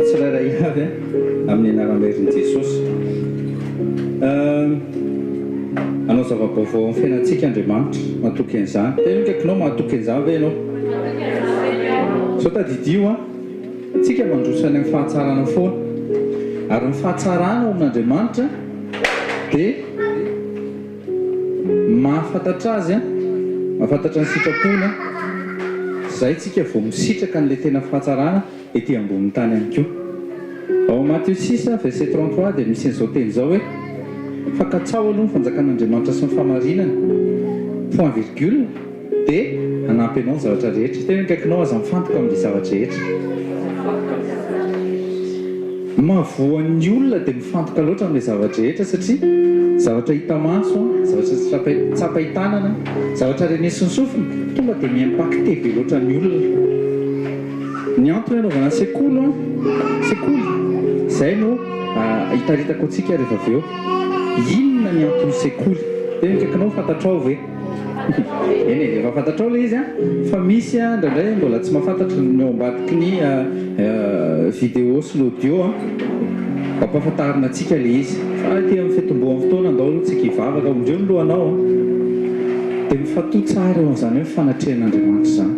tsirairay avy amin'ny anaram-berin'i Jesosy. Hanao zava-baovao amin'ny fiainantsika Andriamanitra. Matoky an'izany. Tena akaikinao, mahatoky an'izany ve ianao? Izao tadidio an, tsika mandroso any amin'ny fahatsarana foana. Ary ny fahatsarana ao amin'Andriamanitra dia mahafantatra Azy, mahafantatra ny sitrapony. Izay tsika vao misitraka an'ilay tena fahatsarana. ety ambonin'ny tany ihany koa. Ao amin'ny Matio six, verset 33 dia misy an'izao teny izao hoe, Fa katsaho aloha ny fanjakan'Andriamanitra sy ny fahamarinany, point virgule, dia hanampy anao ny zavatra rehetra. Tena akaikinao, aza mifantoka amin'ilay zava-drehetra. Ny mahavoa ny olona dia mifantoka loatra amin'ilay zava-drehetra satria zavatra hita maso, zavatra tsapain-tanana, zavatra renesin'ny sofina, tonga dia mi-impacter be loatra ny olona. Ny antony anaovana sekoly an, sekoly, izay no hitaritako antsika rehefa avy eo. Inona ny anton'ny sekoly? Tena akaikinao fantatrao ve? Eny e, efa fantatrao ilay izy an, fa misy indraindray mbola tsy mahafantatra ny ao ambadiky ny vidéo sy ny audio an, ampahafantarina antsika ilay izy. Fa aty amin'ny fitomboan'ny fotoana andao aloha tsika hivavaka, ondreo ny lohanao an. Dia mifantoha tsara eo amin'izany hoe fanatrehan'Andriamanitra izany.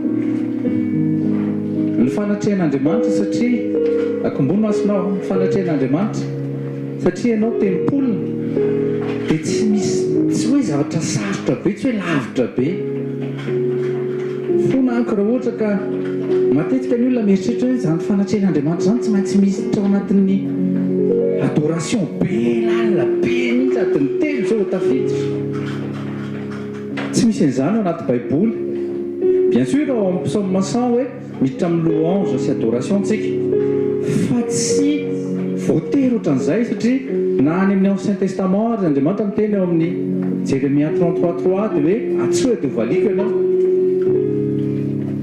Ny fanatrehan'Andriamanitra satria, akombony masonao, ny fanatrehan'Andriamanitra satria ianao tempoliny dia tsy misy, tsy hoe zavatra sarotra be, tsy hoe lavitra be. Fona amiko raha ohatra ka matetika ny olona mieritreritra hoe izany fanatrehan'Andriamanitra izany tsy maintsy miditra ao anatin'ny adoration be lalina be mihitsy adiny telo izao vao tafiditra. Tsy misy an'izany ao anaty baiboly. Bien sûr ao amin'ny psaume 100 hoe miditra amin'ny louange sy adoration tsika. Fa tsy voatery ohatran'izay satria na any amin'ny ancien testament ary Andriamanitra miteny ao amin'ny Jeremia 33 3 dia hoe antsoy dia hovaliako ianao.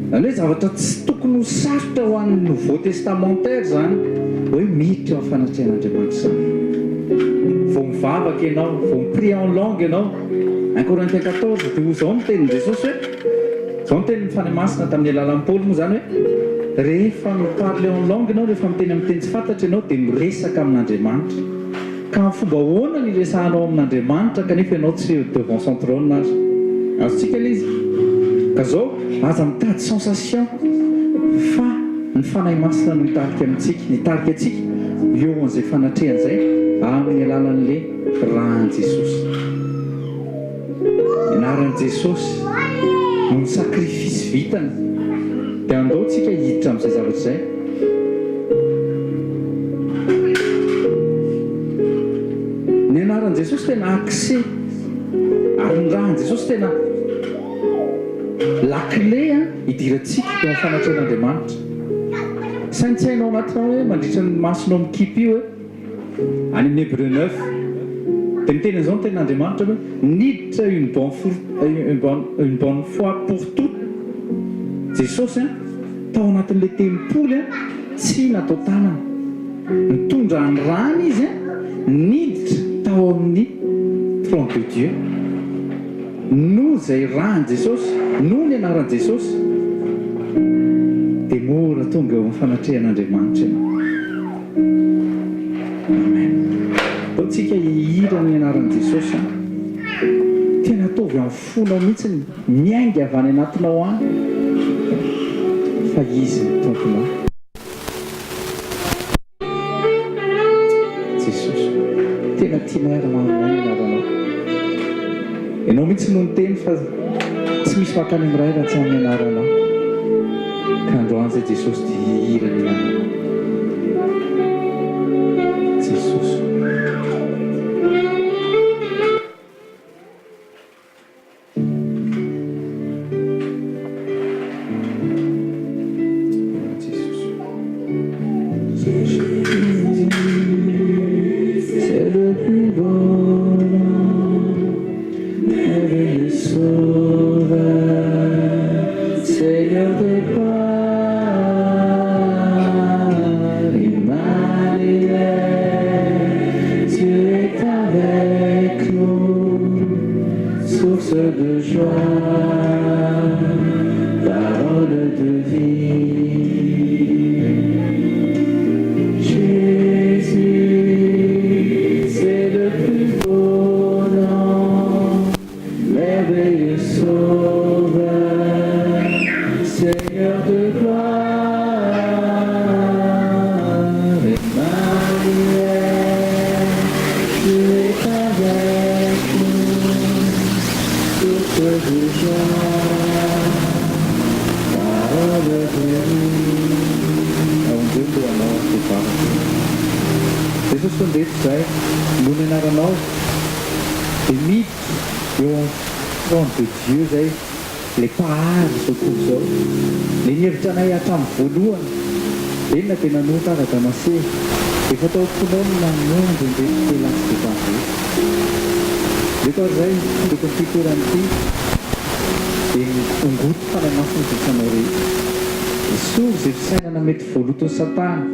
Izany hoe zavatra tsy tokony ho sarotra ho an'ny nouveau testamentaire izany hoe miditra eo amin'ny fanatrehan'Andriamanitra izany. Vao mivavaka ianao, vao mi-prier en langue ianao, Un Corinthiens 14 dia hoy izao ny tenin'i Jesosy hoe, izao ny tenin'ny Fanahy Masina tamin'ny alalan'i Paoly moa izany hoe, rehefa mi-parler en langue ianao, rehefa miteny amin'ny teny tsy fantatra ianao dia miresaka amin'Andriamanitra. Ka amin'ny fomba ahoana no iresahanao amin'Andriamanitra kanefa ianao tsy eo devant son trône ary? Azontsika ilay izy? Ka izao, aza mitady sensation fa ny Fanahy Masina no hitarika amintsika, hitarika antsika eo amin'izay fanatrehana izay amin'ny alalan'ilay Ràn'i Jesosy. Ny anaran'i Jesosy noho ny sacrifice vitany dia andao tsika hiditra amin'izay zavatra izay. Ny anaran'i Jesosy tena accès ary ny ràn'i Jesosy tena la clé hidirantsika eo amin'ny fanatrehan'Andriamanitra. Saintsaino ao anatinao hoe mandritra ny masonao mikipy io hoe. Any amin'ny Hébreux neuf, dia miteny an'izao ny tenin'Andriamanitra hoe, Niditra une bonne une bonne fois pour toutes Jesosy an, tao anatin'ilay tempoly an, tsy natao tanana. Nitondra ny rany Izy an, niditra tao amin'ny trône de Dieu. Noho izay ràn'i Jesosy, noho ny anaran'i Jesosy, dia mora tonga eo amin'ny fanatrehan'Andriamanitra ianao. Amen. Ndao tsika hihira ny anaran'i Jesosy an. Tena ataovy amin'ny fonao mihitsy, miainga avy any anatinao any fa Izy no Tomponao. Jesosy ô, tena tianay ary maminay ny anaranao. Ianao mihitsy no niteny fa tsy misy mankany amin'ny Ray raha tsy amin'ny anaranao. Ka androany izay Jesosy dia hihira ny anaranao. Jesosy ô. Source de joie, parole de vie. Jesosy ô ndreto izahay noho ny anaranao dia miditra eo amin'ny trône de Dieu izay ilay mpahary izao tontolo izao ilay nihevitra anay hatramin'ny voalohany eny na dia nanota aza Damasé efa tao am-ponao ny namonjy an'ireto lehilahy sy vehivavy ireto. Ireto ary izay tonga eto amin'ity toerana ity dia ny ongoty Fanahy Masina izay hitanao rehetra. Esory izay fisainana mety voaloton'i Satana,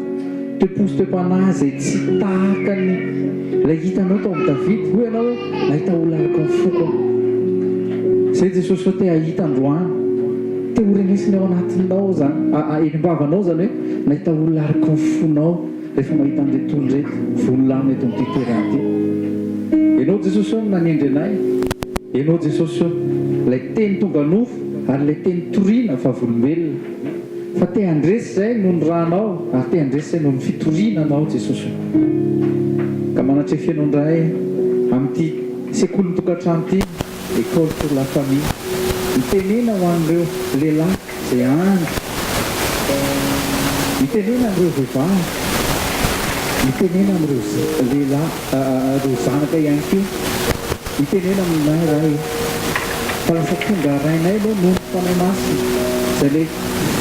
toe-po sy toe-panahy izay tsy tahaka ny ilay hitanao tao amin'i Davida. Hoy ianao hoe, Nahita olona araka ny foko aho. Izay Jesosy fa te hahita androany. Te ho renesiny ao anatinao izany, eny am-bavanao izany hoe, nahita olona araka ny fonao rehefa mahita an'ireto olona ireto vonolana eto amin'ity toerana ity. Ianao Jesosy ô no nanendry anay. Ianao Jesosy ô, ilay Teny tonga nofo ary ilay Teny toriana vavolombelona. Fa te handresy izay noho ny rànao ary te handresy izay noho ny fitoriana Anao Jesosy ô. Ka manatrefy Anao indray amin'ity sekolin'ny tokantrano ity, École pour la famille. Mitenena ho an'ireo lehilahy izay any. Mitenena amin'ireo vehivavy. Mitenena amin'ireo lehilahy, ireo zanaka ihany koa. Mitenena aminay Ray fa lasa tonga Rainay ianao noho ny Fanahy Masina, izay ilay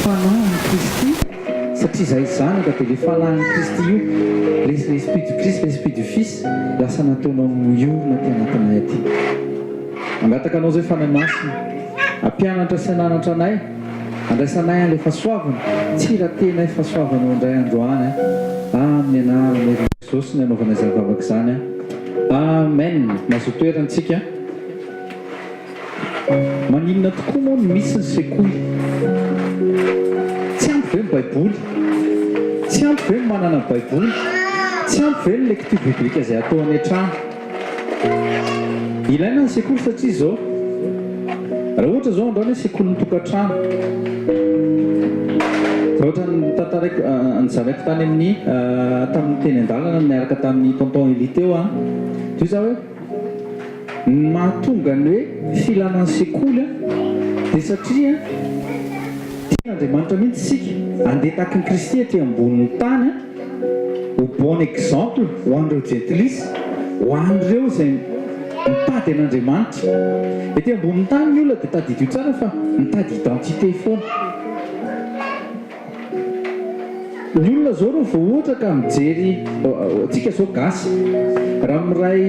Fanahin'i Kristy, satria izahay zanaka dia ilay Fanahin'i Kristy io, le l'Esprit du Christ, l'Esprit du Fils, lasa nataonao miorina aty anatinay aty. Mangataka Anao izay Fanahy Masina, hampianatra sy hananatra anay, handraisanay an'ilay fahasoavana, tsy ratenay fahasoavanao indray androany an, amin'ny anaran'i Jesosy ny hanaovana izany vavaka izany an. Amen! Mazoto toerana tsika. Maninona tokoa moa no misy ny sekoly? Tsy ampy ve ny baiboly? Tsy ampy ve ny manana ny baiboly? Tsy ampy ve ny lecture biblique izay atao any an-trano? Ilaina ny sekoly satria izao, raha ohatra izao androany hoe sekolin'ny tokantrano, zavatra notantaraiko, nozaraiko tany amin'ny tamin'ny teny an-dalana niaraka tamin'ny tonton Elie teo aho, dia hoy za hoe, ny mahatonga ny hoe filana ny sekoly dia satria tian'Andriamanitra mihitsy isika handeha tahaky ny Kristy aty ambonin'ny tany, Ho bon exemple ho an'ireo jentilisa, ho an'ireo izay mitady an'Andriamanitra. Ety ambonin'ny tany ny olona dia tadidio tsara fa mitady identité foana. Ny olona izao reo vao ohatra ka mijery, tsika izao gasy, raha miray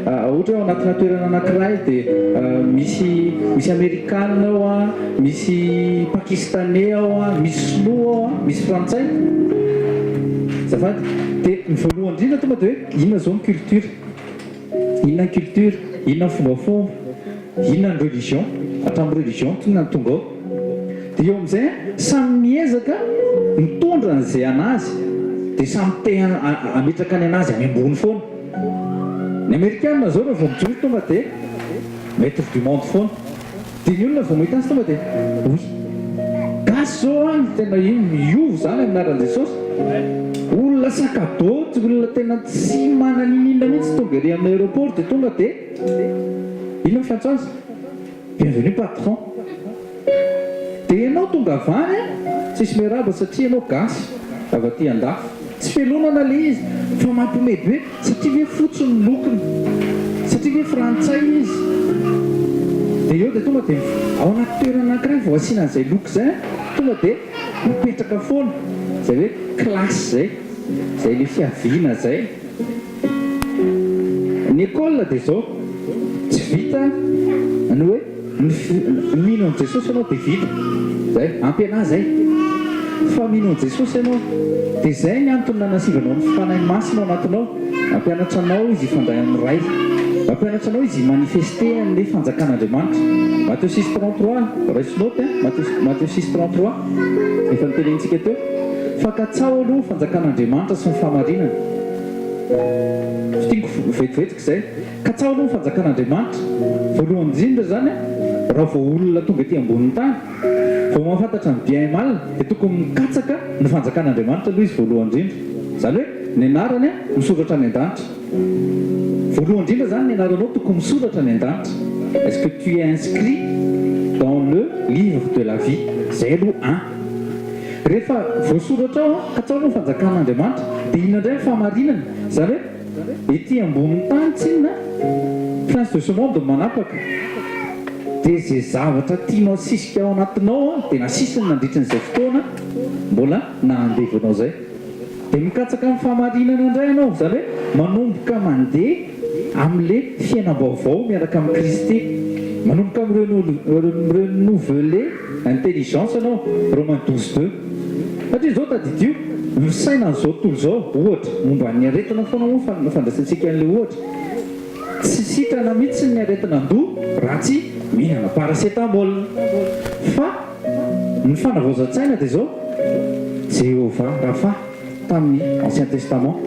ohatra hoe ao anatina toerana anankiray dia misy misy amerikana ao an, Misy pakistanais ao an, misy sinoa ao an, misy frantsay. Azafady. Dia ny voalohany indrindra tonga dia hoe inona izao ny culture? Inona ny culture? Inona ny fombafomba? Inona ny religion? Hatramin'ny religion tonga ny tonga ao. Dia eo amin'izay an, samy miezaka mitondra an'izay an'azy. Dia samy te hametraka ny an'azy any ambony foana. Ny amerikana izao raha vao mijoro tonga dia maitre du monde foana. Dia ny olona vao mahita azy tonga dia oui. Gasy zao an, tena io miova zany amin'ny anaran'i Jesosy. Olona sac à dos, olona tena tsy manana n'inon'inona mihitsy tonga ery amin'ny aéroport dia tonga dia inona ny fiantso azy? Bienvenue patron. Dia ianao tonga avy any an, tsisy miarahaba satria ianao gasy avy aty andafy. Tsy felonana ilay izy fa mampiomehy be. Satria ve fotsy ny lokony? Satria ve frantsay izy? Dia eo dia tonga dia ao anaty toerana anankiray vao asiana an'izay loko izay an, tonga dia mipetraka foana izay hoe classe izay, izay ilay fiaviana izay. Ny école dia izao, tsy vita ny hoe ny mino an'i Jesosy ianao dia vita. Zay, ampy anah zay. Fa mino an'i Jesosy ianao. Dia zay ny antony nanasivanao ny Fanahy Masina ao anatinao. Mampianatra anao Izy hifandray amin'ny Ray. Mampianatra anao Izy hi-manifester an'ilay fanjakan'Andriamanitra. Matthieu 6,33, raiso note an, Matthieu, Matthieu 6,33, efa notenenintsika teo. Fa katsaho aloha ny fanjakan'Andriamanitra sy ny fahamarinany. Fintiniko vetivetiky izay. Katsaho aloha ny fanjakan'Andriamanitra. Voalohany indrindra izany, raha vao olona tonga ety ambonin'ny tany, vao mahafantatra ny bien et mal, dia tokony mikatsaka ny fanjakan'Andriamanitra aloha izy voalohany indrindra. Izany hoe, ny anarany misoratra any an-danitra. Voalohany indrindra izany ny anaranao tokony misoratra any an-danitra. Est-ce que tu es inscrit dans le livre de la vie? Izay aloha un. Rehefa voasoratra ao, katsaho aloha ny fanjakan'Andriamanitra. Dia inona indray ny fahamarinana? Izany hoe. hoe ety ambonin'ny tany tsinona prince de ce monde no manapaka. Dia izay zavatra tianao asisika ao anatinao dia nasisiny nandritra an'izay fotoana mbola naha-andevo anao izay. Dia mikatsaka ny fahamarinana indray ianao, izany hoe manomboka mandeha amin'ilay fiainam-baovao miaraka amin'i Kristy. Manomboka mi-renouveler intelligence ianao, Romains 12, 2. Satria izao tadidio, ny fisainan'izao tontolo izao, ohatra, momba ny aretina foana moa no fandraisantsika an'ilay ohatra, Tsy sitrana mihitsy ny aretin'andoha raha tsy mihinana paracetamol. Fa ny fanavaozan-tsaina dia izao, Jehovah Rapha tamin'ny Ancien Testament,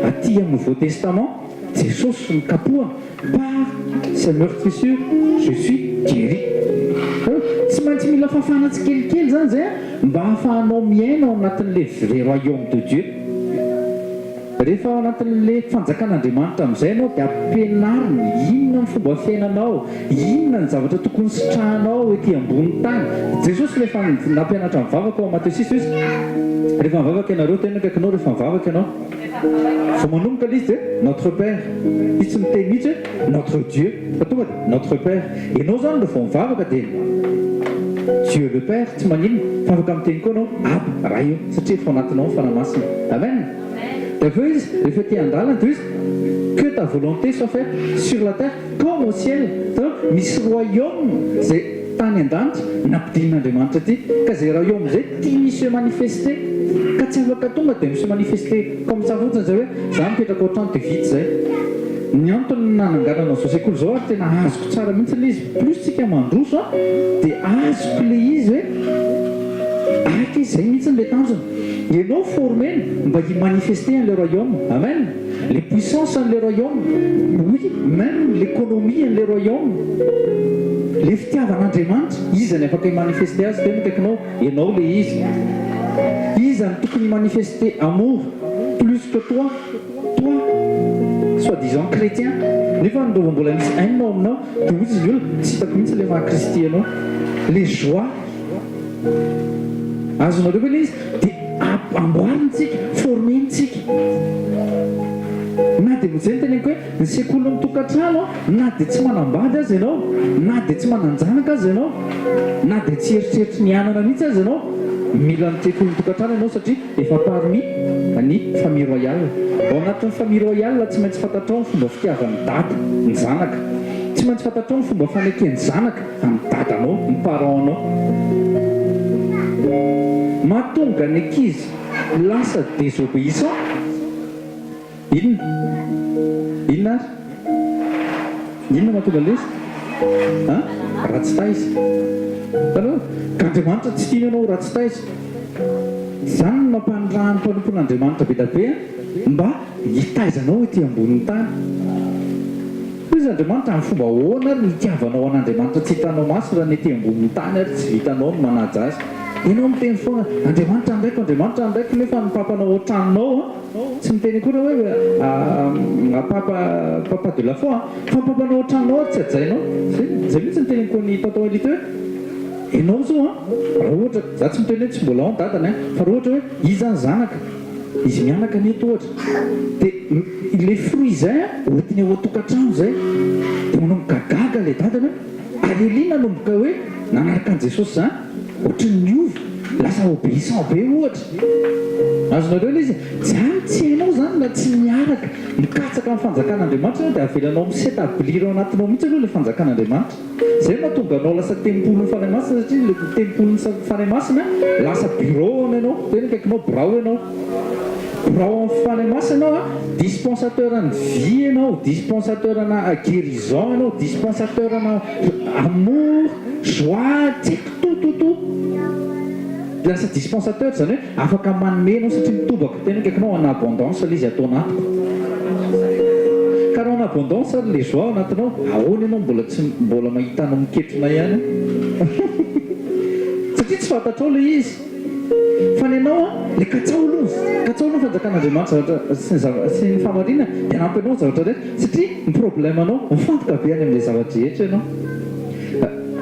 aty amin'ny Nouveau Testament, Jesosy nokapohana, par ses meurtrissures je suis guéri. Tsy maintsy mila fafana tsikelikely izany izay mba hahafahanao miaina ao anatin'ilay vrai royaume de Dieu. Rehefa ao anatin'ilay fanjakan'Andriamanitra amin'izay ianao dia ampianariny inona ny fomba fiainanao, inona ny zavatra tokony sitrahanao ety ambony tany. Jesosy rehefa nampianatra mivavaka ao Matio 6 izy, rehefa mivavaka ianareo, tena akaikinao rehefa mivavaka ianao. Vao manomboka ilay izy dia Notre Père. Izy tsy miteny mihitsy hoe Notre Dieu fa tonga dia Notre Père. Ianao izany rehefa vao mivavaka dia Dieu le Père, tsy maninona fa afaka miteny koa ianao Aba, Ray ô, satria efa ao anatinao ny Fanahy Masina. Amen. Dia avy eo izy, rehefa ety an-dalana dia hoy izy, Que ta volonté soit faite sur la terre comme au ciel. Hitanao, misy royaume izay tany an-danitra nampidinin'Andriamanitra aty. Ka izay royaume izay tiany hi-se manifester. Ka tsy afaka tonga dia mi-se manifester comme ça fotsiny izay hoe, za mipetraka ao an-trano dia vita izay. Ny antony nananganana an'izao sekoly izao ary tena azoko tsara mihitsy ilay izy, plus tsika mandroso an, dia azoko ilay izy hoe, araka izay mihitsy ilay tanjona. Ianao former-na mba hi-manifester an'ilay royaume. Amen! Les puissances an'ilay royaume, oui, même l'économie an'ilay royaume, ilay fitiavan'Andriamanitra, iza ny afaka hi-manifester azy tena akaikinao? Ianao ilay izy. Iza no tokony hi-manifester amour plus que toi? Toi, soit disant chrétien, nefa ny rova mbola misy haine ao aminao, dia hoy izy ny olona, tsy hitako mihitsy ilay maha-Kristy anao. Les joies. Azonareo ve ilay izy? Dia amboarina-tsika, former-ntsika. Na dia, izay no teneniko hoe, ny sekolin'ny tokantrano, na dia tsy manambady aza ianao, na dia tsy manan-janaka aza ianao, na dia tsy eritreritry ny hanana mihitsy aza ianao, mila ny sekolin'ny tokantrano ianao satria efa parmi ny famille royale. Ao anatin'ny famille royale tsy maintsy fantatrao ny fomba fitiavan'ny dada ny zanaka, tsy maintsy fantatrao ny fomba faneken'ny zanaka amin'ny dadanao, ny parent anao. Mahatonga ny ankizy lasa désobéissant inona? Inona ary? Inona mahatonga an'ilay izy? An? Ratsy taiza. Hitanao? Ka Andriamanitra tsy tiany ianao ho ratsy taiza. Izany no nampanirahan'ny mpanompon'Andriamanitra be dia be mba hitaiza anao ety ambonin'ny tany. Hoy izy, Andriamanitra, amin'ny fomba ahoana ary no hitiavanao an'Andriamanitra tsy hitanao maso raha ny ety ambonin'ny tany ary tsy vitanao ny manaja azy? Ianao miteny foana, Andriamanitra andraiko, Andriamanitra andraiko, nefa ny papanao ao an-tranonao an, tsy miteny akory aho hoe papa, papa de la foi an, fa ny papanao ao an-tranonao ary tsy hajainao. Zay, zay mihitsy no teneniko an'i tonton Elite hoe, ianao izao an, raha ohatra, za tsy miteny hoe tsy mbola ao ny dadany an, fa raha ohatra hoe iza ny zanaka, Izy mianaka anie eto ohatra dia ilay fruit izay an hoentiny ao an-tokantrano izay dia manomboka gaga ilay dadany hoe ary Elia nanomboka hoe nanaraka an'i Jesosy izany ohatran'ny niova lasa obéissant be ohatra azonareo ilay izy zany tsy hainao izany na tsy miaraka mikatsaka ny fanjakan'Andriamanitra ianao dia avelanao mi-s'établir ao anatinao mihitsy aloha ilay fanjakan'Andriamanitra. Izay no mahatonga anao lasa tempolin'ny Fanahy Masina satria ilay tempolin'ny Fanahy Masina lasa bureau hono ianao, tena akaikinao birao ianao. Birao amin'ny Fanahy Masina ianao an, dispensateur ny vie ianao, dispensateur ana guérison ianao, dispensateur ana amour, joie, tsy haiko tout tout tout. Lasa dispensateur izany hoe afaka manome ianao satria mitobaka, tena akaikinao en abondance ilay izy ato anatiko. Ka raha en abondance ary ilay joie ao anatinao, ahoana ianao mbola tsy mbola mahita anao miketrona ihany? Satria tsy fantatrao ilay izy. Fa ny anao an, ilay katsaho aloha, katsaho aloha ny fanjakan'Andriamanitra zavatra sy ny zava sy ny fahamarinana dia hanampy anao ny zavatra rehetra satria ny problème anao mifantoka be any amin'ilay zava-drehetra ianao.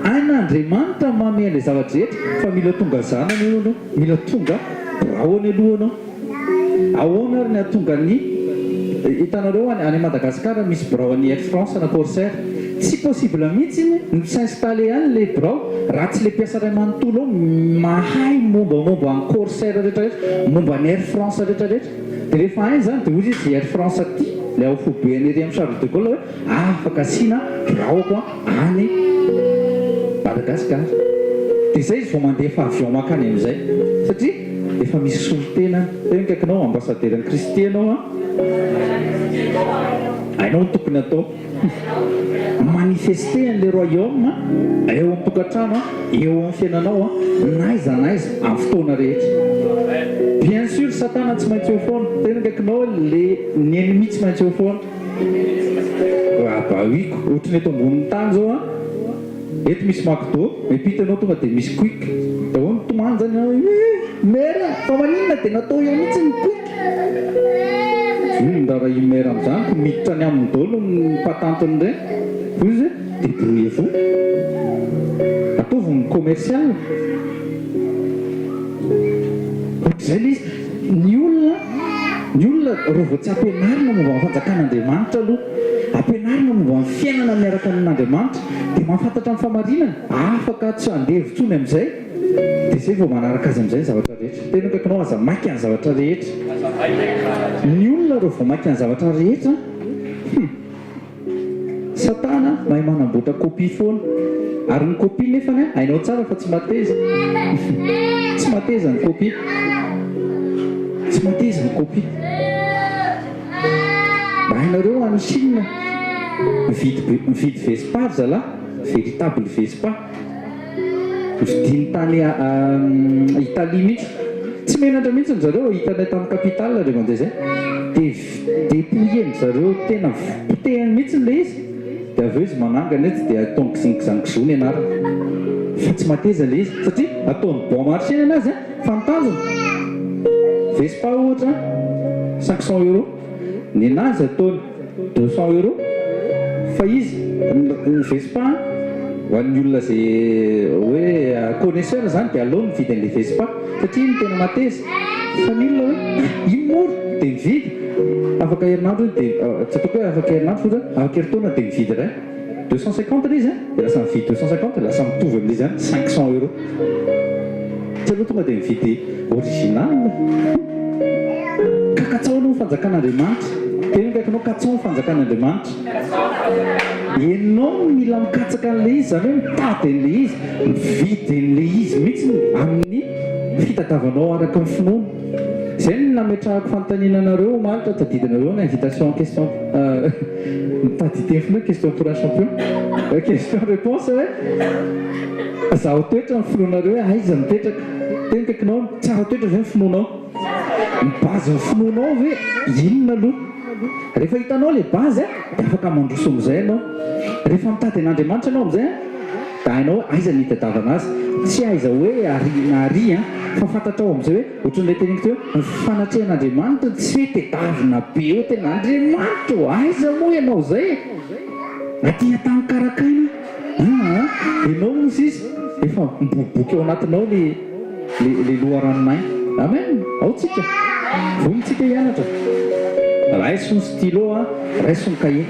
Hain'Andriamanitra ny manome an'ilay zava-drehetra fa mila tonga zanany aloha ianao, mila tonga biraony aloha ianao. Ahoana ary ny hahatonga ny Hitanareo any any Madagascar misy birao an'ny Air France na Corsair. Tsy possible mihitsy ny mi-s'installer any le birao raha tsy le mpiasa iray manontolo ao mahay mombamomba an'i Corsair rehetra rehetra, momba an'i Air France rehetra rehetra. Dia rehefa hainy izany dia hoy izy Air France aty, ilay ao foibeny ery amin'ny Charles de Gaulle hoe afaka asiana biraoko any Madagascar. Dia izay izy vao mandefa avion mankany amin'izay satria efa misy solontena any. Teo ny akaikinao, ambassaderan'i Kristy ianao an! Hainao ny tokony hatao. Manifester an'ilay royaume eo amin'ny tokantrano, eo amin'ny fiainanao, n'aiza n'aiza, amin'ny fotoana rehetra. Bien sûr satana tsy maintsy eo foana. Tena akaikinao hoe le ny ennemi tsy maintsy eo foana. Ah bah oui ko, ohatry ny eto ambonin'ny tany zao an, eto misy McDo, miampita ianao tonga dia misy Quick, dia ahoana mitomany zany ianao hoe eh mère fa maninona dia natao eo mihitsy ny Quick? Io ny raharaha mère amin'izany ko miditra any aminy daholo ny patentiny ireny, hoy izy hoe debrouillez-vous, ataovy ny commercial, ohatr'izay ilay izy, ny olona Ny olona reo vao tsy ampianarina momba ny fanjakan'Andriamanitra aloha, ampianarina momba ny fiainana miaraka amin'Andriamanitra, dia mahafantatra ny famarinana, afaka tsy andevo intsony amin'izay, dia izay vao manaraka azy amin'izay ny zavatra rehetra. Tena akaikinao aza maika ny zavatra rehetra. Ny olona reo vao maika ny zavatra rehetra, hum. Satana mahay manamboatra copie foana. Ary ny copie nefany an, hainao tsara fa tsy mateza. Tsy mateza ny copie. Tsy mateza ny copie. Mba hainareo any Chine, mividy mividy Vespa ry zalahy, véritable Vespa. Novidiany tany Italie mihitsy. Tsy menatra mihitsy ry zareo, hitanay tamin'ny capitale re mandeha izay. Dia depouiller-ndry zareo tena potehiny mihitsy ilay izy, dia avy eo izy manangana etsy dia ataony kizingizangizo ny anarany. Fa tsy mateza ilay izy, satria ataony bon marché ny anazy an, fa ny tanjona, Vespa ohatra 500 euros, ny anazy ataony 200 euros, fa izy, ny Vespa ho an'ny olona izay hoe connaisseur izany dia aleo mividy an'ilay Vespa satria iny tena mateza. Fa ny olona hoe ah iny mora dia mividy, afaka herinandro iny dia tsy ataoko hoe afaka herinandro fotsiny, afaka herintaona dia mividy iray. 250 ilay izy an, dia lasa mividy 250 dia lasa mitovy amin'ilay izy ihany 500 euros. Tsy aleo tonga dia mividy original? Ka katsaho aloha ny fanjakan'Andriamanitra. Teny akaikinao, katsaho ny fanjakan'Andriamanitra. Ianao no mila mikatsaka an'ilay izy, izany hoe mitady an'ilay izy, mividy an'ilay izy mihitsy amin'ny fitadiavanao araka ny finoana. Izay no nametrahako fanontaniana anareo omaly raha tadidinareo ny invitation question mitady hiteny foana hoe question pour un champion, question réponse hoe zaho toetra ny finoanareo hoe aiza mipetraka. Teny akaikinao, tsara toetra ve ny finoanao? Ny base ny finoanao ve inona aloha? Rehefa hitanao ilay base dia afaka mandroso amin'izay ianao. Rehefa mitady an'Andriamanitra ianao amin'izay dia hainao hoe aiza ny hitadiavana azy. Tsy aiza hoe ary na ary an, fa fantatrao amin'izay hoe ohatran'ilay teneniko teo hoe ny fanatrehan'Andriamanitra tsy hoe tedavina be hoe tena Andriamanitra ô, aiza moa ianao izay e? Aty an-tany karakaina aa, ianao moa sisa efa miboiboika ao anatinao le le le loharanon'aina. Amen! Ao tsika. Vonona tsika hianatra. Raiso ny stylo a, raiso ny cahier.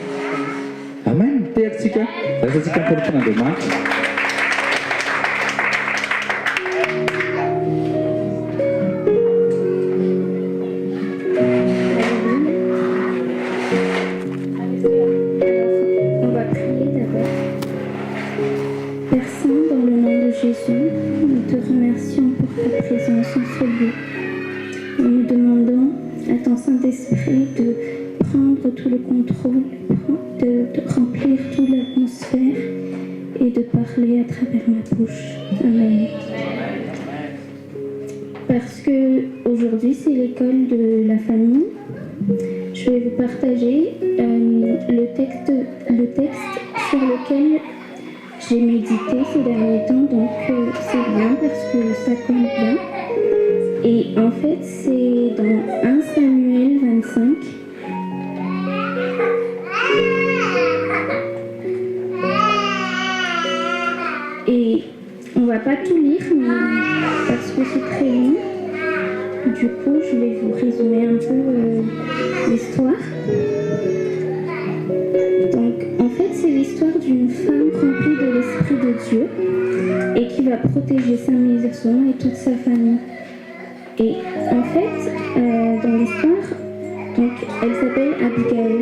Amen! Mitehaka tsika, raisantsika ny mpanompon'Andriamanitra. On va prier d'abord. Père Saint, dans le nom de Jésus, nous te remercions pour ta présence en ce lieu. Nous demandons à ton Saint-Esprit de prendre tout le contrôle, de, de remplir toute l'atmosphère et de parler à travers ma bouche. Amen. Parce que aujourd'hui c'est l'école de la famille. Je vais vous partager euh, le, texte, le texte sur lequel j'ai médité ces derniers temps, donc euh, c'est bien parce que ça compte bien. Et en fait, c'est dans 1 Samuel 25. Et on va pas tout lire, mais parce que c'est très long. Du coup, je vais vous résumer un peu euh, l'histoire. femme remplie de l'Esprit de Dieu et qui va protéger sa maison et toute sa famille. Et en fait, dans l'histoire, donc, elle s'appelle Abigail.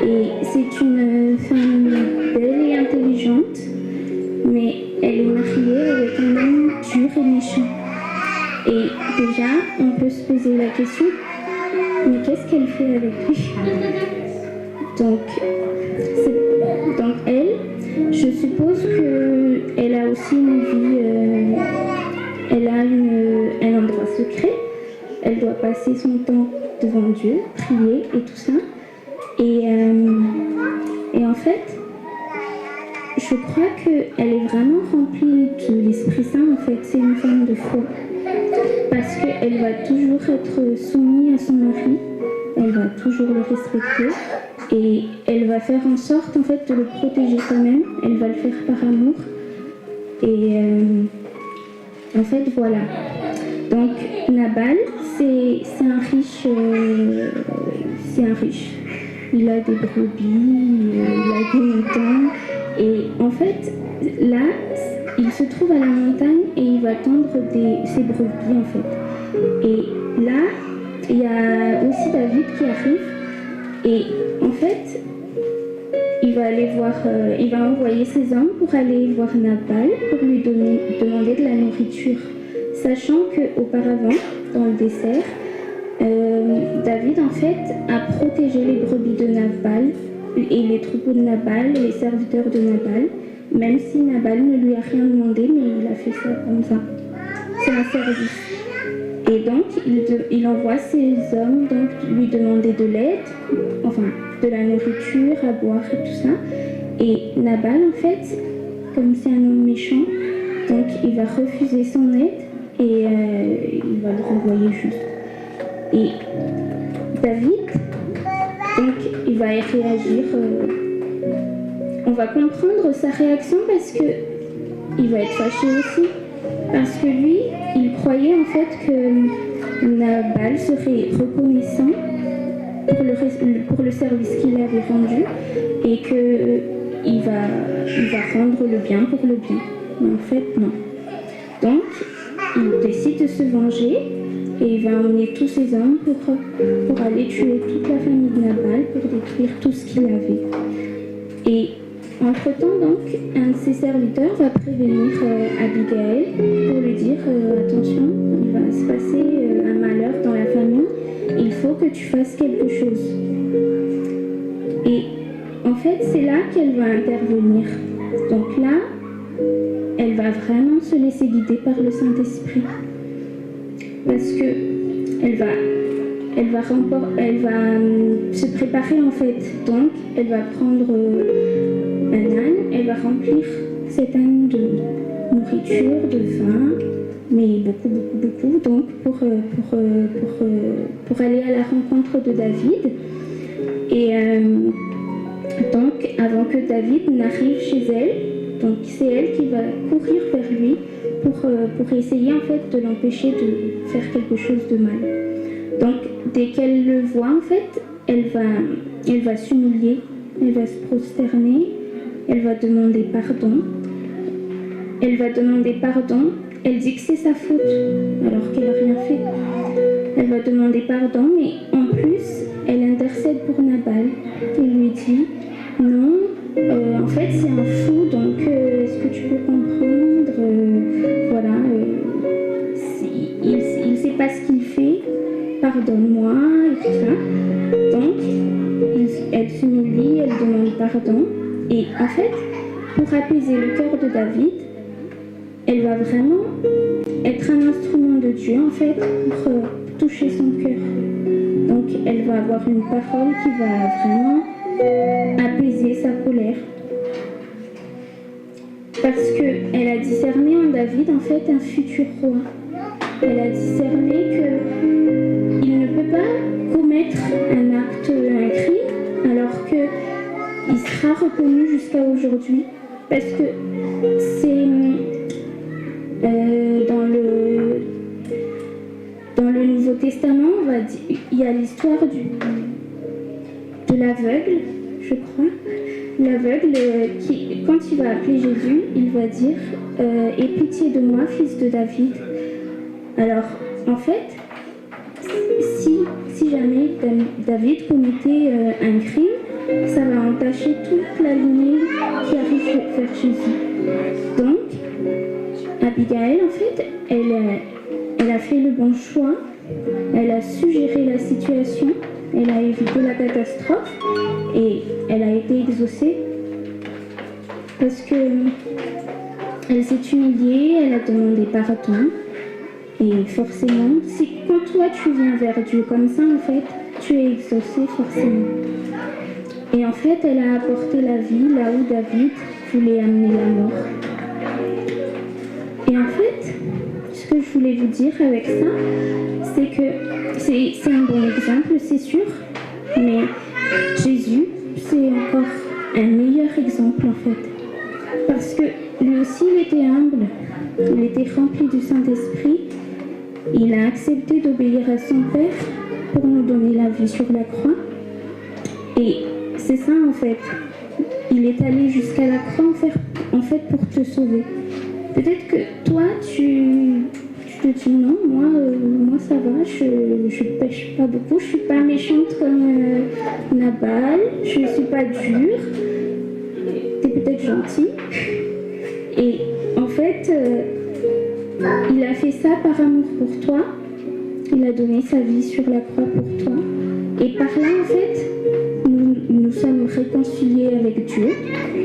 Et c'est une femme belle et intelligente, mais elle est mariée avec un homme dur et méchant. Et déjà, on peut se poser la question, mais qu'est-ce qu'elle fait avec lui? Donc elle, je suppose qu'elle a aussi une vie, elle a un endroit secret, elle doit passer son temps devant Dieu, prier et tout ça. Et en fait, je crois qu'elle est vraiment remplie de l'Esprit Saint, en fait. C'est une femme de foi. Parce qu'elle va toujours être soumise à son mari, elle va toujours le respecter et elle va faire en sorte, en fait, de le protéger quand même. Elle va le faire par amour. Et en fait, voilà. Donc, Nabal, c'est un riche, c'est un riche. Il a des brebis, il a des moutons. Et en fait, là, il se trouve à la montagne et il va tondre ses brebis, en fait. Et là, il y a aussi David qui arrive. Et en fait, il va aller voir, il va envoyer ses hommes pour aller voir Nabal pour lui demander de la nourriture, sachant qu'auparavant, dans le désert, David en fait a protégé les brebis de Nabal et les troupeaux de Nabal et les serviteurs de Nabal, même si Nabal ne lui a rien demandé, mais il a fait ça comme ça. C'est un service. Et donc, il envoie ses hommes donc, lui demander de l'aide, enfin, de la nourriture, à boire et tout ça. Et Nabal, en fait, comme c'est un homme méchant, donc il va refuser son aide et il va le renvoyer juste. Et David, donc, il va y réagir. On va comprendre sa réaction parce que il va être fâché aussi. Parce que lui, il croyait en fait que Nabal serait reconnaissant pour le service qu'il avait rendu et que il va rendre le bien pour le bien. Mais en fait, non. Donc, il décide de se venger et il va emmener tous ses hommes pour aller tuer toute la famille de Nabal, pour détruire tout ce qu'il avait. Et entre-temps, donc, un de ses serviteurs va prévenir Abigail pour lui dire attention, il va se passer un malheur dans la famille, il faut que tu fasses quelque chose. Et en fait, c'est là qu'elle va intervenir. Donc là, elle va vraiment se laisser guider par le Saint-Esprit. Parce que elle va se préparer en fait. Donc, elle va prendre un âne, elle va remplir cet âne de nourriture, de vin, mais beaucoup, beaucoup, beaucoup, donc pour aller à la rencontre de David. Et donc, avant que David n'arrive chez elle, donc c'est elle qui va courir vers lui pour essayer en fait de l'empêcher de faire quelque chose de mal. Donc, dès qu'elle le voit, en fait, elle va s'humilier, elle va se prosterner, elle va demander pardon. Elle va demander pardon. Elle dit que c'est sa faute, alors qu'elle n'a rien fait. Elle va demander pardon, mais en plus, elle intercède pour Nabal et lui dit: non, en fait, c'est un fou, donc est-ce que tu peux comprendre? Voilà, il ne sait pas ce qu'il fait, pardonne-moi, et tout ça. Donc, elle s'humilie, elle demande pardon. Et en fait, pour apaiser le cœur de David, elle va vraiment être un instrument de Dieu, en fait, pour toucher son cœur. Donc, elle va avoir une parole qui va vraiment apaiser sa colère. Parce qu'elle a discerné en David, en fait, un futur roi. Elle a discerné que il ne peut pas commettre un acte, un crime, alors que il sera reconnu jusqu'à aujourd'hui. Parce que c'est dans le Nouveau Testament, on va dire, il y a l'histoire de l'aveugle. je crois, l'aveugle qui, quand il va appeler Jésus, il va dire Aie pitié de moi, fils de David. Alors, en fait, si, si jamais David commettait un crime, ça va entacher toute la lignée qui arrive vers Jésus. Donc, Abigail, en fait, elle, elle a fait le bon choix, elle a su gérer la situation, elle a évité la catastrophe et elle a été exaucée parce que elle s'est humiliée, elle a demandé pardon. Et forcément, si quand toi tu viens vers Dieu comme ça, en fait, tu es exaucé forcément. Et en fait, elle a apporté la vie là où David voulait amener la mort. Et en fait, ce que je voulais vous dire avec ça, c'est que c'est un bon exemple, c'est sûr, mais Jésus, c'est encore un meilleur exemple en fait. Parce que lui aussi, il était humble, il était rempli du Saint-Esprit, il a accepté d'obéir à son Père pour nous donner la vie sur la croix. Et c'est ça en fait. Il est allé jusqu'à la croix en fait pour te sauver. Peut-être que toi, tu, tu te dis non, moi, moi ça va, je ne pèche pas beaucoup, je suis pas méchante comme Nabal, je ne suis pas dure. Tu es peut-être gentil. Et en fait, il a fait ça par amour pour toi. Il a donné sa vie sur la croix pour toi. Et par là, en fait, nous, nous sommes réconciliés avec Dieu,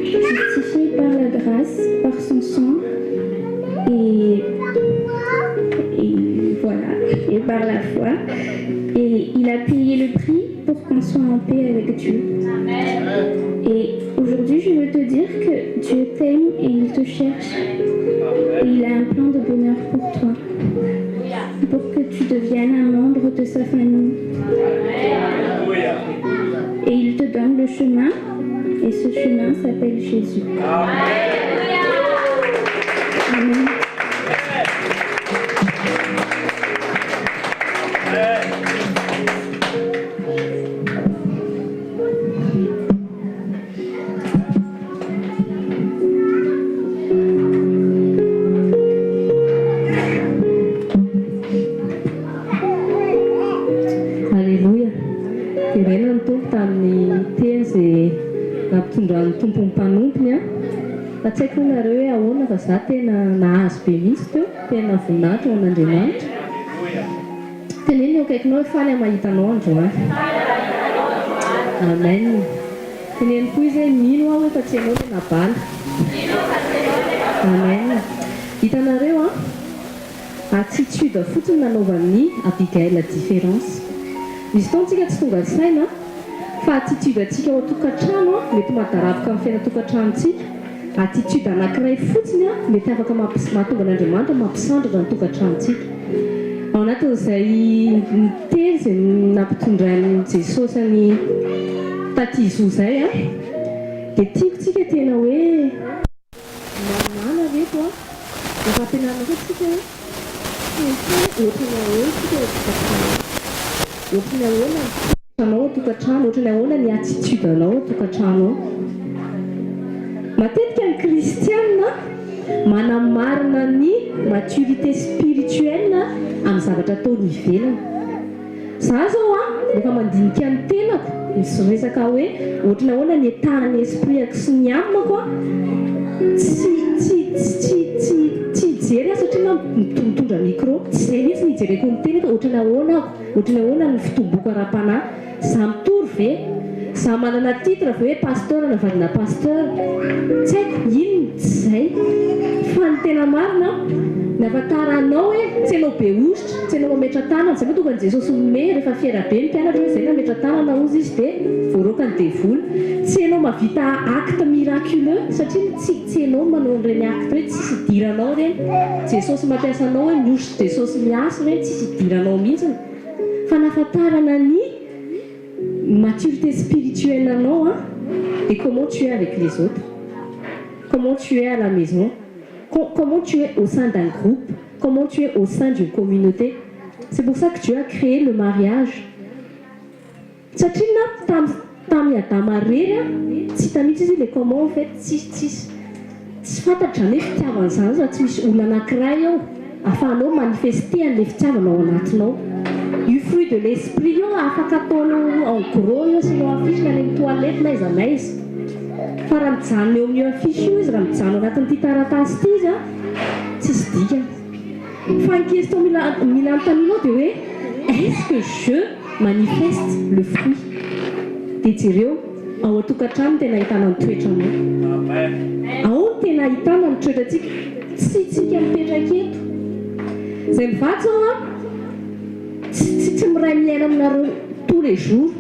justifiés par la grâce, par son sang. Et, et voilà, et par la foi. Et il a payé le prix pour qu'on soit en paix avec Dieu. Et aujourd'hui, je veux te dire que Dieu t'aime et il te cherche. Et il a un plan de bonheur pour toi. Pour que tu deviennes un membre de sa famille. Et il te donne le chemin. Et ce chemin s'appelle Jésus. Amen. Aleloia. Deraina ny Tompo tamin'ny teny izay nampitondran'ny Tompo ny mpanompony a. Fa tsy haiko nareo hoe ahoana fa za tena nahazo be mihitsy teo, tena voninahitra ho an'Andriamanitra. Teneno eo akaikinao hoe faly aho mahita anao androany. Amen. Teneno koa izy hoe mino aho hoe fa tsy ianao no Nabala. Amen. Hitanareo an, attitude fotsiny nanaovan'i Abigail différence. Misy fotoana tsika tsy tonga saina fa attitude antsika ao an-tokantrano mety mahadaraboka amin'ny fiainan-tokantranontsika. Attitude anankiray fotsiny mety afaka mahatonga an'Andriamanitra mampisandratra ny tokantranontsika. Ao anatin'izay teny izay nampitondrain'i Jesosy an'i Tatie Zo izay dia tiako tsika tena hoe manana reto a, efa ampianarina koa tsika hoe ohatran'ny ahoana tsika ao an-tokantrano, ohatran'ny ahoana ny toetranao ao an-tokantrano, ohatran'ny ahoana ny attitude anao ao an-tokantrano ao. Matetika ny kristiana manamarina ny maturité spirituelle amin'ny zavatra ataony ivelany. Za zao a, rehefa mandinika ny tenako, misy resaka hoe ohatran'ny ahoana ny état ny esprit-ako sy ny âme-ko a, tsy tsy tsy tsy tsy hijery aho satria na mitondra micro, tsy izay mihitsy ny hijereko ny tenako ohatran'ny ahoana aho, ohatran'ny ahoana ny fitomboko ara-panahy, za mitory ve? Za manana titre ve hoe pasteur na vadina pasteur? Tsy haiko inona, tsy izay. Fa ny tena marina, ny ahafantaranao hoe tsy ianao be hosotra, tsy ianao mametra-tanana, izay mahatonga an'i Jesosy mihomehy rehefa fiera be ny mpianatra hoe izay nametra-tanana hozy izy dia voaroaka ny devoly. Tsy ianao mahavita acte miraculeux satria tsy tsy ianao no manao an'ireny acte hoe tsisy idiranao ireny. Jesosy mampiasa anao hoe ny hosotr'i Jesosy miasa ireny tsisy idiranao mihitsiny. Fa ny ahafantarana ny maturité spirituelle anao an, dia comment tu es avec les autres, comment tu es à la maison, comment tu es au sein d'un groupe, comment tu es au sein d'une communauté. C'est pour ça que Dieu a créé le mariage. Satria na tam Tamin'i Adama rery an, tsy hita mihitsy izy le comment en fait, tsisy tsisy tsy fantatra izany hoe fitiavana izany raha tsy misy olona anankiray eo ahafahanao manifester an'le fitiavana ao anatinao. Io fruit de l'esprit io afaka ataonao en gros io asianao affiche na any amin'ny toilette na aiza na aiza. Fa raha mijanona eo amin'io affiche io izy, raha mijanona anatin'ity taratasy ity izy an, tsisy dikany. Fa ny question mila mila anontanianao dia hoe est-ce que je manifeste le fruit? Dia jereo ao an-tokantrano no tena ahitana ny toetranao. Ao no tena ahitana ny toetrantsika, tsy tsika mipetraka eto. Izay mivady izao an, tsy tsy tsy miray miaina aminareo tous les jours.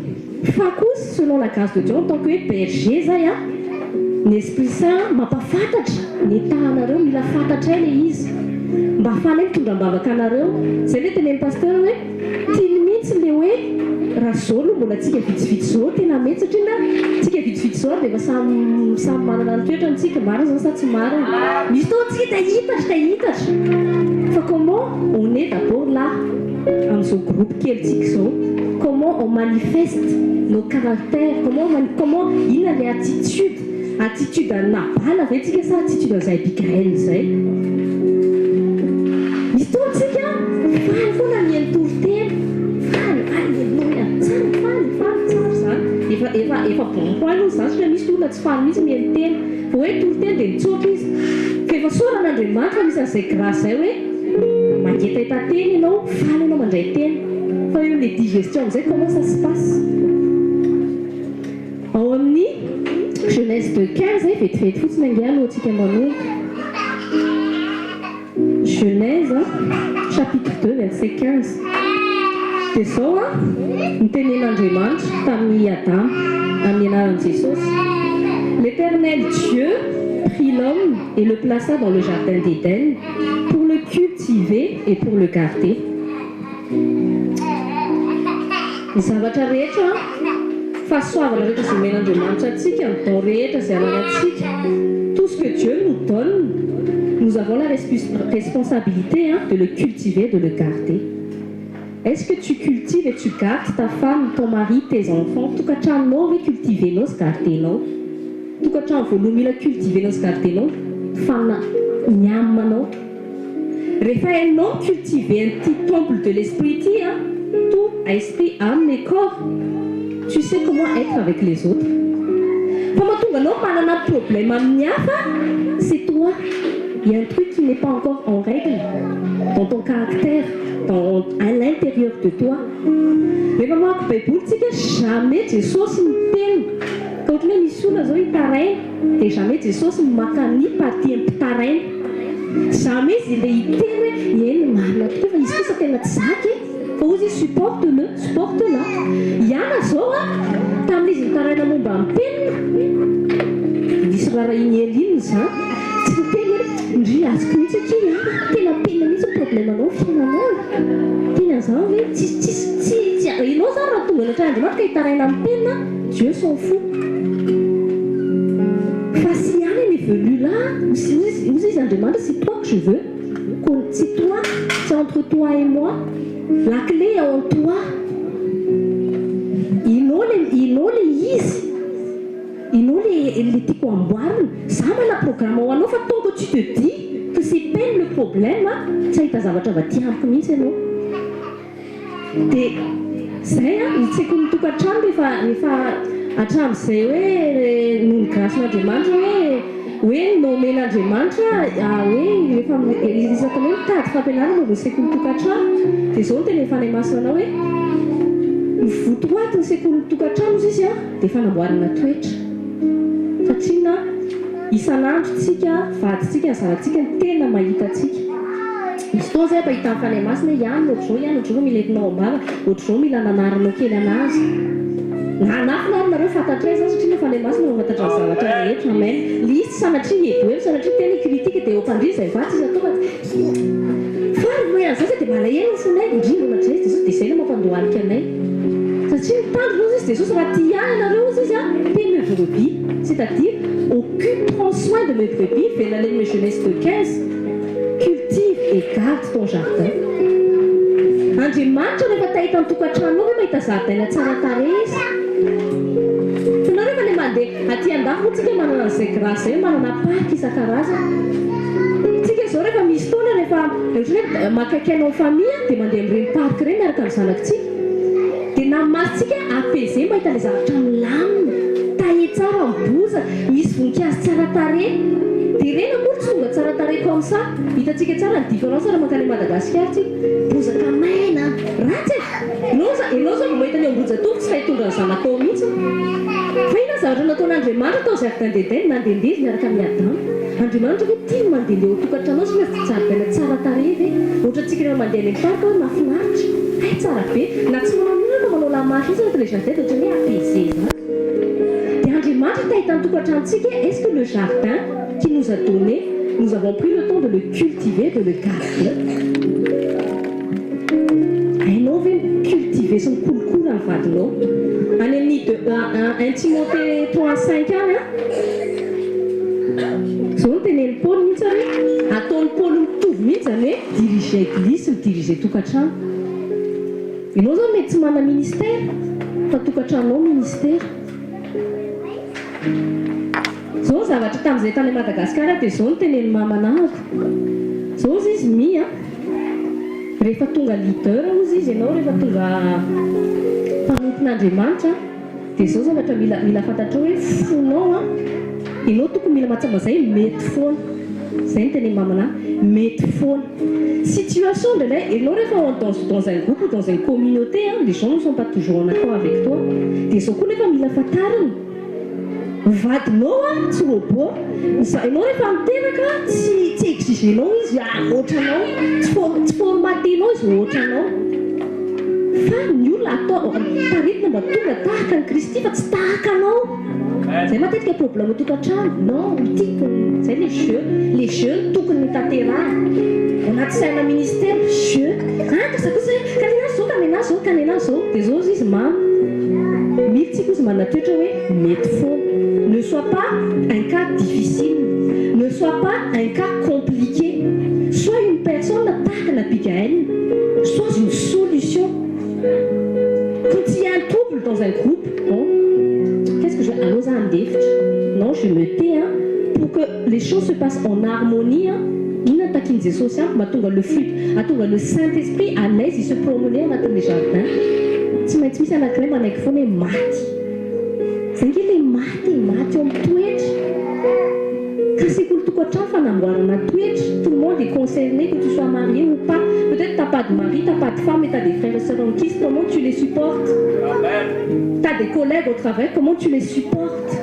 Fa kosa selon la grâce de Dieu en tant que hoe berger zay an, ny Esprit Saint mampafantatra ny état anareo, mila fantatray le izy mba afahanay mitondra am-bavaka anareo. Zay le tenenin'i Pasteur hoe tiany mihitsy le hoe raha zao aloha mbola tsika vitsivitsy zao tena mety satria na tsika vitsivitsy zao ary dia efa samy samy manana ny toetrany tsika, marina zany sa tsy marina? Misy fotoana tsika te hitatra te hitatra fa comment on est d'abord là amin'izao groupe kely tsika izao, comment on manifeste nos caractères, comment on comment inona le attitude, attitude an'i Nabala ve tsika sa attitude an'izay Abigail izay? Misy fotoana tsika faly foana mihaino toriteny, faly, alléluia, tsara, faly, faly, tsara izany, efa efa efa bon point aloha izany satria misy olona tsy faly mihitsy mihaino teny, vao hoe toriteny dia mitsoaka izy, fa efa soran'Andriamanitra fa misy an'izay grâce izay hoe Mangetaheta teny ianao, faly ianao mandray teny. Fa eo amin'ilay digestion amin'izay comment ça se passe? Ao amin'ny Genèse 2, 15, vetivety fotsiny ange alohantsika manomboka. Genèse chapitre 2 verset 15. Dia izao an, nitenen'Andriamanitra tamin'i Adama, amin'ny anaran'i Jesosy. L'Éternel Dieu prit l'homme et le plaça dans le jardin d'Éden pour le cultiver et pour le garder. Ny zavatra rehetra, fahasoavana rehetra izay omen'Andriamanitra antsika, ny don rehetra izay ananantsika, tout ce que Dieu nous donne, nous avons la responsabilité de le cultiver, de le garder. Est-ce que tu cultives et tu gardes ta femme, ton mari, tes enfants? Tokantranonao ve cultiver-nao sy garder-nao? Tokantrano voalohany mila cultiver-nao sy garder-nao fana ny âme-nao. Rehefa hainao mi-cultiver an'ity temple de l'esprit ity an, tout, esprit, âme et corps, tu sais comment être avec les autres. Fa mahatonga anao manana problème amin'ny hafa, c'est toi. Il y a un truc qui n'est pas encore en règle dans ton caractère, dans à l'intérieur de toi. Rehefa mamaky baiboly tsika jamais Jesosy miteny ka ohatran'ny hoe misy olona zao hitaraina dia jamais Jesosy maka ny partie mpitaraina. Jamais izy le hiteny hoe eny marina tokoa fa izy kosa tena tsy zaka e. Fa hozy izy supporte le, supporte la. Iana zao a, tamin'izy nitaraina momba ny penina, nisy raharahian'i Eline izany, tsy niteny hoe ndry azoko mihitsy akia Iana, tena penina mihitsy ny problème-nao ny fiainanao e. Teny an'izany ve, tsisy tsisy tsy tsy ianao zany raha tonga any an-tran'Andriamanitra ka hitaraina amin'ny penina, Dieu s'en fout. Fa si Iana elle est venue là, hozy hozy izy Andriamanitra c'est toi que je veux. Koa tsy toi, c'est entre toi et moi, la clé est en toi, Ianao le ianao le izy, ianao le le tiako amboarina, za manana programme ho anao fa tant que tu te dis que c'est peine le problème tsy hahita zavatra avy aty amiko mihitsy ianao. Dia izay an, ny tsekon'ny tokantrano rehefa rehefa hatramin'izay hoe noho ny grace-n'Andriamanitra hoe hoe nomen'Andriamanitra hoe rehefa isaky ny hoe mitady fampianarana momba ny sekoly tokantrano dia izao no tenenin'ny Fanahy Masina anao hoe ny votoatin'ny sekolin'ny tokantrano hozy izy an dia fanamboarana toetra satria na isan'andro tsika vadintsika ny zanatsika no tena mahita antsika. Misy fotoana zay ampahita ny Fanahy Masina hoe iany ohatr'izao, iany ohatr'izao mila entinao am-bava, ohatr'izao mila ananaranao kely anazy. Na hanafina ary nareo fantatray zany satria ny Fanahy Masina mahafantatra ny zavatra rehetra. Amen. Le izy tsy sanatria hieboebo, sanatria tena hi-critique dia eo am-pandriana izay vatsy izy atao fa tsy Faly mahay an'izay zay dia malahelo ny fonay, ndry mbola tsy Jesosy dia izay no mampandohalika anay. Satria mitandrina hozy izy Jesosy raha tia ahy ianareo hozy izy an, paie mes brebis, c'est à dire occupe, prends soin de mes brebis, Venalem Genèse 2, 15. Cultive et garde ton jardin. Andriamanitra rehefa te hahita ny tokantranonao ve mahita zaridaina tsara tarehy izy? andeha aty andafy moa tsika manana an'izay grâce zay, manana parc isan-karazany. Tsika zao rehefa misy fotoana, rehefa ohatrany hoe makaiky anao famille, dia mandeha amin'ireny parc ireny miaraka amin'ny zanakitsika. Dia na masontsika apaisé mahita ilay zavatra milamina, taillé tsara ny bozaka, misy voninkazo tsara tarehy. Dia ireny akory tsy tonga tsara tarehy comme ça. Hitantsika tsara ny différence raha mankany Madagasikara tsika. Bozaka maina, ratsy e! Ianao za, ianao zao vao mahita ny Ambohijatovo tsy sahy hitondra ny zanakao mihitsy. Fa inona ny zavatra nataon'Andriamanitra tao jardin d'Eden? Nandehandeha izy niaraka amin'i Adama. Andriamanitra ve tia ny mandehandeha ao an-tokantrano ao satria hoe jardin tsara tarehy ve? Ohatrantsika rehefa mandeha any amin'ny parc hoe mahafinaritra. Hay tsara be. Na tsy manao an'io fa manao la marche mihitsy anatin'ilay jardin dia ohatran'ny hoe apaisé izany. Dia Andriamanitra te hahita ny tokantranontsika hoe est-ce que le jardin qu'il nous a donné, nous avons pris le temps de le cultiver, de le garder? Hainao ve mi-cultiver sy mikolokolo ny vadinao? Any amin'ny deux, 1 Timothée 3:5 any an, izao no tenenin'i Paoly mihitsy hoe, ataon'i Paoly mitovy mihitsy izany hoe diriger église sy mi-diriger tokantrano. Ianao izany mety tsy manana ministère fa tokantranonao ministère. Izao ny zavatra tamin'izay tany Madagasikara dia izao no tenenin'i mamanahako. Izao hozy izy Mi a, rehefa tonga leader hozy izy ianao, rehefa tonga mpanompon'Andriamanitra dia izao zavatra mila mila fantatrao hoe fonao an, ianao tokony mila mahatsapa izay mety foana. Izay no tenenin'i mamanah, mety foana. Situation indraindray ianao rehefa ao dans dans un groupe ou dans une communauté an, les gens ne sont pas toujours en accord avec toi. Dia izao koa nefa mila fantarina. Ny vadinao an tsy robot. Za enao rehefa miteraka tsy tsy exigenao izy ohatranao, tsy for tsy formatenao izy ho ohatranao. Fa ny olona atao taritina mba tonga tahaka an'i Kristy fa tsy tahaka anao. Zay matetika problème tokantrano. Non, tiako zay le jeu, le jeu no tokony tanterahana. Ao anaty saina ministère jeu. Ah ka za kosa hoe ka nenazy zao ka nenazy zao ka nenazy zao. Dia zao izy mama. Mily tsika ozy manana toetra hoe mety foana. Ne sois pas un cas difficile, ne sois pas un cas compliqué. Sois une personne tahaka an'Abigaël, sois une solution. Quand il y a un trouble dans un groupe, bon, qu'est-ce que je aleo za handefitra. Non, je me tais hein, pour que les choses se passent en harmonie hein. Inona no takian'i Jesosy amiko mba hahatonga le fruit, hahatonga le Saint-Esprit à l'aise il se promener anatin'ilay jardin. Tsy maintsy misy anankiray manaiky foana hoe maty. Zay nge le maty e, maty eo amin'ny toetra. Ka sekoly tokantrano fanamboarana toetra, tout le monde est concerné que tu sois marié ou pas. Peut-être t'as pas de mari, t'as pas de femme mais t'as des frères et sœurs en Christ, comment tu les supportes? T'as des collègues au travail, comment tu les supportes?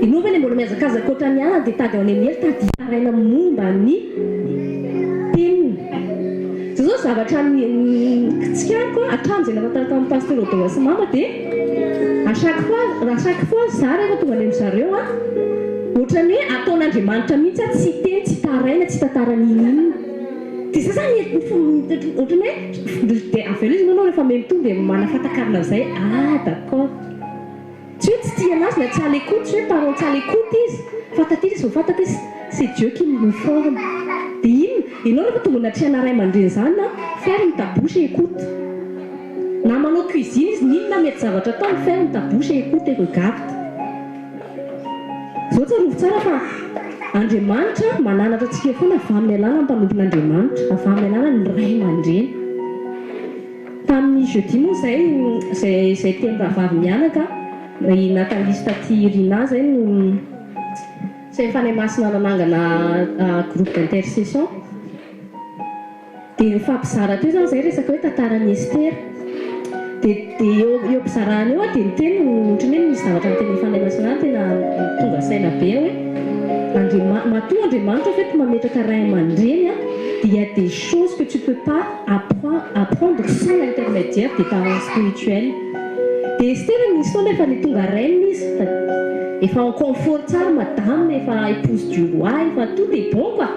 Ianao ve le mbola mihazakazaka ohatran'ny anana dia tady ao any amin'ny helo tady hitaraina momba ny teniny. Zay zao zavatra tsikariko hatramin'izay nahafantarako tamin'ny pasteur Odoa sy mama dia à chaque fois, à chaque fois za rehefa tonga any amin-dry zareo an, ohatran'ny hoe ataon'Andriamanitra mihitsy aho tsy hiteny, tsy hitaraina, tsy hitantara n'inon'inona. Dia za zany ohatran'ny hoe dia avy eo izy moa anao rehefa miha-mitombo dia manafatakarina an'izay, ah d'accord. Tsy hoe tsy tia anazy na tsy à l'écoute, tsy hoe parent tsy à l'écoute izy fa taty izy vao fantako hoe c'est Dieu qui nous forme. Dia inona? Ianao rehefa tonga anatrehana ray aman-dreny izany na ferme ta bouche et écoute. Na manao cuisine izy n'inona mety zavatra ataony ferme ta bouche et écoute et regarde. Izao tsarovy tsara fa Andriamanitra mananatra antsika foana avy amin'ny alalan'ny mpanompon'Andriamanitra, avy amin'ny alalan'ny ray aman-dreny. Tamin'ny jeudi moa izay izay izay teny rahavavy mianaka, i Nathalie sy taty Rina izay no izay Fanahy Masina nanangana groupe d'intercession. Dia nifampizara teo izany izay resaka hoe tantaran'i Estera. Dia dia eo eo am-pizarana eo aho dia niteny ohatran'ny hoe nisy zavatra nitenin'ny Fanahy Masina ahy tena tonga saina be aho hoe Andriama- matoa Andriamanitra en fait mametraka ray aman-dreny an, dia il y a des choses que tu peux pas apprendre sans l'intermédiaire des parents spirituels. Dia Estera nisy fotoana efa le tonga reine izy fa efa en confort tsara madame, efa épouse du roi, efa tout est bon quoi.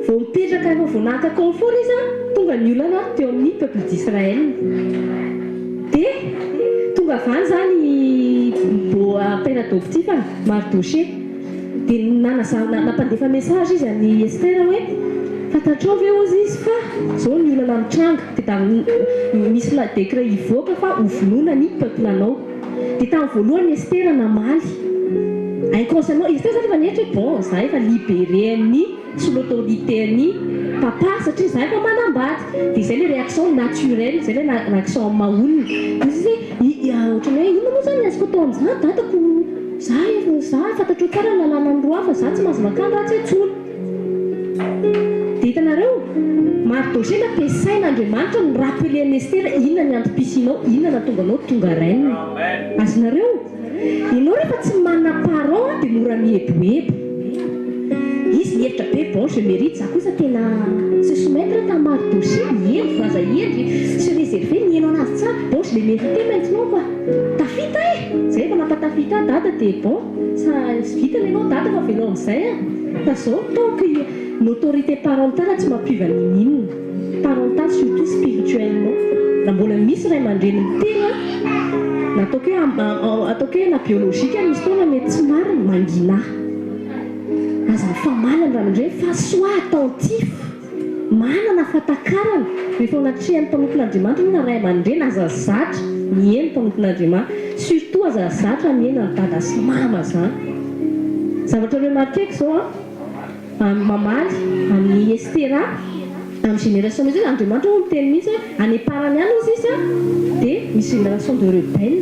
Vao mipetraka efa vao naka confort izy an, tonga ny olana teo amin'ny peuple d'Israël. Dia tonga avy any izany beau père adoptif-ny, Mardoché. Dia nanaza nampandefa message izy an'i Esther hoe, fantatrao ve hozy izy fa zao ny olana mitranga, dia da misy la décret hivoaka fa ho vonoina ny peuple anao. Dia tamin'ny voalohany Estera namaly inconsciemment, Estera zany efa nieritreritra hoe bon za efa libéré-n'ny sous l'autorité-n'i papa satria za efa manambady. Dia izay ilay réaction naturelle, izay ilay réaction amin'ny maha olona. Dia izy hoe i ohatran'ny hoe inona moa izany ny azoko atao amin'izany dadako, za efa za fantatrao tsara ny lalànan'ny roi fa za tsy mahazo mankany raha tsy antsoina. Dia hitanareo, Mardoché nampiasain'Andriamanitra ny rappeler an'i Estera inona ny antom-pisianao, inona nahatonga anao tonga reine. Azonareo? Ianao rehefa tsy manana parent dia mora mieboebo. Izy nihevitra be bon je mérite, za kosa tena se soumettre tamin'i Mardoché, hendry zaza hendry, se réserver, niheno anazy tsara, bon je l'ai mérité maintenant quoi. Tafita e! Zay efa nampatafita ahy dada dia bon. Sa vitany ianao dada fa avelao amin'izay an! Fa zao tant que ny autorité parentale tsy mampiova ninoninona, parentale surtout spirituellement, raha mbola misy ray aman-dreny miteny an, na ataoko hoe ataoko hoe na biologique ary misy fotoana mety tsy marina, mangina. Aza mifamaly amin'ny ray aman-dreny fa sois attentif. Manana fahatakarana rehefa ao anatrehan'ny mpanompon'Andriamanitra ianao na ray aman-dreny aza zatra miheno mpanompon'Andriamanitra surtout aza zatra miheno an'i dada sy mama zany. Zavatra remarqueko zao an, mamaly amin'i Estera amin'ny génération misy izy Andriamanitra hono miteny mihitsy hoe any am-parany any hozy izy an dia misy génération de rebelle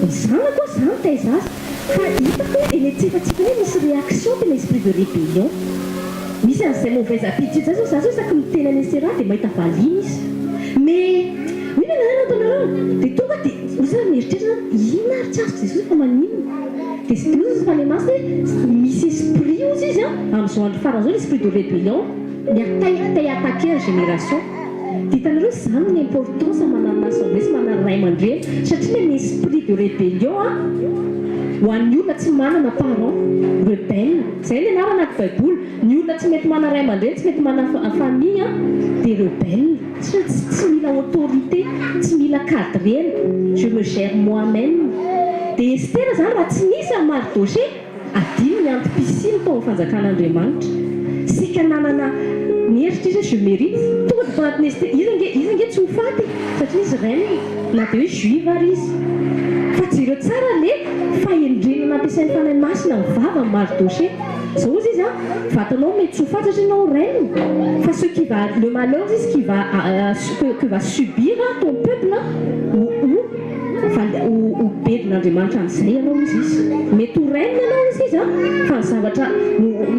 ny zanako aho za mitaiza azy fa hitako hoe eny antsiratsirany eny misy réaction tena esprit de rébellion. Misy an'izay mauvaise habitude zay zao, za zao isaky miteny an'i Estera dia mahita valiana izy. Mais oui mais nareo nataonareo dia tonga dia ozy za mieritreritra zany inona ary tsy azoko Jesosy fa maninona? Dia sy ozy izy Fanahy Masina hoe misy esprit ozy izy an amin'izao andro farany izao l'esprit de rébellion mi-attaque te hi-attaquer ny génération. Dia hitanareo izany ny importance manana assemblée sy manana ray aman-dreny satria ilay esprit de rébellion an ho an'ny olona tsy manana parents rebelle. Zay ny anarana anaty baiboly, ny olona tsy mety mana ray aman-dreny, tsy mety mana famille dia rebelle, tsy tsy mila autorité, tsy mila cadrena, je me gère moi même. Dia Estera zany raha tsy nisy an'i Mardoché, adino ny antom-pisiany tao amin'ny fanjakan'Andriamanitra. Saika nanana nieritritra izy hoe je mérite, tonga dia tao anatin'i Estera, izy ange izy ange tsy ho faty e, satria izy reine, na dia hoe juive ary izy. Fa jereo tsara le Fahendrena nampiasain'ny Fanahy Masina ny vavan'i Mardoché. Zao ozy izy an, vatanao mety tsy ho faty satria ianao reine, fa ce qui va, le malheur ozy izy qui va, que va subir ton peuple ho ho ho bedin'Andriamanitra amin'izay ianao ozy izy. Mety ho reine ianao ozy izy an, fa ny zavatra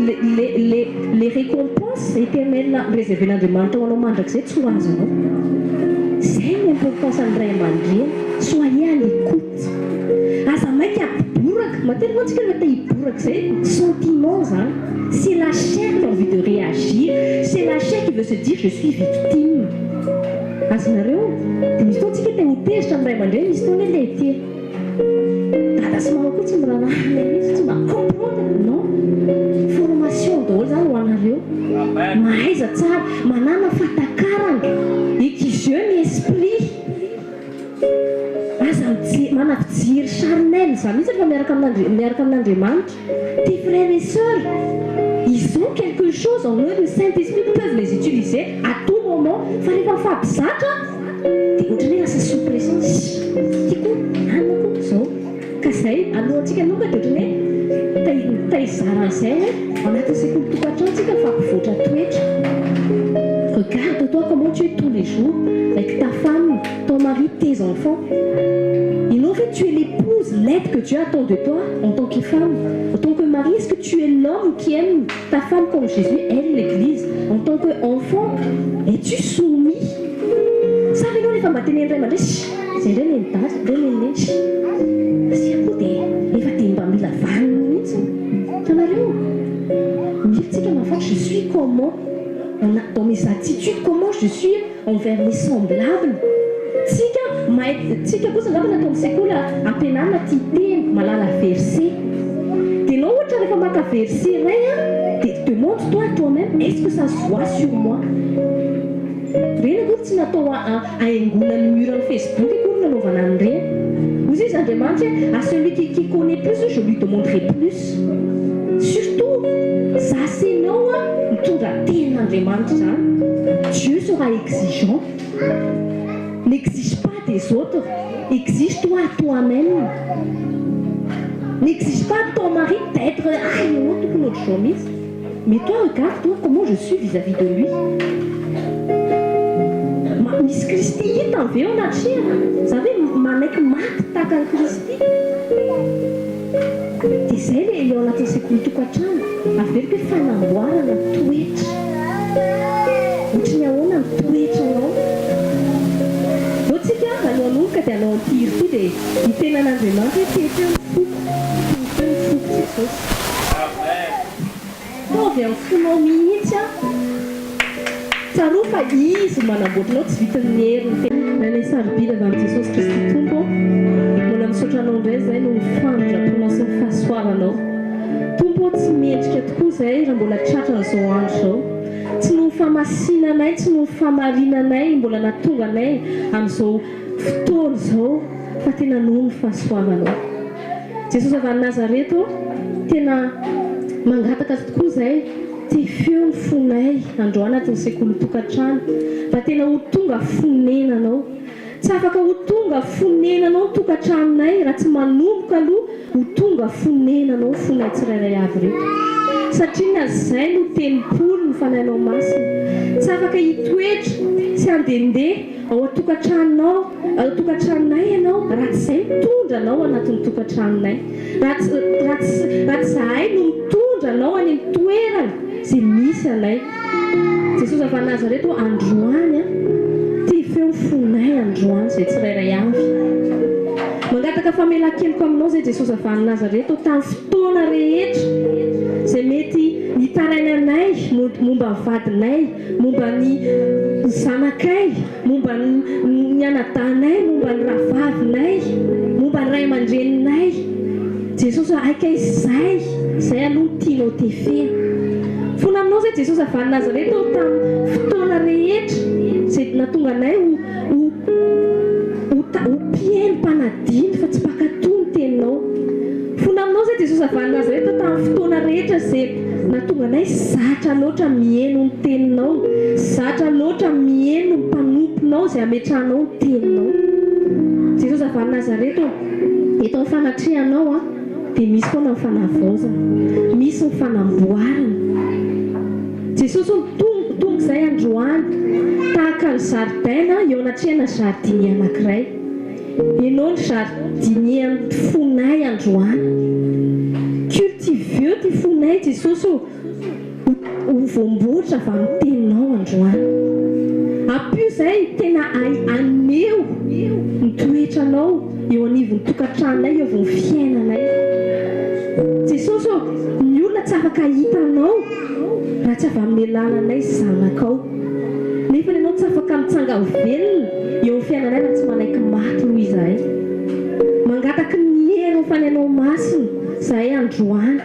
le le le les récompenses éternelles reserven'Andriamanitra ho anao mandrakizay tsy ho azonao. Zay ny importance an'ny ray aman-dreny, soyez à l'écoute. Aza maika hiboraka, matetika mantsy tsika rehefa te hiboraka izay sentiment zany, c'est la chair qui a envie de réagir, c'est la chair qui veut se dire je suis victime. Azonareo? Dia misy fotoana tsika te ho tezitra amin'ny ray aman-dreny, misy fotoana hoe le ty dada sy mama koa tsy miraharaha anay mihitsy, tsy mba comprendre, non. Formation daholo zany ho anareo. Mahaiza tsara, manàna fahatakarana, aiguisez ny esprit. Aza mijery, mana fijery charnel za mihitsy rehefa miaraka amin'Andri, miaraka amin'Andriamanitra. Tes frères et sœurs, ils ont quelque chose en eux, le Saint Esprit peuvent les utiliser à tout moment, fa rehefa mifampizatra dia ohatran'ny hoe lasa sous pression, ity koa, anona koa, zao. Ka zay, alohantsika aloha dia ohatran'ny hoe te te hizara an'izay hoe ao anatin'ny sekoly tokantrano tsika mifampivoatra toetra. Regarde toi comment tu es tous les jours avec ta femme, ton mari, tes enfants. Ianao ve tu es l'épouse, l'aide que Dieu attend de toi en tant que femme? En tant que mari, est-ce que tu es l'homme qui aime ta femme comme Jésus aime l'église? En tant que enfant, es-tu soumis? Sa ve ianao rehefa mba tenen'ny ray aman-dreny, Chut! Zay indray neny dada, indray neny neny sy asia koa dia efa dia mba mila vaniny mihitsy hitanareo mila tsika mahafantatra je suis comment dans mes attitudes comment je suis envers mes semblables tsika mahay tsika kosa angamba natao amin'ny sekoly ampianarina tia teny mahalala verset dia ianao ohatra rehefa maka verset iray an dia demande toi toi même est ce que ça se voit sur moi Ireny akory tsy natao hahaingoana ny mur an'ny Facebook akory nanaovana an'ireny. Hoy izy Andriamanitra hoe à celui qui qui connait plus je lui demanderai plus. Surtout za sy enao an mitondra tenin'Andriamanitra izany. Dieu sera exigeant. N'exige pas. des autres, exige-toi à toi-même. N'exige pas à ton mari d'être ah ianao tokony ohatr'izao mihitsy. Mais toi regarde toi comment je suis vis-à-vis de lui. Misy Kristy hitany ve eo anatrehako? Za ve manaiky maty tahaka an'i Kristy? Dia izay ilay ao anatin'ny sekoly tokantrano, averiko hoe fanamboarana toetra. Ohatry ny ahoana ny toetranao? Ndao tsika aloha hanomboka dia hanao an'ity hira ity dia hiteny an'Andriamanitra hoe tehefeo ny foko, tehefeo ny foko Jesosy. Ataovy amin'ny fonao mihitsy an! Tsarovy fa Izy no manamboatra anao, tsy vitin'ny herin'ny tena. Rainay sarobidy avy amin'i Jesosy Kristy Tompo ô, mbola misaotra Anao indray izahay noho ny famindram-ponao sy ny fahasoavanao. Tompo ô, tsy mendrika tokoa izahay raha mbola tratran'izao andro izao. Tsy noho ny famasinanay, tsy noho ny fahamarinanay mbola nahatonga anay amin'izao fotoana izao fa tena noho ny fahasoavanao. Jesosy avy any Nazareth ô, tena mangataka tokoa izahay. Tefeo ny fonay androany ato ny sekoly tokantrano mba tena ho tonga fonenanao. Tsy afaka ho tonga fonenanao ny tokantranonay raha tsy manomboka aloha ho tonga fonenanao ny fonay tsirairay avy ireto. Satria na izay no telopolo ny Fanahinao Masina. Tsy afaka hitoetra sy handehandeha ao an-tokantranonao ao an-tokantranonay ianao raha tsy izay mitondra anao anatin'ny tokantranonay. Raha tsy, raha tsy, raha tsy zahay no mitondra anao any amin'ny toerana izay misy anay. Jesosy avy any Nazareth ô, androany an, te feo ny fonay androany izay tsirairay avy. Mangataka famelan-keloka aminao izay Jesosy avy any Nazareth ô, tamin'ny fotoana rehetra izay mety nitarainanay momba ny vadinay, momba ny zanakay, momba ny anadahinay, momba ny rahavavinay, momba ny ray aman-dreninay. Jesosy ô, aika izay, izay aloha no tianao tefena. Fona aminao izay Jesosy avy any Nazareta ô, tamin'ny fotoana rehetra izay nahatonga anay ho, ho, ho, ho mpihaino, mpanadino fa tsy mpankatò ny teninao. Fona aminao izay Jesosy avy any Nazareta tamin'ny fotoana rehetra izay nahatonga anay zatra loatra miheno ny teninao, zatra loatra miheno ny mpanomponao izay ametrahanao ny teninao. Jesosy avy any Nazareta ô, eto amin'ny fanatrehanao an, dia misy foana ny fanavaozana, misy ny fanamboarana. Jesosy ô, tonga izay androany tahaka ny zaridaina eo anatrehana jardinier anankiray. Enao ny jardinier an'ny fonay androany. Cultiveo ty fonay Jesosy ô ho voamboatra avy amin'ny teninao androany. Ampio zay tena ahy haneho ny toetranao eo anivon'ny tokantranonay eo avon'ny fiainanay. Jesosy ô, ny olona tsy afaka hahita anao raha tsy avy amin'ny alalanay zanakao. Nefa ianao tsy afaka mitsanga velona eo amin'ny fiainanay raha tsy manaiky maty noho izahay. Mangataky ny hery ho fanenao masina izahay androany.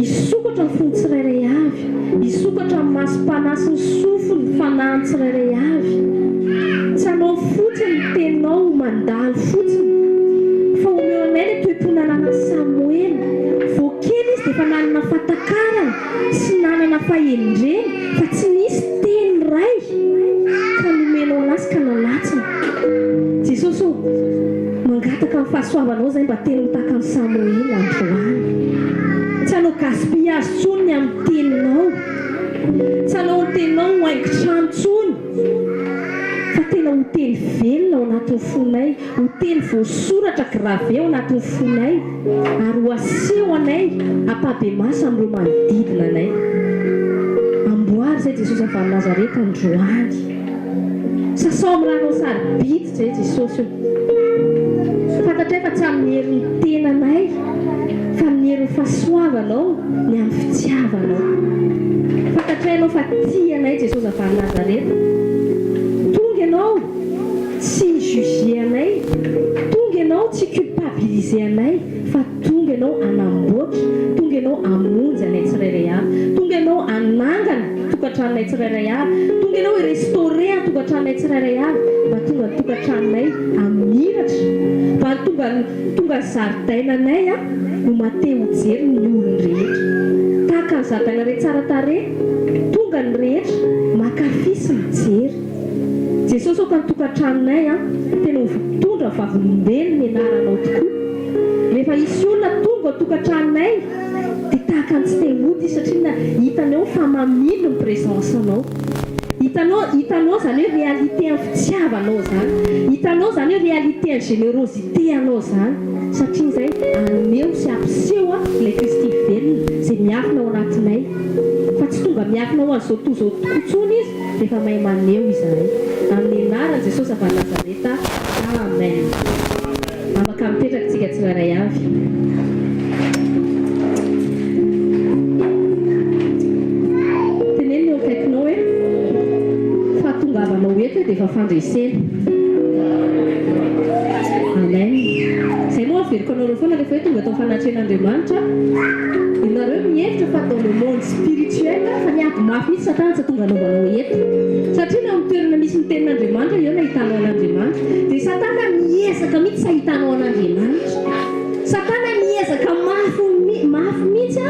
Hisokatra ny fon'ny tsirairay avy, hisokatra ny masom-panahy sy ny sofin'ny fanahin'ny tsirairay avy. Tsy hanao fotsiny ny teninao ho mandalo fotsiny, fa omeo anay ilay toe-po nananan'i Samoela. Vao kely izy dia efa nanana fahatakarana. Tsy nanana fahendrena fa tsy nisy teny iray ka nomenao anazy ka nalatsiny. Jesosy ô, mangataka ny fahasoavanao izay mba teny ho tahaka an'i Samoela androany. Tsy hanao gaspillage intsony ny amin'ny teninao. Tsy hanao ny teninao ho haingon-trano intsony fa tena ho teny velona ao anatin'ny fonay, ho teny voasoratra gravé ao anatin'ny fonay. Ary ho aseho anay ampahibemaso amin'ireo manodidina anay. Amboary izay Jesosy avy any Nazareta androany. Sasao amin'ny ranao sarobidy izay Jesosy o. Fantatray fa tsy amin'ny herin'ny tenanay fa amin'ny herin'ny fahasoavanao ny amin'ny fitiavanao. Fantatray ianao fa tia anay Jesosy avy any Nazareta. Tonga ianao. Tsy hi-juger anay, tonga ianao tsy culpabiliser anay fa tonga ianao hanamboatra, tonga ianao hamonjy anay tsirairay avy, tonga ianao hanangana tokantranonay tsirairay avy, tonga ianao hi-restaurer ny tokantranonay tsirairay avy mba tonga ny tokantranonay hamiratra, mba tonga tonga ny zaridainanay ho mate ho jery ny olon-drehetra. Tahaka ny zaridaina re tsara tarehy, tonga ny rehetra mankafy sy mijery. Jesosy aoka ny tokantranonay an, tena ho mpitondra vavolombelona ny anaranao tokoa. Rehefa hisy olona tonga ao tokantranonay dia tahaka ny tsy te hody izy satria na hitany ao fa mamindro ny présence anao. Hitanao, hitanao izany hoe réalité an'ny fitiavanao izany. Hitanao izany hoe réalité an'ny générosité anao izany. Satria izay haneho sy hampiseho ilay Kristy velona izay miafina ao anatinay. Fa tsy tonga miafina ho an'izao tontolo izao tokoa intsony Izy rehefa mahay maneho izahay. Amin'ny anaran'i Jesosy avy any Nazareta. Amen. Afaka mipetraka isika tsirairay avy. Teneno ny eo akaikinao hoe, Fahatongavanao eto dia efa fandresena. Amen. Izay moa averiko anareo foana rehefa hoe tonga tao fanatrehan'Andriamanitra. Ianareo mihevitra fa dans le monde spirituel fa miady mafy mihitsy Satana tsy hahatonga anaovanao eto. Satria na amin'ny toerana misy ny tenin'Andriamanitra eo no ahitanao an'Andriamanitra. Dia Satana miezaka mihitsy tsy ahitanao an'Andriamanitra. Satana miezaka mafy mafy mihitsy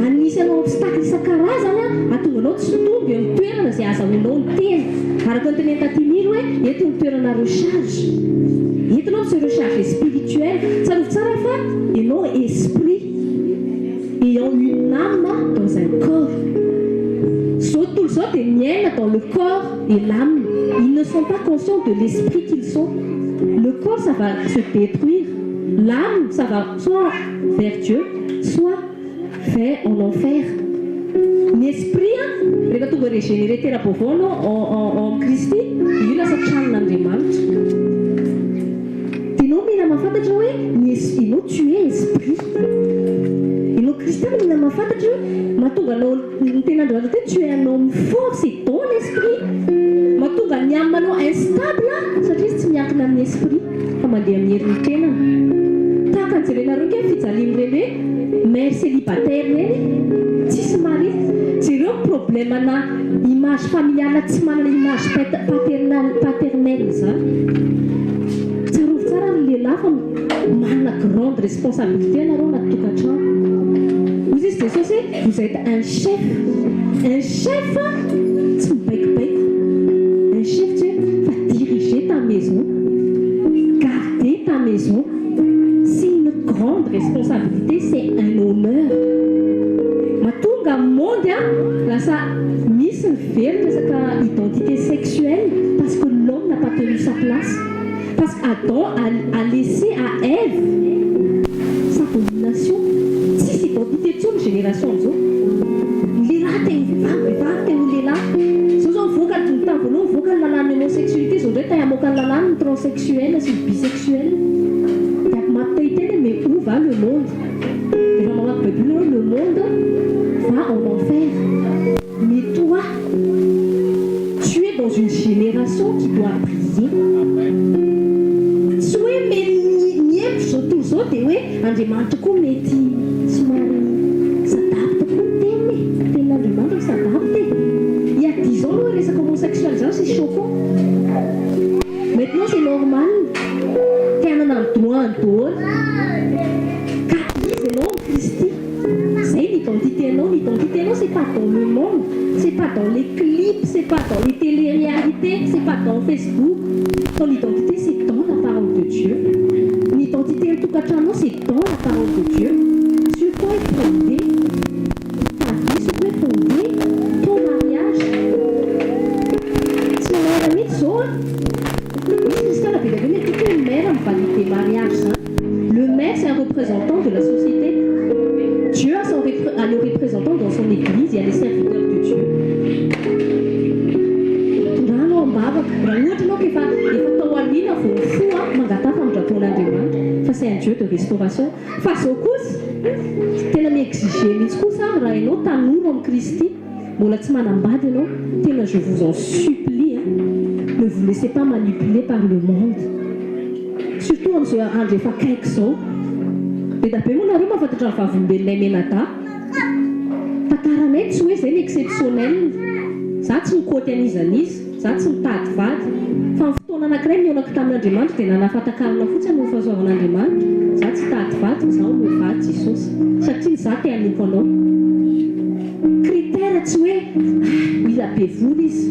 hanisy anao obstacle isan-karazany hahatonga anao tsy tonga eo amin'ny toerana izay ahazahoanao ny teny. Araka ny tenenin'i Taty Mily hoe eto ny toerana recharge. Eto ianao mi se recharger spirituel. Tsarovy tsara fa ianao esprit ayant une âme dans un corps. Izao tontolo izao dia miaina dans le corps et l'âme. Ils ne sont pas conscients de l'esprit qu'ils sont. Le corps ça va se détruire. L'âme ça va soit vers Dieu soit vers en enfer. Ny esprit an, rehefa tonga régénéré tera-baovao anao en en en Kristy dia io lasa tranon'Andriamanitra. Dia ianao mila mahafantatra hoe ny es ianao tu es esprit. Ianao kristiana mila mahafantatra hoe mahatonga anao ny tenin'Andriamanitra hoe tu es un homme fort c'est dans l'esprit. Mahatonga ny âme anao instable satria izy tsy miankina amin'ny esprit fa mandeha amin'ny herin'ny tenany. Tahaka ny jerenareo ange ny fijalian'ireny hoe mère célibataire ireny tsisy mari. Jereo ny problème ana image familiale tsy manana image paternale paternelle izany. Tsarovy tsara ry lehilahy fa manana grande responsabilité ianareo anaty tokantrano. Hoy izy Jesosy hoe vous êtes un chef. Un chef tsy mibaikobaiko. Un chef tsy hoe fa diriger ta maison, garder ta maison. C'est une grande responsabilité, c'est un honneur. Mahatonga ny monde lasa misy ny very resaka identité sexuelle parce que l'homme n'a pas tenu sa place. Parce qu'Adam a, a laissé à Ève sa domination. Tsisy identité intsony génération am'izao. Ny lehilahy te ho vehivavy, vehivavy te ho lehilahy. Zao zao mivoaka ny tamin'ny voalohany mivoaka ny lalàn'ny homosexualité, zao indray te hamoaka ny lalàn'ny transsexuel sy ny bisexuel. Dia mampite hiteny hoe mais où va le monde? Rehefa mamaky baiboly hoe le monde va en enfer. Mais toi, tu es dans une génération qui doit briller. Tsy hoe me mihevitra izao tontolo izao dia hoe Andriamanitra koa mety somary s'adapte koa ny teniny e. Tenin'Andriamanitra mi-s'adapte e. Il y a 10 ans aloha resaka homosexuel izany c'est choquant. Maintenant c'est normal. Te hanana ny droit-ny daholo. Ka iza ianao amin'i Kristy? Izay ny identité anao, ny identité anao c'est pas dans le monde, c'est pas dans les clips, c'est pas dans les télé-réalités, c'est pas dans Facebook. Ton identité c'est dans la parole de Dieu. Ny identité ny tokantranonao c'est dans la parole de Dieu. Sur quoi est fondée ta vie, sur quoi est fondé ton mariage? Tsy manahira mihitsy izao an. Misy kristiana be dia be mety hoe maire mi-valider mariage zany. Le maire c'est un représentant de la société. Dieu a, son a le représentant dans son église, il y a les serviteurs de Dieu. Tondrano am-bavaka. Raha ohatra ianao ka efa efa tao aoriana vao mifoha, mangataha famindram-pon'Andriamanitra fa c'est un Dieu de restauration. Fa zao kosa, tena mi-exiger mihitsy kosa raha ianao tanora amin'i Kristy, mbola tsy manambady ianao, tena je vous en supplie, hein, ne vous laissez pas manipuler par le monde. Surtout amin'izao andro efa akaiky izao. Be dia be moa nareo mahafantatra ny vavolombelonay Menada. Tantaranay tsy hoe izay ny exceptionnel. Za tsy mikoty an'iza n'iza, za tsy mitady vady. Fa ny fotoana anankiray nihaonako tamin'Andriamanitra dia nanafantakarina fotsiny ny fahasoavan'Andriamanitra. Za tsy hitady vady fa za omeo vady Jesosy. Satria za te hanompo anao. Critère. Tsy hoe ah mila be vola izy,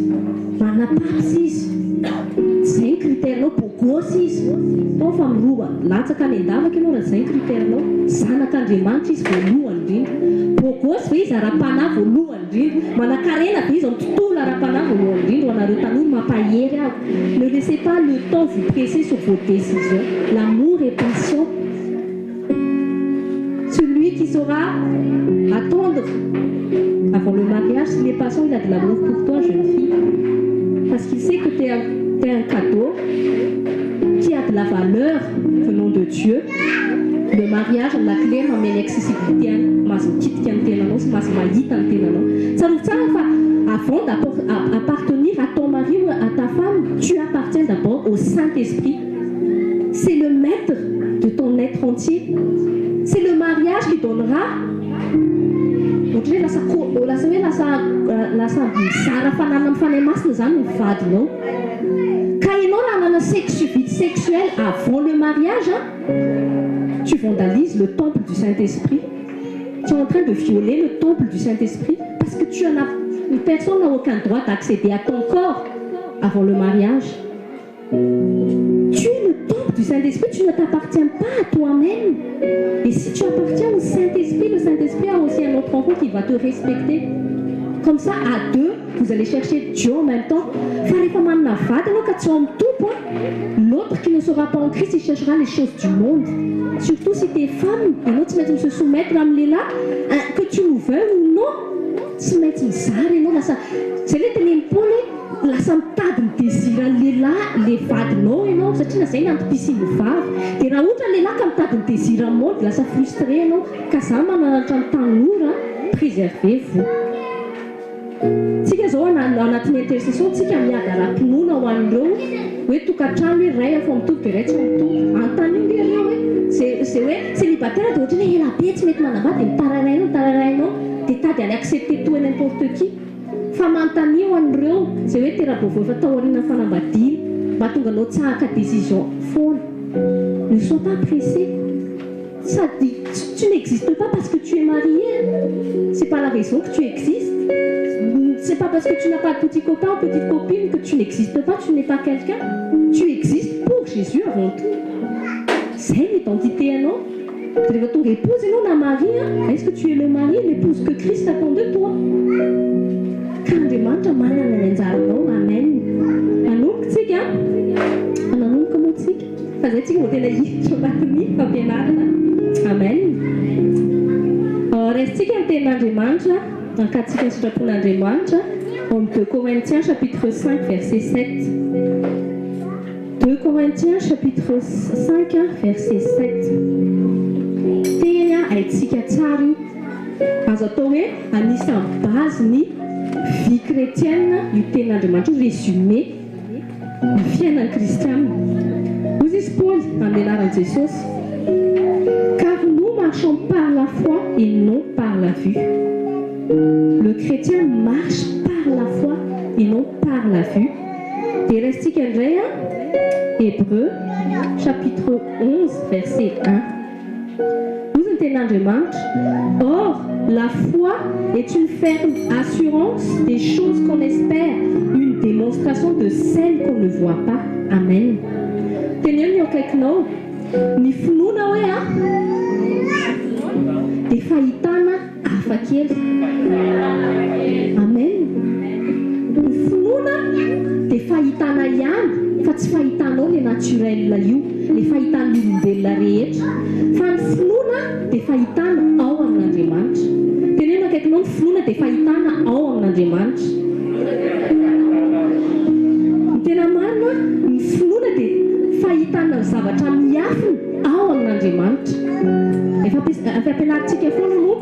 manana paps izy, tsy izay ny critère-nao, beau gosse izy, tao fa miroa latsaka any an-davaka ianao raha izay ny critère-nao, zanak'Andriamanitra izy voalohany indrindra, beau gosse ve izy ara-panahy voalohany indrindra, manankarena ve izy ao amin'ny tontolo ara-panahy voalohany indrindra, ho anareo tanora mampahery aho, ne laissez pas le temps vous presser sur vos décisions, l'amour est patient. Celui qui saura attendre avant le mariage, s'il est patient, il a de l'amour pour toi, jeune fille. Parce qu'il sait que tu es un cadeau qui a de la valeur venant de Dieu. Le mariage, la clé manome ny accessibilité any, mahazo mikitika ny tenanao sy mahazo mahita ny tenanao. Tsarovy tsara fa avant d'appartenir à ton mari ou à ta femme, tu appartiens d'abord au Saint-Esprit. C'est le maître de ton être entier. C'est le mariage qui donnera ohatra hoe lasa ko lasa hoe lasa lasa mizara fananana amin'ny Fanahy Masina zany ny vadinao. Ka ianao raha hanana sexe vie sexuelle avant le mariage, hein, tu vandalises le temple du Saint-Esprit. Tu es en train de violer le temple du Saint-Esprit parce que tu en as une personne n'a aucun droit d'accéder à ton corps avant le mariage. Tu es le temple du Saint-Esprit, tu ne t'appartiens pas à toi-même. Et si tu appartiens au Saint-Esprit, le Saint-Esprit a aussi un autre enfant qui va te respecter. Comme ça, à deux, vous allez chercher Dieu en même temps. Fa rehefa manana vady anao ka tsy ao amin'ny Tompo, l'autre qui ne sera pas en Christ, il cherchera les choses du monde. Surtout si tu es femme, ianao tsy maintsy se soumettre amin'ny lehilahy, que tu le veuilles ou non. Tsy maintsy mizara ianao lasa zay le tenen'ny Paoly hoe lasa mitady ny désir-n'ny lehilahy le vadinao ianao satria na zay ny antom-pisian'ny vavy. Dia raha ohatra lehilahy ka mitady ny désir monde, lasa frustré ianao. Ka za mananatra ny tanora, préservez-vous. Tsika zao anatin'ny intercession tsika miady ara-pinoana ho an'ireo hoe tokantrano hoe ray afo mitovy dia ray tsy mitovy. Anontany io ireo hoe zay zay hoe célibataire dia ohatra hoe ela be tsy mety manambady, dia mitararainao mitararainao dia tady any accepter tout et n'importe qui. Fa manontany io an'ireo zay hoe tera-baovao efa tao aorian'ny fanambadiana mba tonga anao tsy haka décision foana. Ne sois pas pressé. Ça dit, tu n'existes pas parce que tu es marié. C'est pas la raison que tu existes. C'est pas parce que tu n'as pas de petit copain ou petite copine que tu n'existes pas, tu n'es pas quelqu'un. Tu existes pour Jésus avant tout. C'est l'identité anao. Rehefa tonga épouse ianao na mari, est-ce que tu es le mari, l'épouse que Christ attend de toi? Ka Andriamanitra manana ny anjaranao. Amen. Manomboka tsika, nanomboka moa tsika fa zay tsika vao tena hiditra anatin'ny fampianarana. Amen. Raisitsika ny tenin'Andriamanitra ankatsika ny sitrapon'Andriamanitra ao amin'ny 2 Corinthiens chapitre 5 verset 7. 2 Corinthiens chapitre 5 verset 7. Teny haitsika tsara io. Azo atao hoe anisan'ny base ny vie chrétienne io tenin'Andriamanitra io, résumé ny fiainan'ny kristianina. Hoy izy Paoly amin'ny anaran'i Jesosy: "Car nous marchons par la foi et non par la vue." Le chrétien marche par la foi et non par la vue. Dia raisitsika indray a Hébreu chapitre 11 verset 1. Hoy ny tenin'Andriamanitra: "Or la foi est une ferme assurance des choses qu'on espère, une démonstration de celles qu'on ne voit pas." Amen. Teneno ny akaikinao: ny finoana hoe a dia fahitana hafa kely. Amen. Ny finoana dia fahitana ihany fa tsy fahitanao le naturel io, le fahitan'ny olombelona rehetra, fa ny finoana dia fahitana ao amin'Andriamanitra. Teneno akaikinao: ny finoana dia fahitana ao amin'Andriamanitra. Ny tena marina, ny finoana dia fahitana ny zavatra miafina ao amin'Andriamanitra. Efa ampianarintsika foana moa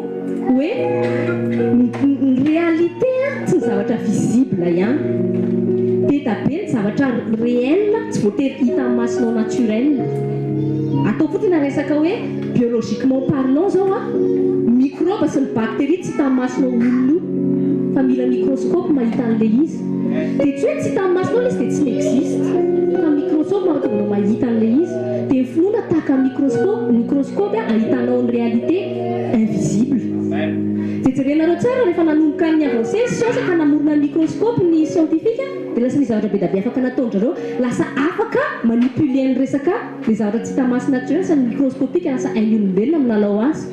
hoe ny réalité tsy ny zavatra visible ihany be da be, ny zavatra réel tsy voatery hita amin'ny masonao naturel. Atao fotsiny resaka hoe biologiquement parlant zao a, microbe sy ny bactérie tsy hita amin'ny masonao olona io fa mila microscope mahita an'le izy. Dia tsy hoe tsy hita amin'ny masonao le izy dia tsy n'existe, fa microscope mahatonga anao mahita an'le izy. Dia ny finoana tahaka microscope, microscope a ahitanao ny réalité invisible. Dia jerenareo tsara rehefa nanomboka ny avancé ny siansa ka namorona ny microscope ny scientifique dia lasa nisy zavatra be dia be afaka nataon-drareo, lasa afaka manipuler ny resaka le zavatra tsy hita maso naturel sy ny microscopique lasa hain'ny olombelona milalao azy.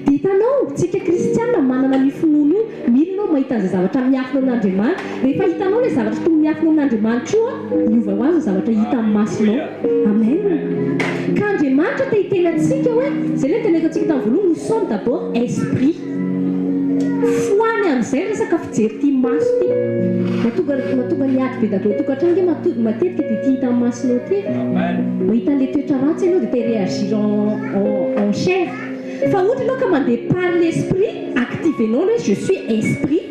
Dia hitanao, tsika kristiana manana an'io finoana io, mino ianao mahita an'izay zavatra miafina ao amin'Andriamanitra. Rehefa hitanao ilay zavatra tokony miafina ao amin'Andriamanitra io an, miova ho azy ny zavatra hita amin'ny masonao. Amen. Ka Andriamanitra te hiteny antsika hoe, izay ilay noteneniko antsika tamin'ny voalohany, nous sommes d'abord esprit. Foany amin'izay ny resaka fijery ity maso ity. Mahatonga, mahatonga ny ady be dia be ao an-tokantrano ange matetika dia ity hita amin'ny masonao ity. Mahita an'ilay toetra ratsy ianao dia te hi-réagir en, en, en chair. Fa ohatra ianao ka mandeha par l'esprit, activer-nao ny hoe je suis esprit,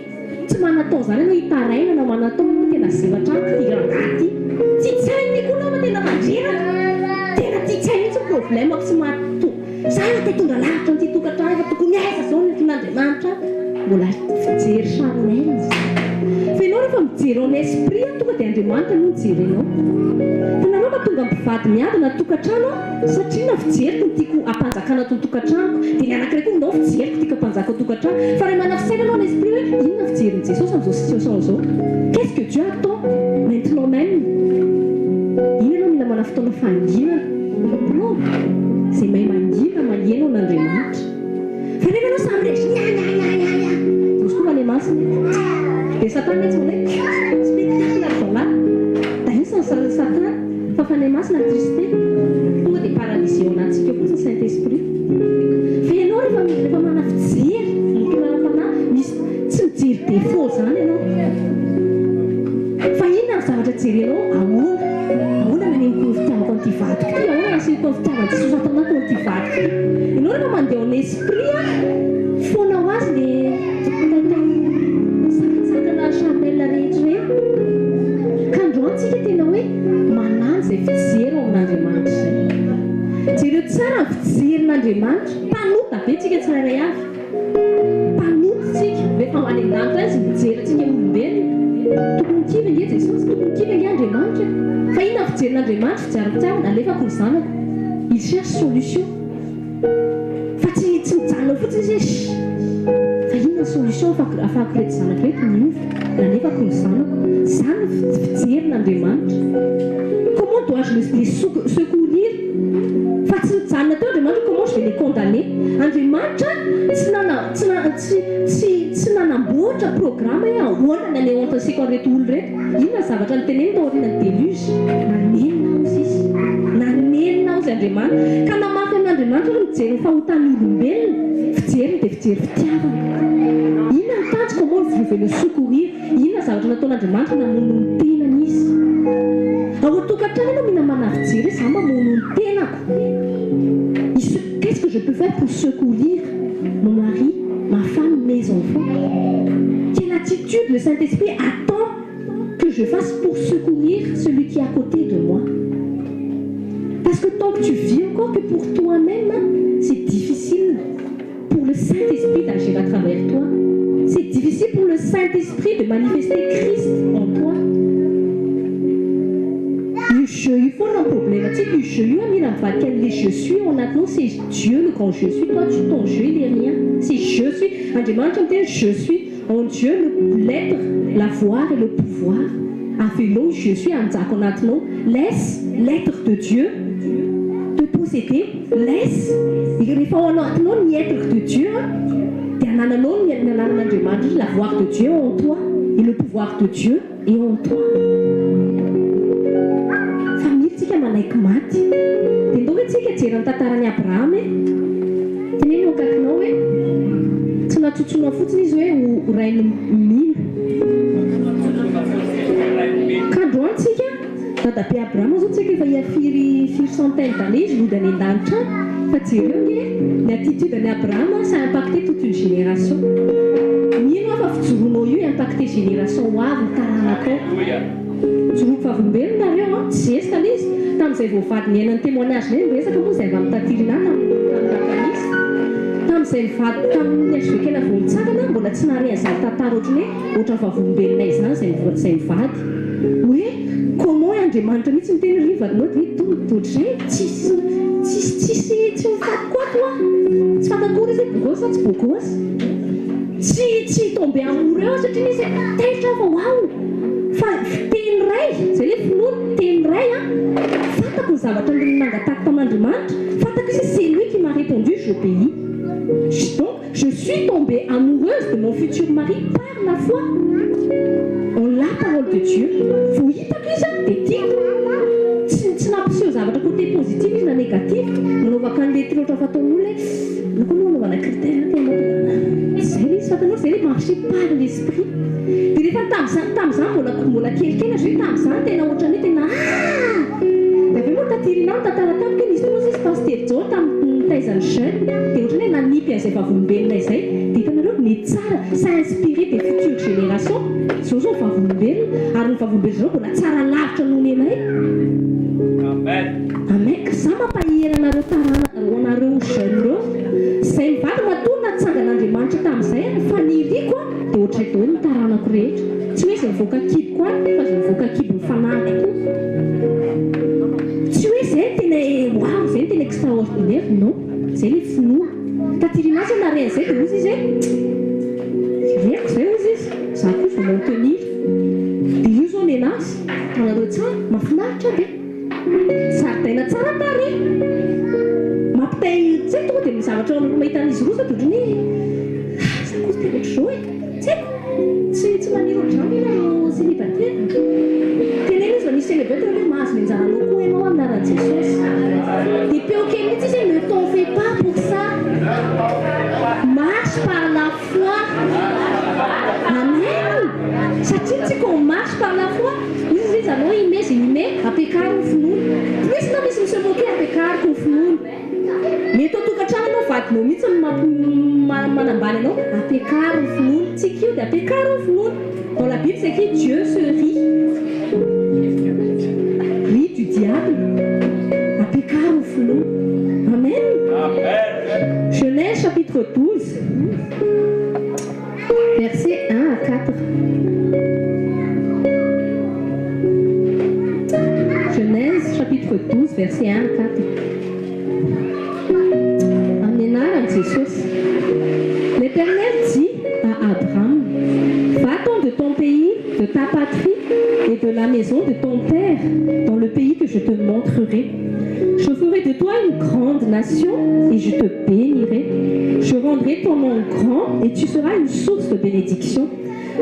tsy manatao zany ianao hitaraina na manatao ianao tena zevatra amiko ty rangahy ty, tsy tsy hainy ty koa nama tena mandreraka, tena ty tsy hay mihitsy ny problème-ko tsy maha to, za te hitondra lavitra an'ity tokantrano efa tokony aiza zao ny tian'Andriamanitra ahy, mbola fijery charnel zany. Fa ianao rehefa mijery en esprit tonga dia Andriamanitra no jerenao. Hitanareo mahatonga mpivady miadana tokantrano an! Satria na fijeriko no tiako hampanjakana ato an-tokantranoko, dia ny anankiray koa nao fijeriko tiako hampanjaka ao an-tokantrano. Fa raha manana fisainana aho en esprit hoe inona ny fijerin'i Jesosy amin'izao situation izao? Qu'est-ce que Dieu attend maintenant même? Iny ianao mila manana fotoana fahanginana. Non, izay mahay mangina maheno an'Andriamanitra. Fa rehefa ianao samy resy, nya nya nya nya nya, misy koa Fanahy Masina eto. Dia Satana etsy manao hoe spectacle ry zalahy. Dia iny Satana. Fa Fanahy Masina attriste, tonga dia paralysé ao anatintsika ao fotsiny Saint Esprit. Fa ianao rehefa rehefa manana fijery mitondra ara-panahy, misy tsy mijery défaut zany ianao. Fa inona ny zavatra jerenao? Ahoana? Ahoana no anehoako ny fitiavako an'ity vadiko ity? Ahoana no asehoko ny fitiavan'i Jesosy ato anatiny an'ity vadiko ity? Ianao rehefa mandeha en esprit an, foana ho azy le taitaina sakantsakana charnel rehetra ireny. Ka androany tsika tena hoe Manana izay fijery ao amin'Andriamanitra izay. Jereo tsara ny fijerin'Andriamanitra. Mpanota be tsika tsirairay avy. Mpanota tsika. Rehefa any an-danitra any izy mijery antsika olombelona. Tokony ho kivy ange Jesosy, tokony ho kivy ange Andriamanitra e. Fa inona ny fijerin'Andriamanitra? Fijerim-pitiavana, alefako ny zanako. Il cherche solution. Fa tsy tsy mijanona eo fotsiny izy hoe shh! Fa inona ny solution afahako afahako ireto zanako ireto miova? Nalefako ny zanako. Izany no fijerin'Andriamanitra. Comment dois-je les les secourir? Fa tsy nijanona teo Andriamanitra hoe comment je vais les condamner? Andriamanitra tsy nana tsy na tsy tsy tsy nanamboatra programme hoe ahoana ny anehoantaseko an'ireto olona ireto. Inona ny zavatra noteneniny tao aorianan'ny déluge? Nanenina hozy izy. Nanenina hozy Andriamanitra. Ka namafy an'Andriamanitra hoe mijery ny fahotan'ny olombelona. Fijeriny dia fijery fitiavana. Inona ny tanjoko? Comment je vais le secourir? Inona ny zavatra nataon'Andriamanitra? Namono ny tenany izy. Ao an-tokantrano ianao mila manafijery hoe za mamono ny tenako. Qu'est-ce que je peux faire pour secourir mon mari, ma femme, mes enfants? Quelle attitude le Saint-Esprit attend que je fasse pour secourir celui qui est à côté de moi? Parce que tant que tu vis encore que pour toi-même, c'est difficile pour le Saint-Esprit d'agir à travers toi. C'est difficile pour le Saint-Esprit de manifester Christ en toi. Io je io foana ny problème-tsika, io je io mila mivadika an'ilay je suis ao anatinao, c'est Dieu le grand je suis, toi tu ton je il est rien, c'est je suis, Andriamanitra miteny je suis, en Dieu le l'être, l'avoir et le pouvoir, avelao io je suis hanjaka ao anatinao, laisse l'être de Dieu te posséder, laisse, rehefa ao anatinao ny être de Dieu dia anananao ny ananan'Andriamanitra, l'avoir de Dieu en toi et le pouvoir de Dieu. Eo en toi. Fa mila tsika manaiky maty. Dia ndao ve tsika hijery ny tantaran'i Abrahama e? Teneno eo akaikinao hoe, tsy natsotsonao fotsiny izy hoe ho rain'ny mino. Ka androany tsika, dadabe Abrahama zao tsika efa hiha firy firy centaine d'années izy mody any an-danitra any. Fa jereo nge ny attitude an'i Abrahama, ça a impacté toute une génération. Mino aho fa fijoroanao io hi-impacter génération ho avy ny taranakao. Mijoroa vavolombelona nareo an, tsy zesta le izy, tamin'izay vao vady niaina ny témoignage nay niresaka moa izay avy amin'ny taty Rinah tamin'ny tamin'ny alakamisy, tamin'izay nivady tamin'ny HVK vao nitsangana mbola tsy nahare an'izany tantara ohatran'ny hoe ohatran'ny vavolombelonay izany izay izay nivady hoe comment Andriamanitra mihitsy miteny ry vadinao dia hoe tonga dia ohatr'izay tsisy tsisy tsisy tsy ho faty koa ato aho. Tsy fantako akory izy hoe beau gosse sa tsy beau gosse. Tsy tsy tomber amoureux aho satria nisy taitra aho fa waouh! Fa teny iray, izay ilay finoana, teny iray an, fantako ny zavatra nangatahako tamin'Andriamanitra, fantako izy hoe c'est lui qui m'a répondu, j'obéis. Donc je suis tombée amoureuse de mon futur mari par la foi en la parole de Dieu. Vao hitako izy an, dia tiako. Tsy tsy nampiseho zavatra côté positif izy na négatif, nanaovako an'ilay ty loatra fataon'olona hoe. Io koa aloha anaovana critère tena tonga zay le izy fantanao zay le marcher par l'esprit de rehefa tamzany tamzany mbola mbola kelikely aza hoe tamzany tena ohatrany hoe tena ah de avy eo moa taty aoriana nitantara tamiko hoe nisy fotoana izy pasteur Joe tamin'ny nitaizany jeune de ohatrany hoe nanipy an'izay vavolombelona izay de hitanareo ny tsara ça inspiré des futures générations zao zao vavolombelona ary ny vavolombelona zareo mbola tsara lavitra noho ny anay. Amen. Amen ka za mampahery anareo tarana ho anareo jeune reo zay mivady matoa natsangan'Andriamanitra tamin'izay ny faniriako a dia ohatray daholo ny taranako rehetra tsy hoe zay mivoaka kiboko any fa zay mivoaka kibon'ny fanahiko koa tsy hoe zay no tena waouh zay no tena extraordinaire non zay le finoana taty aoriana aza nare an'izay dia hozy izy hoe reko zay hozy izy za koa vao m'en tenir dia io zao nenazy hitanareo tsara mahafinaritra be. Zaridaina tsara tarehy. Mampitahy tsy haiko tonga dia ny zavatra mahita an'izy roa sao dia ohatran'ny hoe ah za koa tena ohatr'izao e. Tsy haiko. Tsy tsy maniry ohatr'izany ve nareo célibataire? Teneno izy raha misy célibataire hoe mahazo ny anjaranao koa ianao amin'ny anaran'i Jesosy. Dia peo kely mihitsy izy hoe ne t'en fais pas pour ça. Marche par la foi. Amen. Satria tsika on marche par la foi. Iza iza anao ime ze ime ampiakaro ny finoana plus na misy mi se moquer ampiakariko ny finoana mety ao tokantrano anao vadinao mihitsy no manambany anao ampiakaro ny finoana tsika io de ampiakaro ny finoana dans la bible c'est écrit Dieu se rit rit du diable ampiakaro ny finoana amen Genèse chapitre 12 Versets 1 à 4. Genèse chapitre 12 versets 1 à 4. Amin'ny anaran'i Jesosy. L'Éternel dit à Abraham, Va-t'en de ton pays, de ta patrie et de la maison de ton père, dans le pays que je te montrerai. Je ferai de toi une grande nation et je te bénirai. Je rendrai ton nom grand et tu seras une source de bénédiction.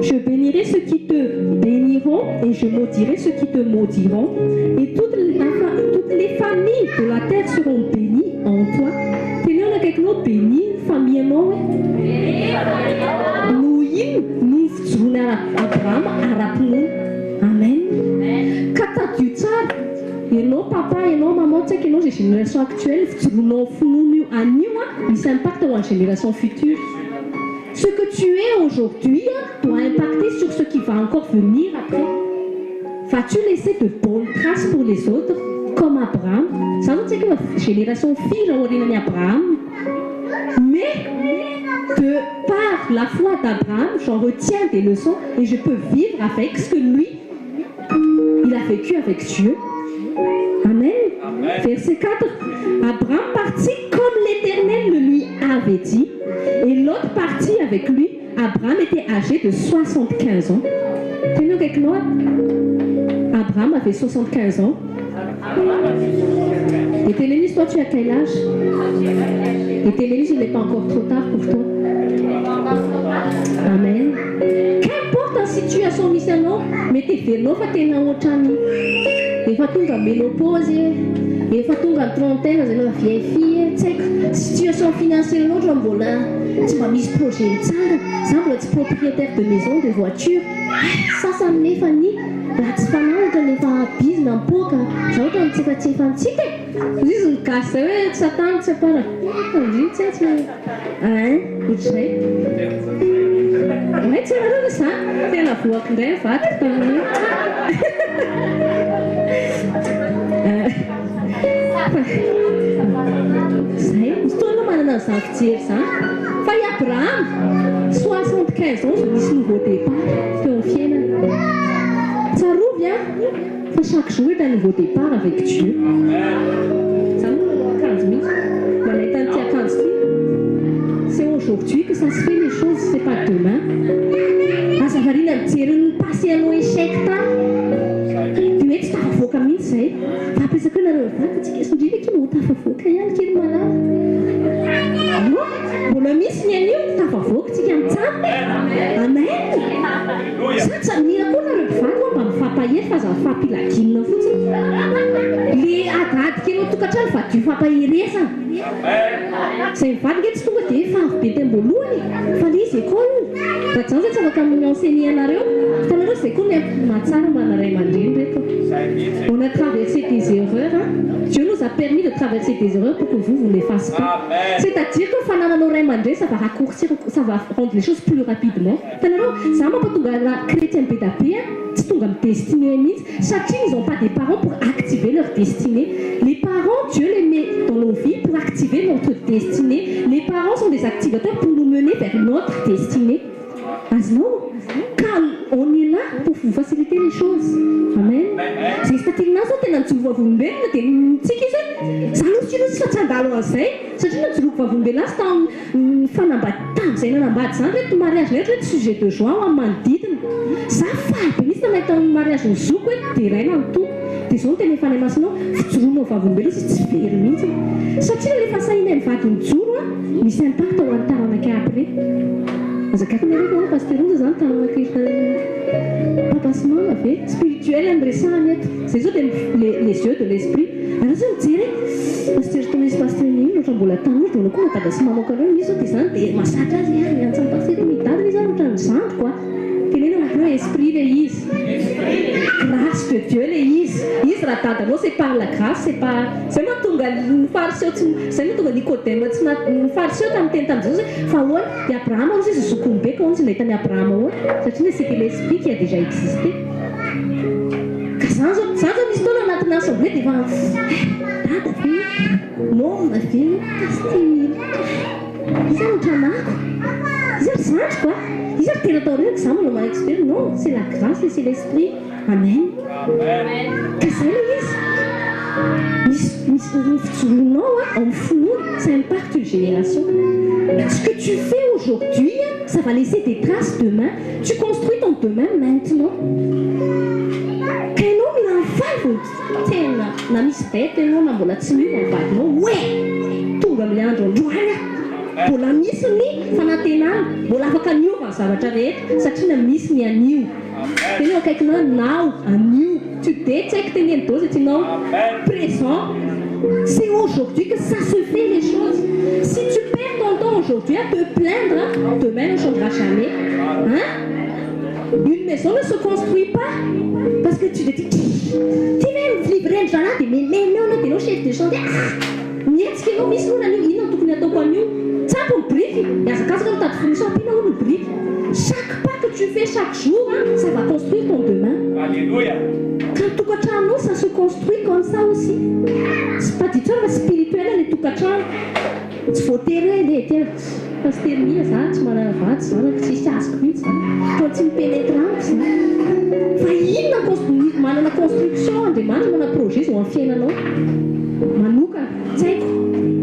Je bénirai ceux qui te béniront et je maudirai ceux qui te maudiront. Et toutes, toutes les familles de la terre seront bénies en toi. Teneo akaikinao béni famille anao hoe noho ino no fijoroana Abrahama ara-pinoana. Amen. Ka tadio tsara ianao papa, ianao maman, tsy haiko ianao zay génération actuelle fijoroanao finoana io anio a misy impact ho an'ny génération future. Ce que tu es aujourd'hui doit impacter sur ce qui va encore venir après. Vas-tu laisser de bonnes traces pour les autres comme Abraham? Za zao tsy haiko hoe génération firy aorianan'i Abraham. Mais de par la foi d'Abraham, j'en retiens des leçons et je peux vivre avec ce que lui, il a vécu avec Dieu. Amen. Verset 4. Abraham partit comme l'Éternel le lui avait dit. Et Lot partit avec lui. Abraham était âgé de 75 ans. Tenez akaikinao. Abraham avait 75 ans. Et tenez toi tu as quel âge? Et tenez il n'est pas encore trop tard pour toi. Amen. Qu'importe la situation misy anao, mety heverinao fa tena ohatrany efa tonga ménopause e, efa tonga ny trentaine zay efa vieille fille e, tsy haiko situation financière loatra mbola tsy mba misy projet mitsangana, za mbola tsy propriétaire de maison, de voiture. Sasany nefa ny raha tsy fanahy ohatrany efa bizina mipoaka, za ohatrany tsy efa tsy efa nitsika e. Izy ny gasy zay hoe tsy atany tsy apara. Ndry tsy tsy hein ohatr'izay. Ouais tsy hainareo ve zany? Tena voako indray ny vadiko tamin'io. Zay, misy fotoana anao manana an'izany fijery izany. Fa i Abrahama, 75 ans vao nisy nouveau départ teo amin'ny fiainany. Tsarovy an, fa chaque jour est un nouveau départ avec Dieu. Za moa manao akanjo mihitsy, manaita an'ity akanjo ity. fampilaginina fotsiny. Le adiady kely ao an-tokantrano vadio fampaherezana. Izay mivady nge tsy tonga dia favy be teny am-boalohany e! Fa le izy école. Raha tsy izany zay tsy afaka mi-enseigner anareo. Hitanareo zay koa ny mahatsara mana ray aman-dreny reto. On a traversé des erreurs hein. Dieu nous a permis de traverser des erreurs pour que vous vous ne les fasse pas. C'est-à-dire que fanananao ray aman-dreny ça va raccourcir, ça va rendre les choses plus rapidement. Hitanareo, za mampatonga raha chrétien be da be tsy tonga amin'ny destinée mihitsy satria ils ont pas des parents pour activer leur destinée. Les parents, Dieu les met dans nos vies pour activer notre destinée. Les parents sont des activateurs pour nous mener vers notre destinée. Azonao? Ka on est là pour vous faciliter les choses. Amen. Zay statilina zao tena nijoro vavolombelona dia mitsika izy hoe za aloha tsy izy fa tsy handalo an'izay satria najoroko vavolombelona azy tamin'ny fanambady tamin'izay nanambady zany reto mariage rehetra hoe sujet de joie ho amin'ny manodidina. Za faly be mihitsy nahita ny mariage ny zoko hoe deraina ny Tompo. Dia izao no tena efa any masinao fijoroanao vavolombelona izy tsy very mihitsy satria rehefa sahina mivady mijoro a misy impact ho an'ny taranaka après. Azakako nareo fa pasteur Onja zany taranaka papa sy mama ve spirituel ny resahany eto. Zay zao dia les yeux de l'esprit. Anao zao mijery pasteur Thomas, pasteur Nino ohatra mbola tanora dia manao koa madada sy mamako anareo misy zao dia zany dia mahazatra azy a miantsa ny pasteur midadana izy ohatra ny zandry quoi. Tenena hoe esprit le izy. Grâce de Dieu le izy. Izy raha dadanao, c'est par la grâce, c'est pas zay mahatonga ny fariseo tsy zay mahatonga Nicodème tsy ny fariseo tamin'ny teny tamin'i Jesosy fa ahoana i Abrahama hozy izy zokony be ka hozy nahita ny Abrahama ahoana satria c'était l'esprit qui a déjà existé. Ka zany zao misy fotoana anatina assemblée dia efa dada ve, moma ve, pasteur izy ary ohatranako izy ary zandry quoi, izy ary tena atao reny za manao ma-expert. Non, c'est la grâce et c'est l'esprit. Amen. Ka zay le izy misy ny fijoroanao a amin'ny finoana, ça impacte une génération. Ce que tu fais aujourd'hui, ça va laisser des traces demain. Tu construis ton demain maintenant. Ka ianao mila mifaly vao tena na misy bête ianao na mbola tsy miova ny vadinao hoe tonga amin'ny andro androany a mbola misy ny fanantenana, mbola afaka niova ny zavatra rehetra satria na misy ny anio. Tena akaikinao now anio, today, tsy haiko teneny dose tianao présent. C'est aujourd'hui que ça se fait, les choses. Si tu perds ton temps aujourd'hui à te plaindre, demain ne changera jamais, hein. Une maison ne se construit pas parce que tu te dis ty ve mivivrendry zalahy dia memeno anao dia anao chef de chantier, ah mihetsika ianao misy olona anio inona no tokony ataoko anio tsy ampy ny briky miazakazaka mitady fournisseur ampiana olo ny briky. Chaque pas que tu fais chaque jour, hein, ça va construire ton demain. Alléluia. Ka ny tokantranonao, ça se construit comme ça aussi. C'est pas du tout fa spirituel le tokantrano tsy voatery hoe le tia pasteur mia za tsy manana vady zanako tsisy azoko mihitsy zany fa tsy mipénétre amiko zany fa inona manana construction Andriamanitra manana projet zao amin'ny fiainanao manokana tsy haiko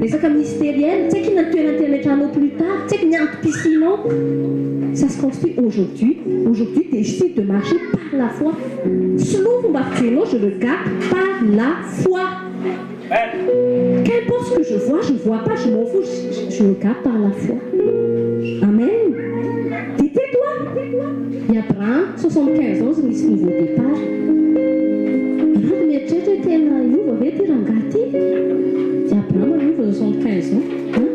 resaka ministériel tsy haiko inona ny toerana tena metranao plus tard tsy haiko ny antom-pisinao. Ça se construit aujourd'hui. Aujourd'hui, décide de marcher par la foi. Selon fomba fijerenao, je le garde par la foi. Amen. Qu'importe ce que je vois, je vois pas, je m'en fous, je le garde par la foi. Amen. Dia tais-toi. I Abraham, 75 ans, misy nouveau départ. Anao mieritreritra hoe tena iova ve ty rangahy ty? Dia Abraham niova 75 ans. Hein?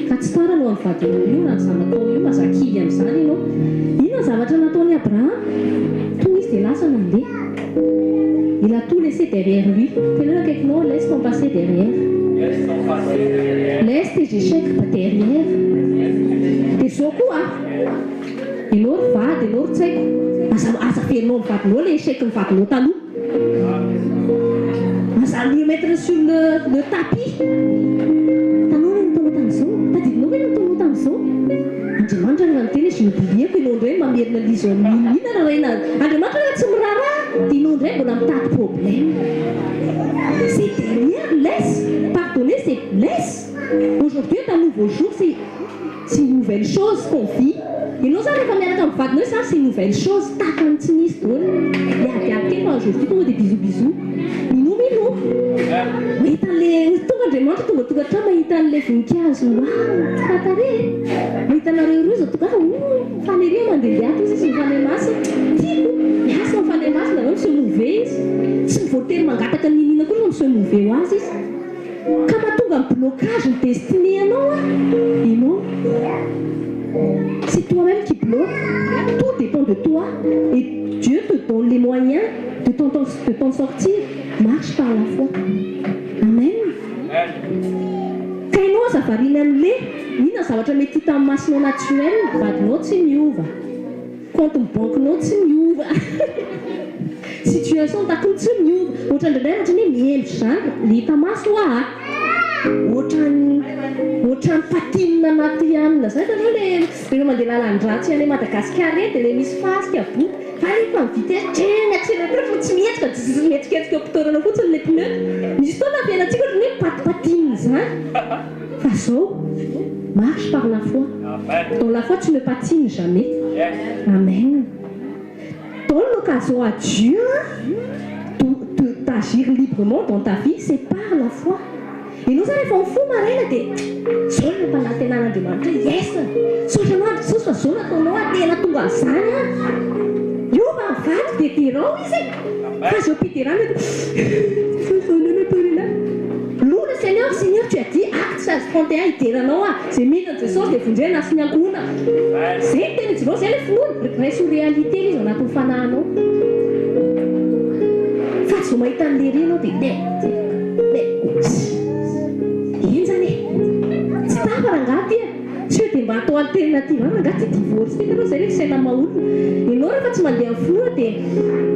Ka tsy tara aloha amin'ny vadinao io na ny zanakao io mazakivy amin'izany ianao. Inona ny zavatra nataon'i Abraham? Tonga izy dia lasa nandeha. Il a tout laissé derrière lui. Tena akaikinao, laisse ton passé derrière. Laisse ton passé derrière. Laisse tes échecs derrière. Dia zao koa ianao ry vady ianao ry tsy haiko aza averinao amin'ny vadinao le échec ny vadinao taloha aza le mettre sur le tapis tanao hoe nataonao tamin'izao tadidinao hoe nataonao tamin'izao Andriamanitra rehefa niteny izy oublieko ianao indray mamerina lizy amin'inona raha rena Andriamanitra rehefa tsy miraharaha dia ianao indray mbola mitady problème. C'est derrière, laisse. Pardonner, c'est laisse. Aujourd'hui est un nouveau jour, c'est une nouvelle chose qu'on vit. Ianao zany rehefa miaraka amin'ny vadinao zany, c'est une nouvelle chose tahaka ny tsy nisy daholo miadiady kely fa aujourd'hui tonga dia bisou bisou mino mino mahita an'le tonga Andriamanitra tonga tonga hatrany mahita an'le voninkazo wow tsara mahita anareo roa zao tonga ah faneria mandeha ato izy izy mifanahy masina tiako miasa mifanahy. Masina avy eo mi-se mouver izy. Tsy voatery mangataka n'inona koa fa mi-se mouver ho azy izy. Ka mahatonga ny blocage ny destinée anao an, ianao. C'est toi-même qui bloque. Tout dépend de toi et Dieu te donne les moyens de t'en sortir. Marche par la foi. Amen. Ka ianao aza variana amin'le inona zavatra mety hita amin'ny masonao naturel. Vadinao tsy miova, compte banquenao tsy miova, situation takony tsy miova. Ohatra indraindray ohatrany hoe mihendry zany le hita maso hoa, ohatrany patinina anaty hanina zay. Hitanao le rehefa mandeha lalan-dratsy any Madagasikara reny, dia le misy fasika boka fa rehefa ny vitesse treny accélérateur fa tsy mihetsika, tsy mihetsiketsika eo am-pitoerana fotsiny le pneu. Misy fotoana fiainantsika ohatrany hoe patipatinina zany, fa zao, marche par la foi. Dans la foi, tu ne patines jamais. Amen. Donne l'occasion à Dieu d'agir librement dans ta vie, c'est par la foi. Ianao zany rehefa mifoha maraina dia zao no nampanantenan'Andriamanitra, yes, saotra anao andro Jesosy fa zao nataonao a, tena tonga an'izany a, io fa mivady dia derao izy fa zao piderana. Loue le Seigneur. Seigneur, tu as dit, Acte 16 31, hideranao a zay mino an Jesosy dia vonjena sy ny ankohonana. Zay ny tena izy zay le finoana raiso réalité izy ao anatin'ny fanahinao, fa tsy vao mahita an'le ry anao dia le le eny zany e, tsy tafa rangahy ty e, tsy hoe dia mba atao alternative any rangahy ty divorce ty. Hitanao zay le fisaina maolona ianao rehefa tsy mandeha amin'ny finoana, dia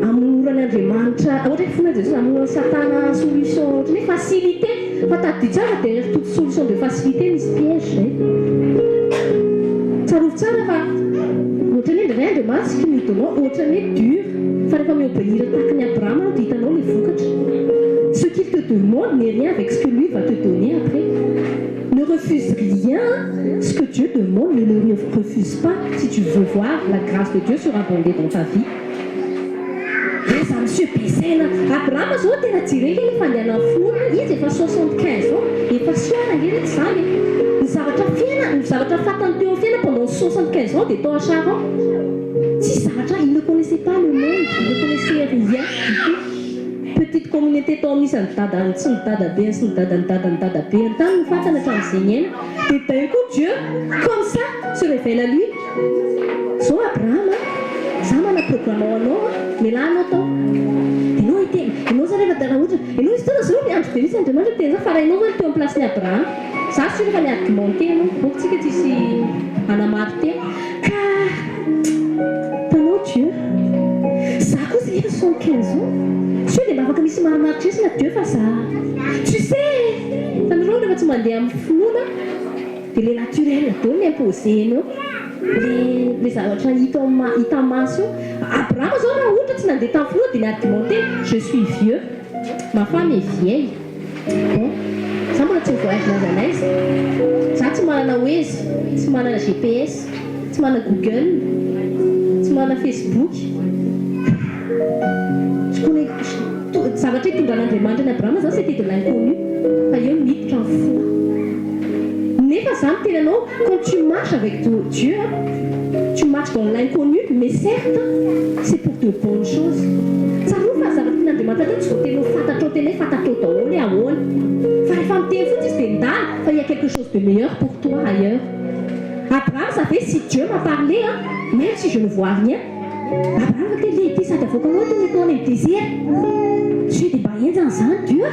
amorany Andriamanitra ohatra hoe finoana Jesosy, amorany Satana solution ohatra hoe facilité, fa tadidio tsara, derrière toute solution de facilité misy piège. Zay tsarovy tsara fa ohatra ny indraindray Andriamanitra ce qui nous demande ohatra ny hoe dur, fa rehefa miobéir tahaka ny Abrahama anao dia hitanao le vokatra. Ce qu'il te demande n'est rien avec ce que lui va te donner après. Ne refuse rien. Ce que Dieu demande, ne le refuse pas si tu veux voir la grâce de Dieu surabonder dans ta vie. Aza monsieur besaina. Abrahama zao tena jereka le fandehana finoana izy, efa 75 ans, efa soana nge rety zany. Ny zavatra fiaina, ny zavatra fantany teo amin'ny fiaina pendant 75 ans dia tao à Charan. Tsisy zavatra, il ne connaissait pas le monde, il ne connaissait rien du tout. Petite communauté tao anisan'ny dadany sy ny dadabeny sy ny dadany dadany dadabeny tany no fantany hatramin'izay niaina. Dia d'un coup, Dieu comme ça se révèle à lui: zao Abrahama, za mana programme ao anao a, miala anao tao. Dia anao iteny ianao zany rehefa raha ohatra ianao izy tona zao miandro be mihitsy Andriamanitra teny zao, fa raha ianao zany teo amin'ny place-ny Abrahama, za sûr fa ni-argumenté anao donc tsika tsisy anamary tena ka tanao Dieu za koa efa 75 ans sao dia mba afaka misy marimaritra isina Dieu, fa za, tu sais, tanareo rehefa tsy mandeha amin'ny finoana dia le naturel deo ny imposé-nao, le zavatra hita hita maso io. Abrahama zao raha ohatra tsy nandeha tamin'ny finoana dia ni-argumenté: je suis vieux, ma femme est vieille, bon, za mbola tsy mivoyage n'aiza n'aiza, za tsy manana Waze, tsy manana GPS, tsy manana Google, tsy manana Facebook. Je connais zavatra hitondran'Andriamanitra ny Abrahama zany, c'était de l'inconnu, fa eo miditra ny foi. Nefa zany tena anao, quand tu marches avec Dieu, tu marches dans l'inconnu, mais certes c'est pour de bonnes choses. Tsaroa fa zavatra tian'Andriamanitra tena tsy voateny ho fantatrao, tena hoe fantatrao daholo hoe ahoana, fa rehefa miteny fotsy izy dia ndany fa il y a quelque chose de meilleur pour toi ailleurs. Abraham savait: si Dieu m'a parlé, hein, même si je ne vois rien. Abraham fa tena le ty sady avoakanao to mety any amin'ny désert tsy hoe dia mba enjana zany Dieu,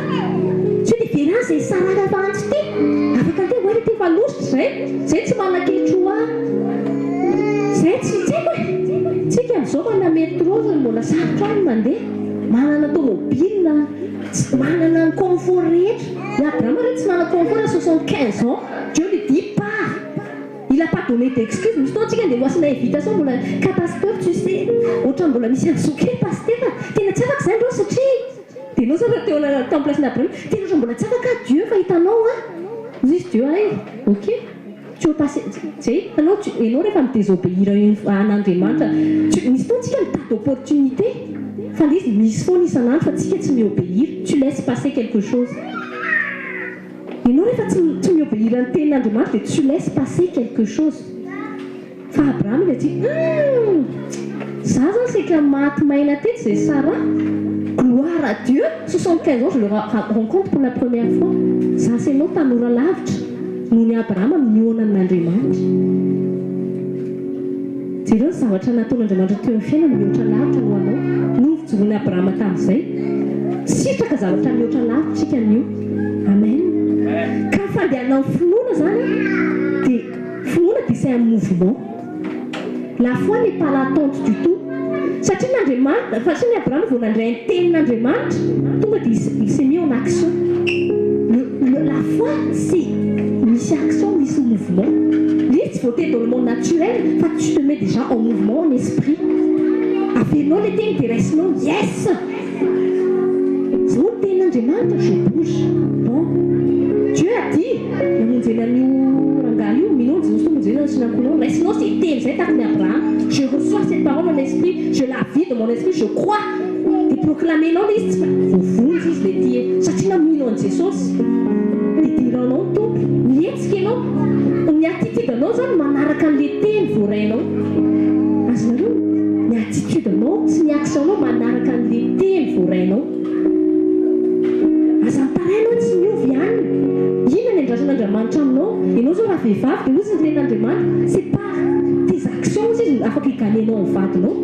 tsy hoe dia verany zay saraka fa antsy ty afaka ante hoe ty fa lositra zay, zay tsy manana ketroa zay, tsy haiko e. Tsika am'izao manana métro zany, mbola sarotra any mandeha, manana tomobile, tsy manana ny confort rehetra. I Abrahama re tsy manana confort à 75 ans, Dieu lui dit: pars. Il a pas donné d'excuse. Misy fotoana tsika andeha hoasina invitation mbola ka pasteur, tu sais, ohatra mbola misy an'zoky pasteur tena tsy afaka zany reo satria dia anao zany teo tamin'ny place n'Abraham tena ohatra mbola tsy afaka Dieu, fa hitanao a izy Dieu ay, ok, tu veux passer zay anao ianao rehefa midésobéir an'Andriamanitra, misy fotoana tsika mitady opportunité, fa le izy misy foana isan'andro, fa tsika tsy miobéir, tu laisses passer quelque chose. Ianao rehefa tsy miobéir ny tenin'Andriamanitra dia tu laisses passer quelque chose. Fa Abraham izy aty Za zany saika maty maina teto zay Sarah, gloire à Dieu, 75 ans je le rencontre pour la première fois, za sy enao tanora lavitra noho ny Abrahama mihaona amin'Andriamanitra. Jereo ny zavatra nataon'Andriamanitra teo amin'ny fiainany mihoatra lavitra noho anao, noho ny fijoroan'i Abrahama tamin'izay. Sitraka zavatra mihoatra lavitra isika anio. Amen. Ka ny fandehanan'ny finoana zany dia finoana dia c'est un mouvement. La foi n'est pas latente du tout. Satria n'Andriamanitra, fa satria ny Abrahama vao nandray ny tenin'Andriamanitra, tonga dia il s'est mis en action. Le, le, la foi c'est misy action, misy mouvement. Ilay izy tsy voatery dans le monde naturel fa tu te mets déjà en mouvement en esprit. Averinao ilay teny dia raisinao, yes! Zao ny tenin'Andriamanitra, je bouge. Bon. Dieu a dit, namonjena an'io rangahy io, mino an'i Jesosy Tompo monjena sy ny ankohonanao, raisinao izay teny izay tahaka ny Abrahama. Je reçois cette parole en esprit, je la vis dans mon esprit, je crois. Dia proclamer-nao ilay izy, tsy fa voavonjy izy ilay tia, satria ianao mino an'i Jesosy. Dia diranao ny Tompo, mihetsika ianao. Ny attitude anao izany manaraka an'ilay teny voarainao. Azonareo? Ny attitude anao sy ny action nao manaraka an'ilay teny voarainao. Aza mitaraina hoe tsy miova ihany. Inona ny andrasan'Andriamanitra aminao? Ianao izao raha vehivavy dia hozy ny tenin'Andriamanitra, c'est par tes actions hozy izy no afaka hi-gagner-nao ny vadinao.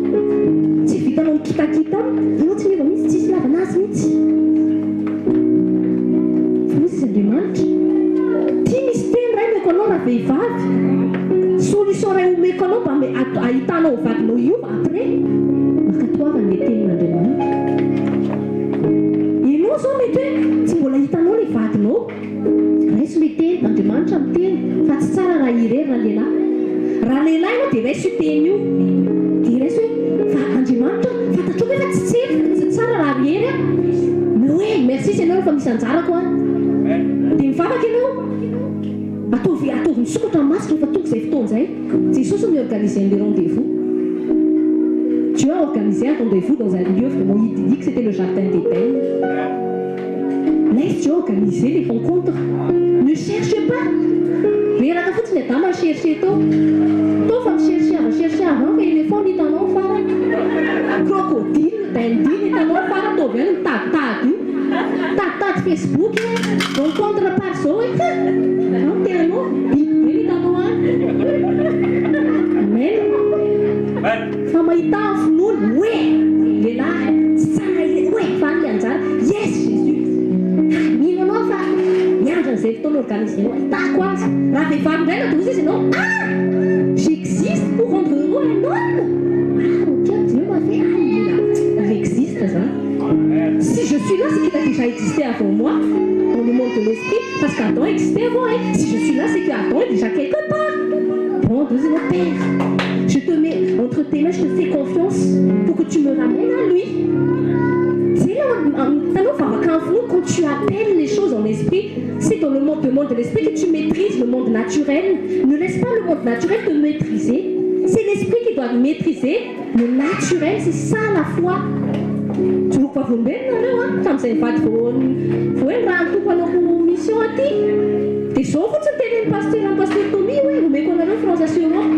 Tsy vitanao mikitakita aminy, ianao tsy miova mihitsy, tsisy ilavana azy mihitsy. Fa hozy izy Andriamanitra, Ty misy teny ray omeko anao raha vehivavy, solution ray omeko anao mba ahitanao vadinao hiova après. Mankatoava ny tenin'Andriamanitra. Ianao izao mety hoe tsy mbola hitanao ilay vadinao. Raiso ilay teny, Andriamanitra miteny fa tsy tsara raha irery raha lehilahy. Raha lehilahy ianao dia raiso io teny io. Dia raiso hoe fa Andriamanitra fantatrao ve fa tsy tsera, tsy tsara raha irery aho. Mais hoe merci Seigneur fa misy anjarako any. Dia mivavaka ianao. Ataovy ataovy misokatra ny maso rehefa tonga izay fotoana izay. Jesosy no mi-organiser an'ilay rendez-vous. Dieu a organisé un rendez-vous dans un lieu vraiment idyllique, c'était le jardin d'Eden. Laisse Dieu organiser les rencontres. Ne cherche pas. Reraka fotsiny Adama ni-chercher tao. Tao fa mi-chercher ava chercher avant fa éléphant no hitanao farany. Crocodile, dindine hitanao farany tao avy any mitaditady io. Mitaditady Facebook hoe rencontre par zao hoe ka. Ao ny tenanao biby be no hitanao any. Amen. Fa mahita ny finoana hoe lehilahy tsy tsara irery hoe fa any le anjara yes Jesus ha mino anao fa miandry an'izay fotoana organiser-nao ahitako azy raha vehivavy indray no doza izy ianao ah j'existe pour rendre heureux un homme ah ok Dieu m'a fait ah il est là il existe zany si je suis là c'est qu'il a déjà existé avant moi dans le monde de l'esprit parce qu'Adam existait avant hein si je suis là c'est que Adam est déjà quelque part bon doza ianao père je te mets entre tes mains je te fais confiance pour que tu me ramènes à lui zay hitanao vavaka amin'ny finoana quand tu appelles les choses en esprit c'est dans le monde de monde de l'esprit que tu maîtrises le monde naturel ne laisse pas le monde naturel te maîtriser c'est l'esprit qui doit maîtriser le naturel c'est ça la foi Joroko vavolombelona nareo a tamin'izay nivady vao vao hoe raha ny Tompo hanaoko mission aty dia zao fotsiny tenenin'ny pasteur an'i pasteur Tommy hoe omeko anareo France assurance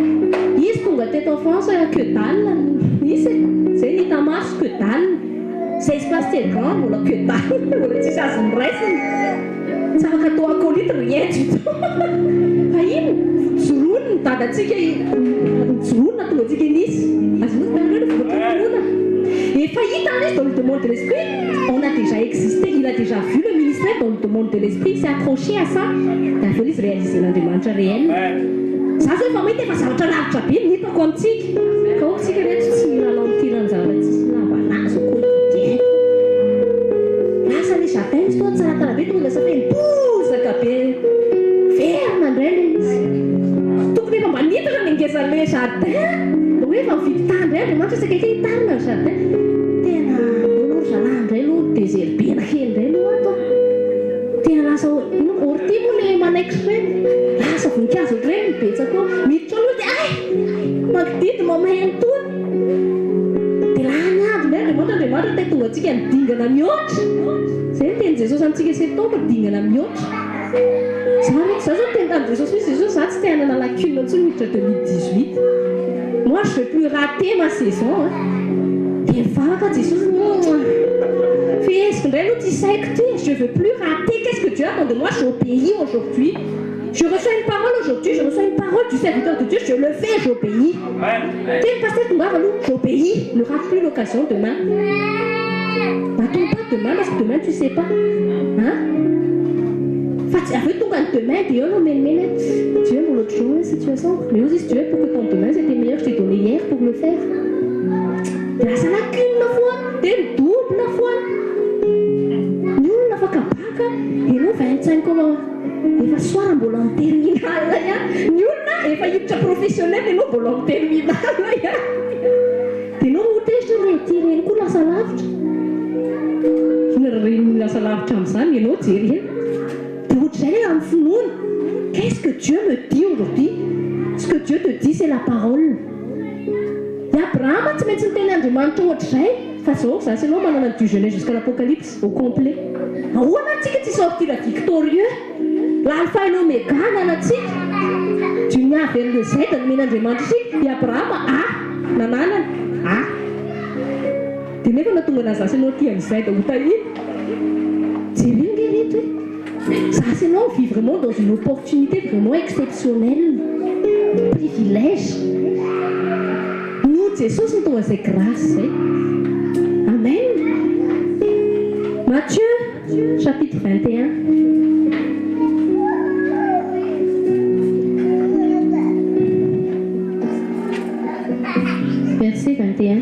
izy tonga teto en France que dalle nisy e zay ny hita maso que dalle zay izy pasteur grand mbola que dalle mbola tsisy azony raisina tsy afaka atao acolyte rien du tout fa ino joroany ny dadantsika nijoroany nahatonga antsika nisy azonao hitanareo le vokatry ny finoana efa hita izy dans le monde de l'esprit on a déjà existé il a déjà vu le ministère dans le monde de l'esprit il s'est accroché à ça dia avy eo izy réaliser n'Andriamanitra réel za zao efa mahita efa zavatra lavitra be ny hitako amintsika fa aoka tsika reto tsy milalao mitirany-javatra tsisy lavana azy au quotidien lasa le jardin misy toa tsaratsara be tonga lasa feno bozaka be verina indray le izy tokony efa mba nitatra ny angezan'le jardin hoe efa mividy tany indray Andriamanitra saika akaiky hitarina ny jardin tena aloha zalahy indray aloha désherbena kely indray aloha ato tena lasa ortie moa le manaiky reny lasa voninkazo ohatr'ireny ny betsaka eo miditra ao aloha dia ay mangididy mamay an'itony dia lany andro indray Andriamanitra Andriamanitra te tonga antsika ny dingana mihoatra zay ny teny Jesosy amintsika septembre dingana mihoatra za reto za zao teny tamin'i Jesosy mihitsy Jesosy za tsy te hanana lacune intsony miditra 2018. Moi, je veux plus rater ma saison a! Dia nivavaka Jesosy, feheziko indray aloha ity saiko ity e, je veux plus rater, qu'est-ce que Dieu attend de moi, j'obéis aujourd'hui, je reçois une parole aujourd'hui, je reçois une parole du serviteur de Dieu, je le fais, j'obéis. Teny pasteur tongava aloha, j'obéis, ne rate plus l'occasion demain. N'attends pas demain parce que demain tu sais pas. Hein? Fa tsy avy eo tonga ny demain dia eo no menimeny hoe Dieu mbola ohatr'izao hoe situation. Mais ozy izy Dieu pour que ton demain c'était meilleur, je t'ai donné hier pour le faire. Dia lasa lacune foana, dia mi-double foana. Ny olona afaka baka, ianao 25 ans efa soir mbola en terminale ihany. Ny olona efa hiditra professionnel ianao mbola en terminale ihany. Dia ianao ho tezitra hoe ity reny koa lasa lavitra. Inona reny lasa lavitra amin'izany ianao jery eny. Dia ohatr'izay ilay amin'ny finoana. Qu'est-ce que Dieu me dit aujourd'hui? Ce que Dieu te dit c'est la parole. I Abrahama tsy maintsy niteny Andriamanitra ohatr'izay fa zao za sy ianao manana ny du Genèse jusqu'à l'Apocalypse au complet. Ahoana ary tsika tsy sortir victorieux? L'alpha et l'oméga ananantsika. Du A vers le Z nomen'Andriamanitra isika. I Abrahama A nananany A. Dia nefa nahatonga anà za sy ianao aty amin'ny Z ho tahiana. Jereo nge reto e. Za sy ianao vit vraiment dans une opportunité vraiment exceptionnelle. Privilège. Noho Jesosy no tonga izay grâce izay. Amen. Matthieu chapitre 21. Verset 21.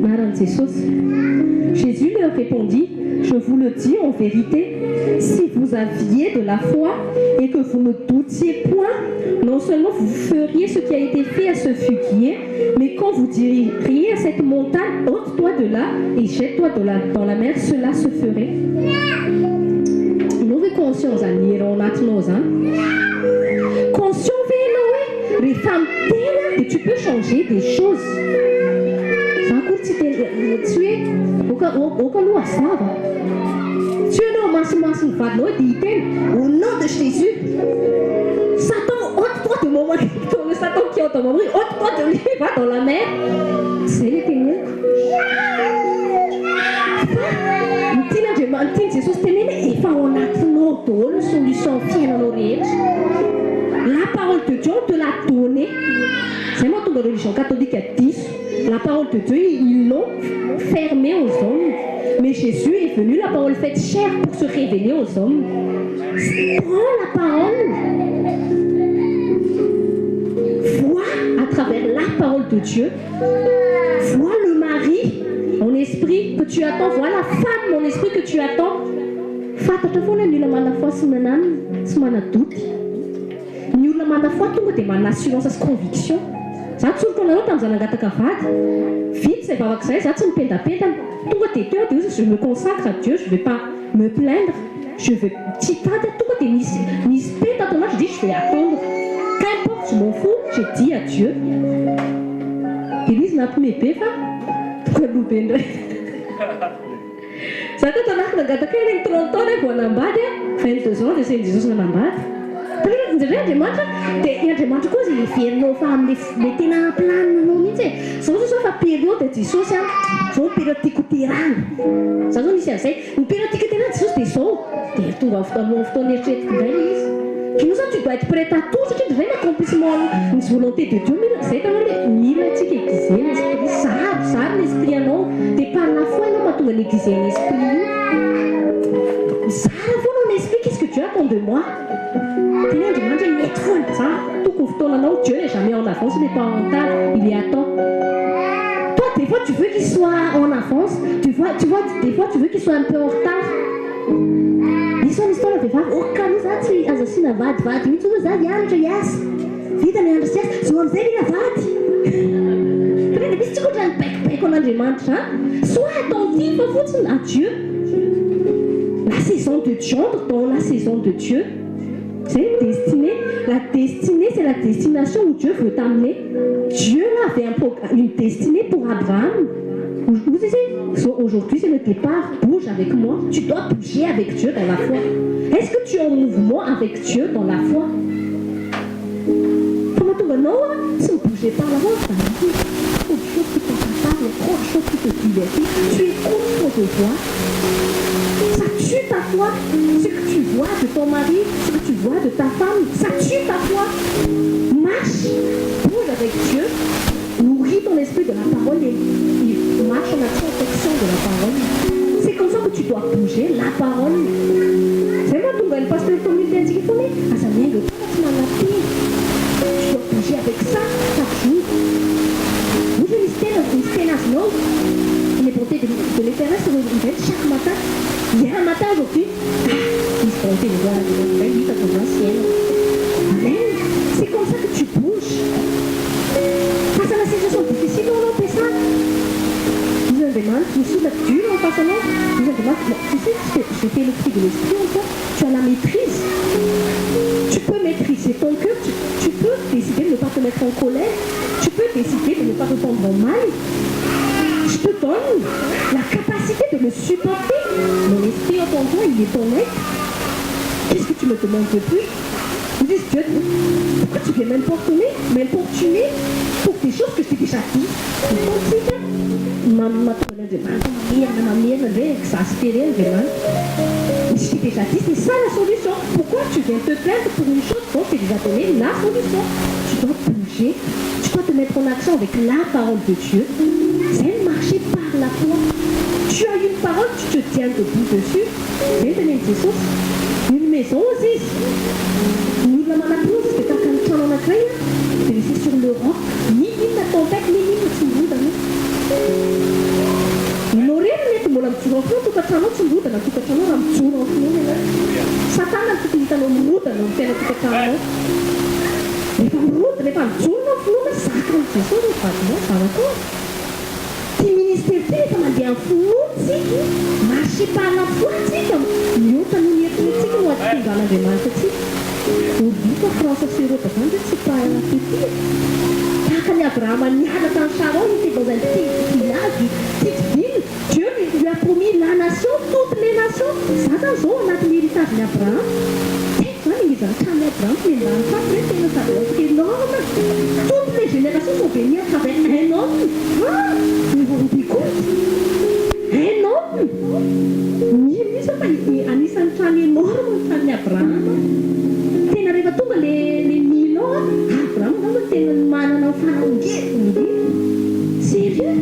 Anaran'i Jesosy. Jésus leur répondit, Je vous le dis en vérité, si vous aviez de la foi et que vous ne doutiez point, non seulement vous feriez ce qui a été fait à ce figuier, mais quand vous diriez à cette montagne, ôte-toi de là et jette-toi de la, dans la mer, cela se ferait. Ianao ve conscient zany hery ao anatinao zany? Conscient ve ianao hoe rehefa miteny aho dia tu peux changer des choses? Za akory tsy teny tsy hoe oka oka aloha hazava. Tsy hoe ianao masimasin'ny vadinao hoe dia hiteny au nom de Jésus. Satan ôte-toi de mon mari, le Satan qui entre dans mon mari, ôte-toi de lui, va dans la mer. Zay le teneniko. Fa ny tian'Andriamanitra, ny tian'i Jesosy tenena efa ao anatinao daholo ny solution fiainanao rehetra. La parole de Dieu on te l'a donnée. Zay mahatonga religion catholique diso. La parole de Dieu ils l'ont fermée aux hommes. Mais Jésus est venu la parole faite chair pour se révéler aux hommes. Prends la parole. Vois à travers la parole de Dieu. Vois le mari en esprit que tu attends. Vois la femme en esprit que tu attends. Fantatra foana ny olona mana foi sy mananona tsy mana doute. Ny olona mana foi tonga dia manana assurance sy conviction. Za tsoriko anareo tamin'izaho nangataka vady. Vita izay vavaka izay, za tsy nipendapendana. Tonga dia teo aho dia hoy izy je me consacre à Dieu, je vais pas me plaindre, je vais tsy hitady aho. Tonga dia nisy nisy paix tato anaty, je dis je vais attendre. Qu'importe, je m'en fous, j'ai dit à Dieu. Dia ilay izy nampime be fa tonga aloha be indray. Za tato anaty nangataka hoe ireny 30 ans vao hanambady a, 22 ans dia asain'i Jesosy nanambady. Hitanareo indraindray Andriamanitra dia i Andriamanitra koa izay heverinao fa amin'ilay ilay tena planina anao mihitsy e. Zao zao zao fa période Jesosy a, zao ny période tiako hoterahana. Za zao nisy an'izay, ny période tiako hoterahana Jesosy dia izao, dia tonga amin'ny alohan'ny fotoana eritreretiko indray ilay izy. Ianao zany tu dois être prête à tout satria indraindray ny accomplissement ny volonté de Dieu mila zay hitanao le mila antsika aiguiser ny esprit, zaro zaro ny esprit anao dia par la foi ianao mahatonga ny aiguiser ny esprit io. Mizara foana ny esprit qu'est-ce que Dieu attend de moi? Tena Andriamanitra hoe mety foana za tokony fotoananao Dieu n'est jamais en avance il n'est pas en retard il est à temps. Toi des fois tu veux qu'il soit en avance tu vois tu vois des fois tu veux qu'il soit un peu en retard. Misy ho'a nisy taona vehivavy ok aloha za tsy azo asiana vady vady mihitsy aloha za hianatra hiasa vita ny andro sy asa zao amizay mila vady Tena misy tsika ohatran'ny baikobaiko an'Andriamanitra zany sois attentif fotsiny à Dieu la saison de gendre dans la saison de Dieu zay ny destinée la destinée c'est la destination où Dieu veut t'amener Dieu là avait un programme une destinée pour Abraham Hoy izy hoe, Aujourd'hui c'est le départ, bouge avec moi. Tu dois bouger avec Dieu dans la foi. Est-ce que tu es en mouvement avec Dieu dans la foi? Fa mahatonga anao tsy mi-bouger bouger par la foi, ça arrive. Trop de choses qui t'accaparent, il y a trop de choses qui te divertissent. Tu écoutes trop de voix. Ça tue ta foi. Ce que tu vois de ton mari, ce que tu vois de ta femme, ça tue ta foi. Marche, bouge avec Dieu, nourris ton esprit de la parole et marche en action en fonction de la parole. C'est comme ça que tu dois bouger, la parole. Zay mahatonga ny pasteur Tommy miteny antsika foana hoe aza miainga eo fa tsy manateny. Tu dois bouger avec ça chaque jour. Ohatra misy tena azonao, les bontés de l'Éternel se renouvellent chaque matin. Il y a un matin aujourd'hui, ah, misy bonté de l'Éternel hitako androany sy iainana. Amen. C'est comme ça que tu bouges. Face à la situation difficile, on ampiasana. Izy Andriamanitra, misy olona dur en face anao. Izy Andriamanitra, bon, tu sais, j'ai fait le fruit de l'esprit en toi. Tu as la maîtrise. Tu peux maîtriser ton cœur, tu peux décider de ne pas te mettre en colère, tu peux décider de ne pas répondre en mal. Je te donne la capacité de le supporter. Mon esprit en toi, il est ton aide. Qu'est-ce que tu me demandes de plus? Vous dites, Dieu, pourquoi tu viens m'importuner pour des choses que je t'ai déjà dit? Fantsika mahatonga Andriamanitra mamerina mamerina ndray exaspéré Andriamanitra. Je t'ai déjà dit, c'est ça la solution. Pourquoi tu viens te plaindre pour une chose dont je t'ai déjà donné la solution? Tu dois bouger, tu dois te mettre en action avec la parole de Dieu. C'est marcher par la foi. Tu as une parole, tu te tiens debout dessus. Zay teneny Jesosy. Une maison izy. Ny olona manam-pinoana izy dia tahaka ny trano anankiray a, dia laissé sur le roc. Ni inona tempête, ni inona tsy mirodana. Ianao rery mety mbola mijoro amin'ny finoana tokantranao tsy mirodana tokantranao raha mijoro amin'ny finoana ianao. Satana no tokony hitanao mirodana amin'ny fiaina tokantranonao. Rehefa mirodana, rehefa mijoro anao finoana, zakan'i Jesosy ny vadinao, zanakao. Ty ministère ty rehefa mandeha amin'ny finoana tsika, marcher par la foi tsika, mihoatra noho ny eritreritsika no atongan'Andriamanitra atsika. Oublie fa France sy Europe zany de tsy pas petit. Tahaka ny Abrahama niala tany Charan, il était dans un petit village, une petite ville. Dieu lui a promis la nation, toutes les nations. Za zany zao anatin'ny héritage ny Abraham. Tsy haiko zany ngezany trano Abraham miandany faty hoe tena ça doit être énorme. Toutes les générations sont bénies à travers un homme. Ah, vous vous rendez compte? Un homme. Mino mihitsy fa anisan'ny trano énorme ny tranony Abraham. Tena rehefa tonga le mino ao a, Abraham angamba tena manana fanangena indrindra. Sérieux?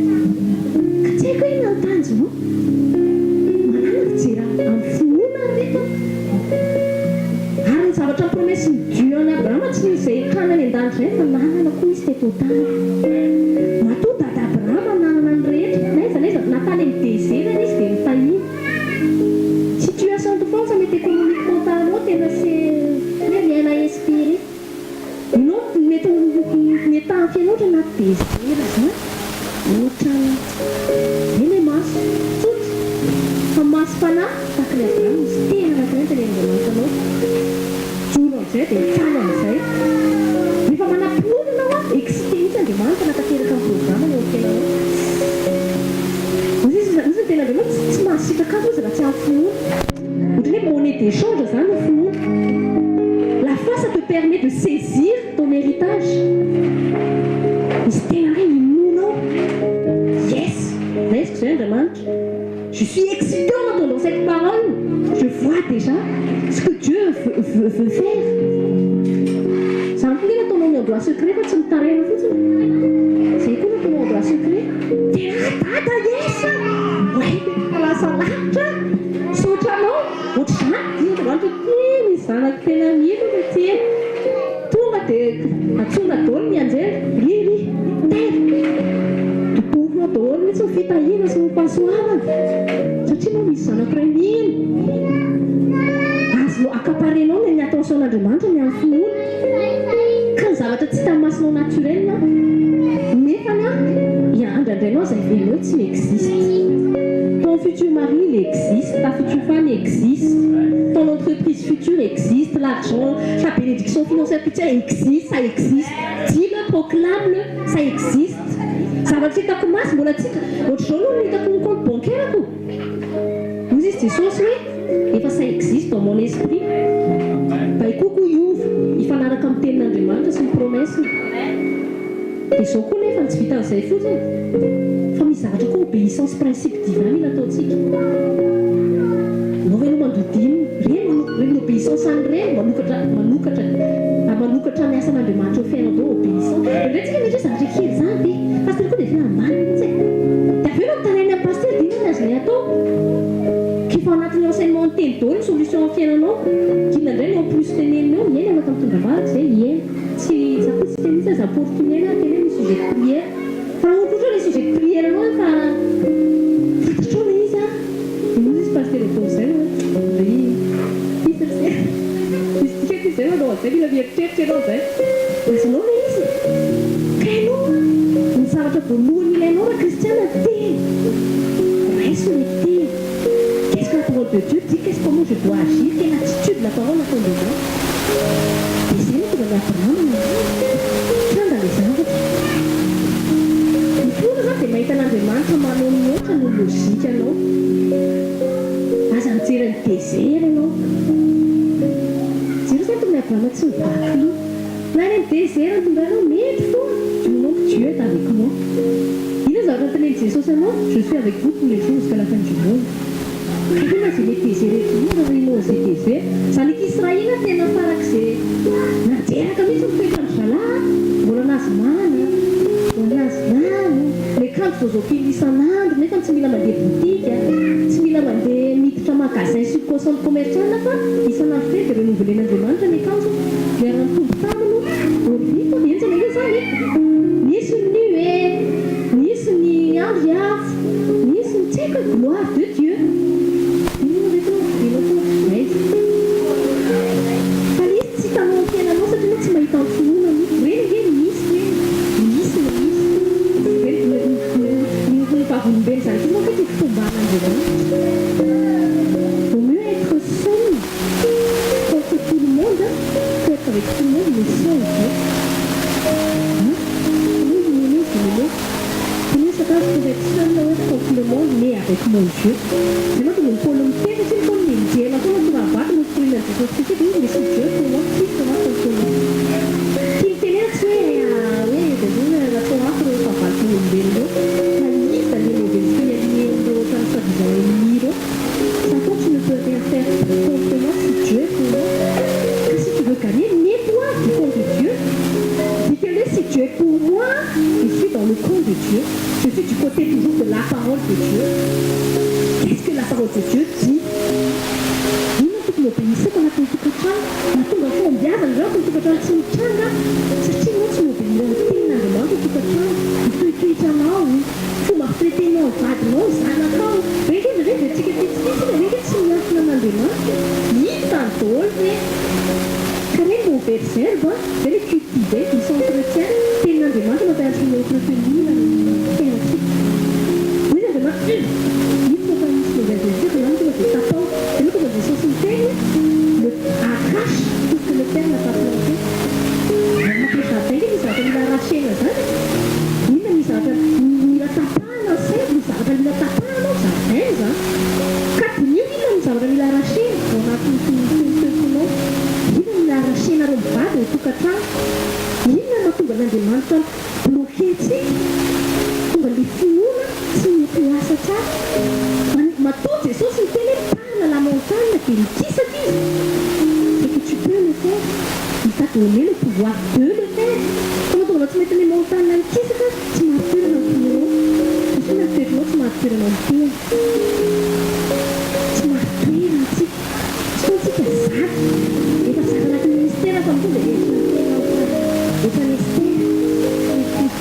Ka tsy haiko hoe inona ny tanjonao. Manana fijery amin'ny finoana reto. Ary ny zavatra promesse ny Dieu any Abraham tsy nisy izay trano any an-danitra izay fa nanana koa izy teto an-tany. Matoa dada Abraham nanana ny rehetra, na aiza na aiza, na tany amin'ny désert izy dia nitahina. Situation de France mety économiquement parlant tena c'est hoe rien à espérer. Non, mety ny état amin'ny fiainana ohatra anaty désert zany. Ohatra zay le maso tsotra. Fa maso fanahy tahaka ny Abraham misy tena anankiray tenenin'Andriamanitra anao. Joro amin'izay dia mifaly amin'izay. Rehefa manam-pinoana ianao a, excité mihitsy Andriamanitra natanteraka ny programme eo amin'ny fiainanao. Izy izy ny tena Andriamanitra tsy mahasitraka azy izy raha tsy amin'ny finoana. Ohatrany hoe monnaie d'échange zany ny finoana. La foi, ça te permet de saisir ton héritage. Misy tena hoe inoanao. Yes, raisiko zay Andriamanitra. Je suis excitée en entendant cette parole. Je vois déjà ce que Dieu veut faire. Zany koa nge nataonao ny endroit secret fa tsy mitaraina fotsiny. Zay koa nataonao endroit secret. Tena dada, yes! Ouais, lasa lavitra. Saotra anao. Ohatr'izany. Andriamanitra ty misy zanako tena mino ty. Tonga dia atsona daholo ny anjely. Ry ry, tera. Totofinao daholo mihitsy ny fitahiana sy ny fahasoavana. Satria anao misy zanako iray mino. Azonao accaparenao ny attention-n'Andriamanitra ny amin'ny finoana. Ka ny zavatra tsy hita masonao naturel nefa na andraindrainao izay velona tsy existe. Ton futur mari, il existe, ta future femme existe, ton entreprise future existe, l'argent, ta bénédiction financière future existe, ça existe. Dis-le, proclame-le, ça existe. Zavatra hitako maso mbola tsy ohatr'izao aloha no hitako ny compte bancaire ko. Hoy izy Jesosy hoe efa ça existe dans mon esprit. Baikoko hiova hifanaraka amin'ny tenin'Andriamanitra sy ny promesse. Dia izao koa nefa, tsy vitan'izay fotsiny, fa misy zavatra koa obéissance principe divin mila ataontsika. Anao ve aloha mandoa dîme? Ireny ireny obéissance any ireny manokatra manokatra manokatra ny asan'Andriamanitra eo fiainanao daholo obéissance. Indraindray tsika mieritreritra zavatra kely izany dia pasteur koa dia efa ambany mihitsy e. Dia avy eo ianao mitaraina amin'ny pasteur dia inona ny azonay atao? K'efa ao anatin'ny enseignement ny teny daholo ny solution amin'ny fiainanao. K'inona indray no en plus tenenina eo? Ieny afaka mitondra vavaka izay, ieny. Tsy za koa tsy teny mihitsy aza opportuner na teny hoe misy sujet de prière. Fa raha ohatra le sujet de prière anao efa fantatrao le izy an, de hoy izy pasteur Paul zay hoe ry ty ry se misy dikany ty zay manao an'izay mila mieritreritra ianao zay. Azonao le izy? Ka ianao ny zavatra voalohany ilainao raha kristiana teny. Raiso le teny. Qu'est-ce que la parole de Dieu dit? Qu'est-ce comment je dois agir? Quelle attitude la parole attend de moi? Dia izay no tonga ny Abrahama nandinika. Tranga ilay zavatra. Ny finoana izany dia mahita an'Andriamanitra manao mihoatra noho ny logique-nao. Aza mijery ny désert ianao. Jereo izany tonga ny Abrahama tsy mivaky loha. Na any amin'ny désert no tonga anao, mety foana, du moment que Dieu est avec moi. Inona ny zavatra notenenin'i Jesosy anao? Je suis avec vous tous les jours jusqu'à la fin du monde. Inona izay mety désert eto inona ry inona izay désert? Zanak'i Israely tena farak'izay nanderaka mihitsy ny toetran-dry zalahy a! Mbola nahazo mana, mbola nahazo rano, miakanjo vaovao kely isan'andro nefa tsy mila mandeha boutique, tsy mila mandeha miditra magasin sy ko centre commercial fa isan'andro telo dia renouveler-n'Andriamanitra ny akanjo niara-nitombo taminy orbite henjana ange izany e! Nisy ny nuée, nisy ny andry afo, Misy ny tsy haiko e gloire de Dieu. Inona re to inona to aiza. Fa le izy tsy hitanao am fiainanao satria anao tsy mahita am finoana aloha. Reny ange misy reny. Misy le izy. Reny ny ny vavolombelona izany koa manko ty fomban'Andriamanitra. Vaut mieux être seul contre tout le monde que être avec tout le monde mais sans Dieu. Hein? Hoy i Mémé Zimele. Mieux sakafo pour être seul hoe contre le monde mais avec mon Dieu. Zay manko no Paoly miteny satria ny Paoly nenjehina foana tora-bato nofotorina an'i Jesosy Kristy dia izy mais si Dieu pour moi qui sera contre moi. Tiany tenena tsy hoe hoe désolé natao hafa ireo fahavaloko olombelona ireo fa iza le mauvais esprit allié-n'ireo ohatran'ny soi disant ennemi ireo. Satan tu ne peux rien faire contre moi si Dieu est pour moi. Ka si tu veux gagner mets-toi du camp de Dieu. Dikany hoe si Dieu est pour moi Je suis dans le camp de Dieu. Je suis du côté toujours de la parole de Dieu. Qu'est-ce que la parole de Dieu dit? Inona no tokony obéisseko anatin'ny tokantrano? Mahatonga ny fahombiazana ireo anatin'ny tokantrano tsy mitranga satria ianao tsy mi-obéir ny tenin'Andriamanitra ao tokantrano, ny toetoetranao, ny fomba fitetenao ny vadinao, ny zanakao. Ve ange indraindray dia tsika tia tsy tia isika ve ange tsy miankina amin'Andriamanitra? Hitany daholo ve? Ka reny mauvaise herbe Zay le cultiver, il s'entretient, tenin'Andriamanitra mampianatra ny entretenir ny fiainantsika. Hoy izy Andriamanitra, hum, ito fa misy mauvaise herbe zany tonga dia tapaho. Dia tonga Jesosy miteny, le arrache tout ce que le Père n'a pas planté. Anaty jardin nge misy zavatra mila arracher-na zany e. Inona misy zavatra mila tapahana ny saingy misy zavatra mila tapahana ao jardin zany. Ka diniho inona ny zavatra mila arracher-na ao anatin'ny toetoenao. Inona no mila arracher-nareo mivady ao an-tokantrano? Inona no mahatonga an'Andriamanitra mi-bloquer antsika? Tonga ilay finoana tsy mety lasa tsara. Matoa Jesosy niteny hoe parle à la montagne dia nikisaka izy. C'est que tu peux le faire. Il t'a donné le pouvoir de le faire. Fa mahatonga anao tsy mety ilay montagne nikisaka, tsy marin-toerana ny finoanao. Satria na ny toetranao tsy marin-toerana amin'ny teny. Tsy marin-toerana tsika. Tsy ataontsika zatra. Efa zatra anatin'ny ministera fa mitondra hevitra ny tena ho fa ohatran'i Estera.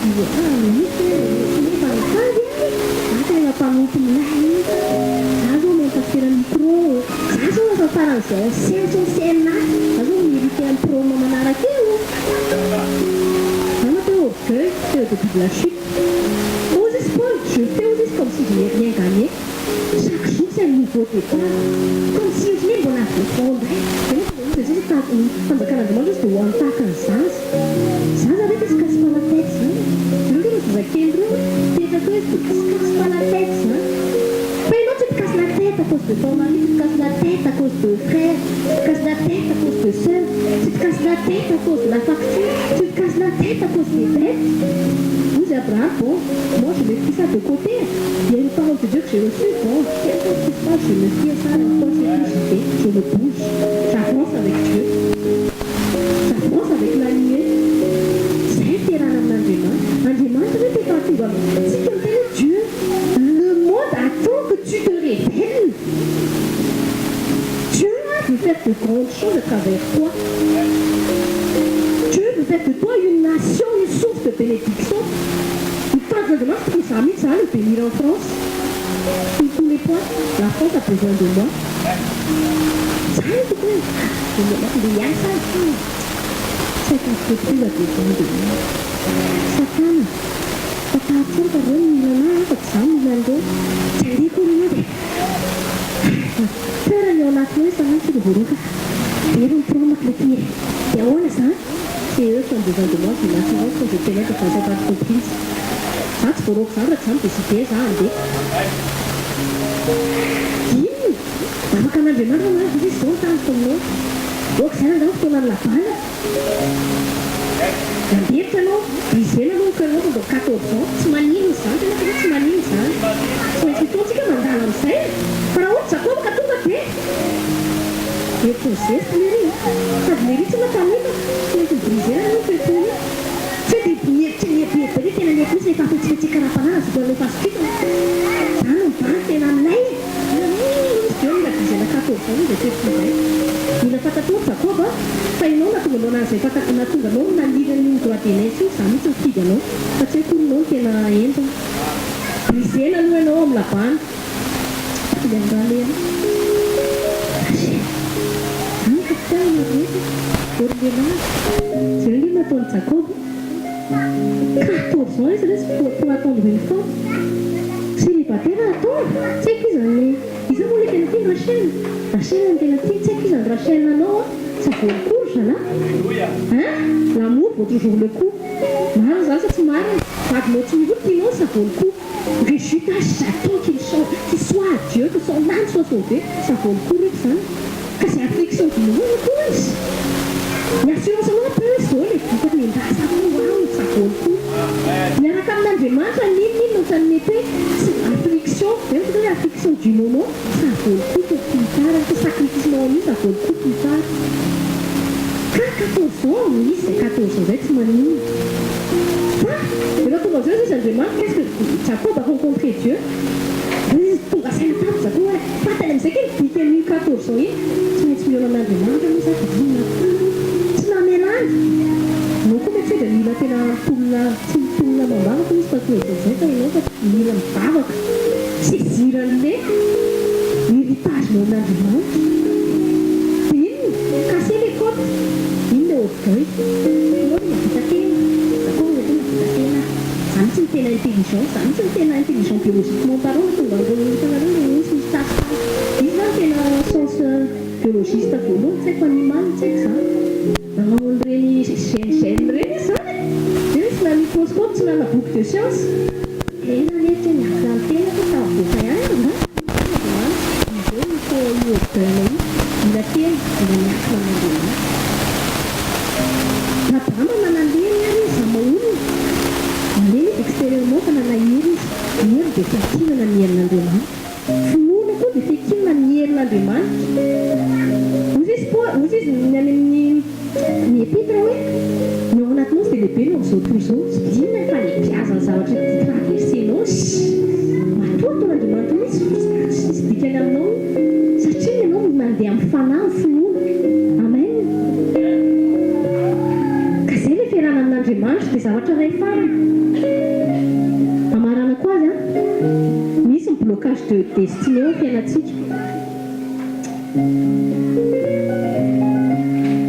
Ny fo ah mihitsy eh, nefa mitady ahy, za tena mpanompo milay mihitsy ah, za zao omeny pasitera micro, za zao efa faran'izay ancien tsy ancien ahy, za zao mi-mériter ny trône manaraka eo. Zany atao hoe orgueil, c'est au début de la chute. Hoy izy Paul, je fais hoy izy comme si je n'ai rien gagné. Chaque jour c'est un nouveau départ. Comme si ohatran'ny hoe mbola vaovao indray. Dia nefa dia hoy Jesosy hoe ny fanjakan'Andriamanitra izy dia ho an'ny tahaka ny zaza. Zaza ve dia se casse pas la tête izany? Jereo ange ireo zazakely ireo e! Mipetraka eo izy dia se casse pas la tête izany. Fa ianao tsy te casse la tête. cause de ton mari, tu te casses la tête à cause de frère, tu te casses la tête à cause de sœur, tu te casses la tête à cause de la facture, tu te casses la tête à cause des dettes. Hoy Abraham: bon, moi je mets tout ça de côté, il y a une parole de Dieu que j'ai reçue, bon, qu'importe ce qui se passe, je me fie à ça, la foi, c'est tout, j'y vais, je me bouge, j'avance avec Dieu, j'avance avec la nuée. Zay fiarahana amin'Andriamanitra. Andriamanitra hoe te fahatonga tsika miteny hoe Dieu, le monde attend que tu te révèles. Dieu veut faire de grandes choses à travers toi. Dieu veut faire de toi une nation, une source de bénédiction. Mitandrina Andriamanitra tokony za mihitsy zany bénir en France sur tous les points. La France a besoin de moi. Zany tokony hoe le hiasa cette entreprise a besoin de moi. Satana fatahatsony fa reo mila anahy fa tsy za mila andreo, tsy andeko aloha dia toerany ao anatinao isan'andro tsy voaroaka very ny promako le ty e, dia ahoana zany? C'est eux qui ont besoin de moi, j'ai l'assurance que je pénètre dans cette entreprise. Za tsy voaroaka zany raha tsy za midécide za andeha. Inona afaka an'Andriamanitra na izy zao ny tanjoko aminao oka zany andao fotoana ny Labana nandefitra anao, brisena aloha ny anao pendant 14 ans. Tsy maninona zany, tena tena tsy maninona zany, tsy maintsy mitoantsika mandala amin'izay. Fa raha ohatra Jakoba ka tonga dia hevitry ny zesty lery sady lery tsy matanita, tsy maintsy mibrisena aloha toetony, tsy hoe dia mihevitra mihevitra be tena mety misy rehefa fetsifetsika ara-panahy azoko an'ilay fasokitana zany no mibany tena aminay izy. Dieu mila brisena 14 ans izy toetony zay mila fantatrao Jakoba fa ianao natonga anao nazay fata natonga anao nalira ny droit d'aînesse io. Za mihitsy mifidy anao fa tsy haiko anao no tena entina brisena aloha ianao amin'ny Labana dia andralena zany fa fitiavana rehetra ory lehilahy. Jereo nge nataon'i Jakoba, 14 ans izy resy pour attendre une femme célibataire. Ataony tsy haiko izany iza moa le tena tia Rachel, Rachel ny tena tia, tsy haiko izany Rachel anao a, ça vaut le coup zalahy. Alléluia. Hein, l'amour vaut toujours le coup. Marina zany sa tsy marina? Vadinao tsy mivory tianao, ça vaut le coup. Résultat, j'attends qu'il change, qu'il soit à Dieu, que son âme soit sauvée, ça vaut le coup rehetra zany. Ka zay affliction du moment koa izy ny assurance anao peu zao le vokatra ny endasa wow, ça vaut le coup. Miaraka amin'Andriamanitra ninonino ohatran'ny mety hoe tsy affliction zay hoe affliction du moment, ça vaut le coup pour plus tard, que sacrifice nao amin'io, ça vaut le coup plus tard. Ka 14 ans misy zay, 14 ans zay tsy maninona. Fa rehefa tonga amizay izy Andriamanitra, qu'est-ce que Jacob a rencontré Dieu izy, tonga saina tamiko Jacob hoe fantany amizay ke midika an'io 14 ans iny tsy maintsy mihaona amin'Andriamanitra aloha za dia inona koa tsy namelany anao koa mety hoe dia mila tena tolona, tsy mitolona mambavaka izy fa tonga zay fa ianao fa mila mivavaka saisir an'le héritage nao amin'Andriamanitra dia inona casser les côtes iny le orgueil ianao mavita tena. Jacob zay tena mavita tena zany, tsy ny tena intelligent zany, tsy ny tena intelligent biologiquement parlant na tonga andreo hitanareo le misy misy tasitasy izy zany tena sens biologiste voalohany, tsy haiko animal, tsy haiko zany nanao an'ireny gène gène reny izy zany de tsy na microscope, tsy nana boky de science ena nefitra miakina ny tena fa tavoaka ihany nga Andriamanitra izao ny fo io orgueil io mila tena mila miakina amin'Andriamanitra. Abrahama nanalemy ary izy zama olona malemy izy extérieurement fa nanahery izy. Ny hery dia fiakinana ny herin'Andriamanitra, finoana koa dia fiakinana ny herin'Andriamanitra. Ozy izy po ozy izy ny any amin'ny ny épître hoe ny ao anatinao dia lehibe no amin'izao tontolo izao. Tsy inona ny falehibiazany zavatra traversenao matoa ataon'Andriamanitra mihitsy tsisy dikany aminao satria ianao mandeha amin'ny fanahy ny finoana. Amen. Ka zay le fiarahana amin'Andriamanitra. Dia zavatra ray farany amarana koa azy a, misy ny blocage de destinée ao fiainantsika.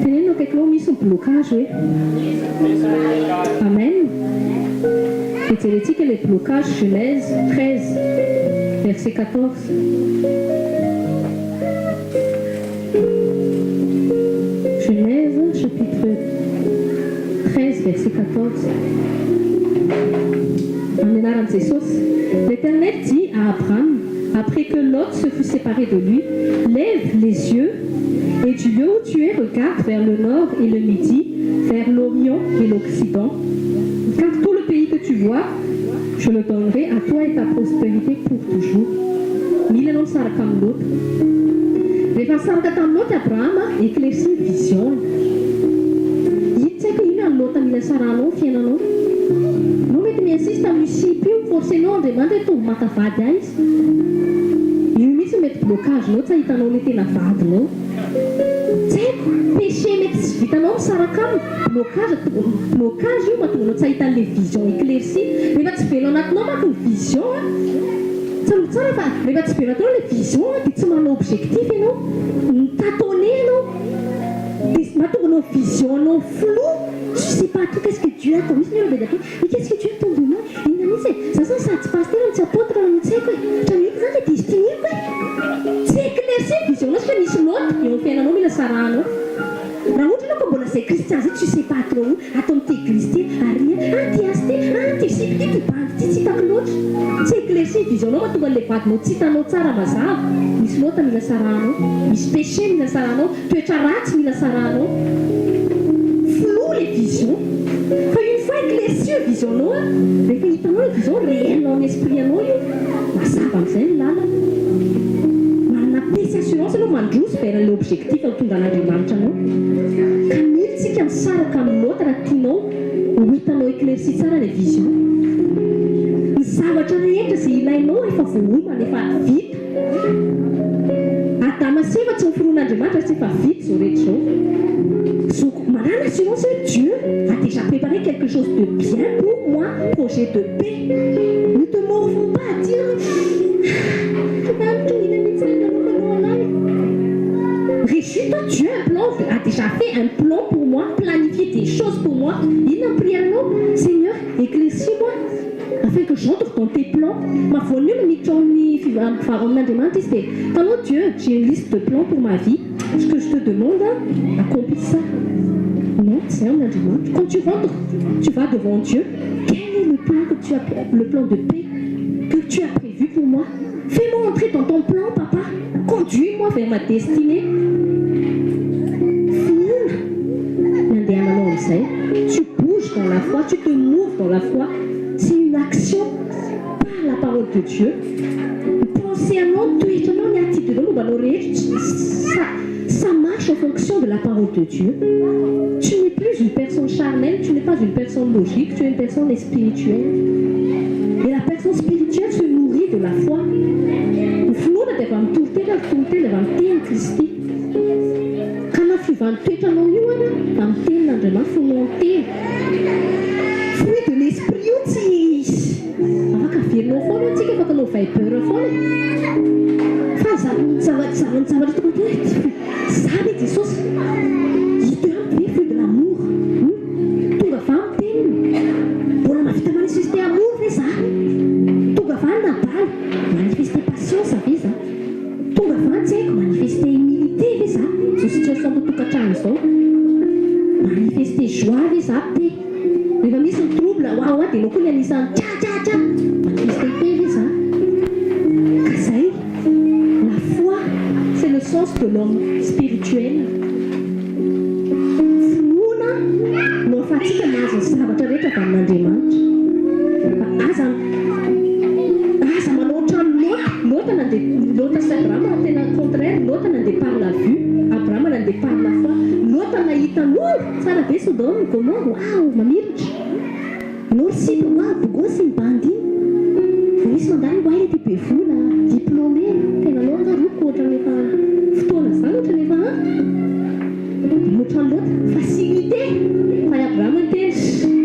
Tenenina akaikinao: misy ny blocage hoe. Amen. Dia jerentsika le blocage, Genèse 13 verset 14. Genèse chapitre 13 verset 14. Amin'ny anaran'i Jesosy. L'Éternel dit à Abraham: Après que Lot se fut séparé de lui: Lève les yeux et du lieu où tu es, regarde vers le nord et le midi, vers l'Orient et l'Occident. Car tout le pays que tu vois, je le donnerai à toi et ta postérité pour toujours. Mila anao misaraka amin'ny Lota. Rehefa nisaraka tamin'ny Lota Abrahama, éclairci ny vision. Ino tsy haiko inona ny Lota mila sarahanao ny fiainanao. No mety mi-insiste amin'io sipa io, forcenao Andriamanitra hoe tonga maka vady ahy izy. Io mihitsy mety blocage nao, tsy ahitanao le tena vadinao. Tsy haiko, péché mety tsy vitanao misaraka aminy, blocage, blocage io mahatonga anao tsy ahita an'le vision éclaircie. Rehefa tsy velona anatinao manko ny vision a, tsarovy tsara fa rehefa tsy velona anatinao le vision a, dia tsy manana objectif ianao, mi-tâtonner ianao, dia mahatonga anao vision anao flou, tu sais pas tout qu'est-ce que Dieu attend. Misy ny olona be dia be, mais qu'est-ce que Dieu attend de moi? Inona mihitsy e? Za zany sady tsy pasteur no tsy apôtre no tsy haiko e. Ohatran'ny inona zany le destinée-ko e? Tsy éclairci ny vision-nao satria misy Lota eo amin'ny fiainanao mila sarahanao. Raha ohatra ianao ka mbola zay kristian zay, tu sais pas trop où ato amin'ity église ity ary ah ty asy ty, ah ty sipa ty, ty bandy ty tsy hitako loatra. Tsy éclairci ny vision-nao, mahatonga an'ilay vadinao tsy hitanao tsara mazava. Misy Lota mila sarahanao, misy péché mila sarahanao, toetra ratsy mila sarahanao. Flou les visions. Fa une fois éclairci io vision-nao a, rehefa hitanao le vision réel en esprit anao io, mazava amin'izay ny lalana. Manana paix sy assurance ianao mandroso vers l'objectif tonga an'Andriamanitra anao. Ka mila tsika misaraka amin'ny Lota raha tianao ho hitanao éclairci tsara le vision. Ny zavatra rehetra izay ilainao efa voaomana, efa vita. Adama sy Eva tsy noforon'Andriamanitra tsy efa vita izao rehetra izao. Donc manana assurance hoe Dieu a déjà préparé quelque chose de bien pour moi, projet de paix. Ne te morfonds pas à dire: Andriamanitra, inona mihitsy ny nanaovanao anahy? Réjouis-toi, Dieu un plan, a déjà fait un plan pour moi, planifié des choses pour moi. Inona ny prière-nao? Seigneur, éclaircis-moi afin que j'entre dans tes plans. Mahavoan'ny olona miditra ao amin'ny amin'Andriamanitra izy dia tanao: Dieu, j'ai une liste de plans pour ma vie. Ce que je te demande, accomplis ça. Non, c'est un Andriamanitra. Quand tu rentres, tu vas devant Dieu. Quel est le plan que tu as, le plan de paix que tu as prévu pour moi? Fais-moi entrer dans ton plan, papa. Conduis-moi vers ma destinée. Finoana ny andehananao amin'izay. Tu bouges dans la foi, tu te mouves dans la foi. C'est une action par la parole de Dieu. Pensée anao, toetranao, ny attitude momba anao rehetra, ça marche en fonction de la parole de Dieu. Tu n'es plus une personne charnelle, tu n'es pas une personne logique, tu es une personne spirituelle. Et la personne spirituelle se nourrit de la foi. Ny finoana dia avy amin'ny toriteny, ary toriteny avy amin'ny teny Kristy. Ka na fiovan'ny toetranao io ana amin'ny tenin'Andriamanitra, finoan-teny. Fruit de l'esprit io tsy afaka averinao foana, tsika afaka anao Viber foana. Fa zavatra tokony atao hoe zany Jesosy hita eo amiko ve fruit de l'amour? Tonga avy amin'ny teniny. Mbola mahavita manifester amour ve za? Tonga avy any Nabal, manifester patience ve za? Tonga avy any tsy haiko, manifester humilité ve za? Zao situation tokantrano zao. Manifester joie ve za paix? Rehefa misy ny trouble, wawa dia anao koa ny anisan'ny tsa tsa tsa. Manifester paix ve za? Ka zay, la foi, c'est le sens de l'homme spirituel. Finoana no ahafahantsika mahazo ny zavatra rehetra avy amin'Andriamanitra. Aza manao ohatran'ny Lota. Lota nandeha, Lota sy Abrahama tena contraire. Lota nandeha par la vue, Abrahama nandeha par la foi. Lota nahita no tsara be Sodome, Gomorre, waouh, mamiratra. Anao ry sipa, waouh, beau gosse ny bandy iny. Vao misy mandalo, oay ty be vola, diplômé, tena anao anga roko ohatran'ny efa fotoana zany, ohatran'ny efa ohatran'ny Lota, facilité. Fa i Abrahama niteny,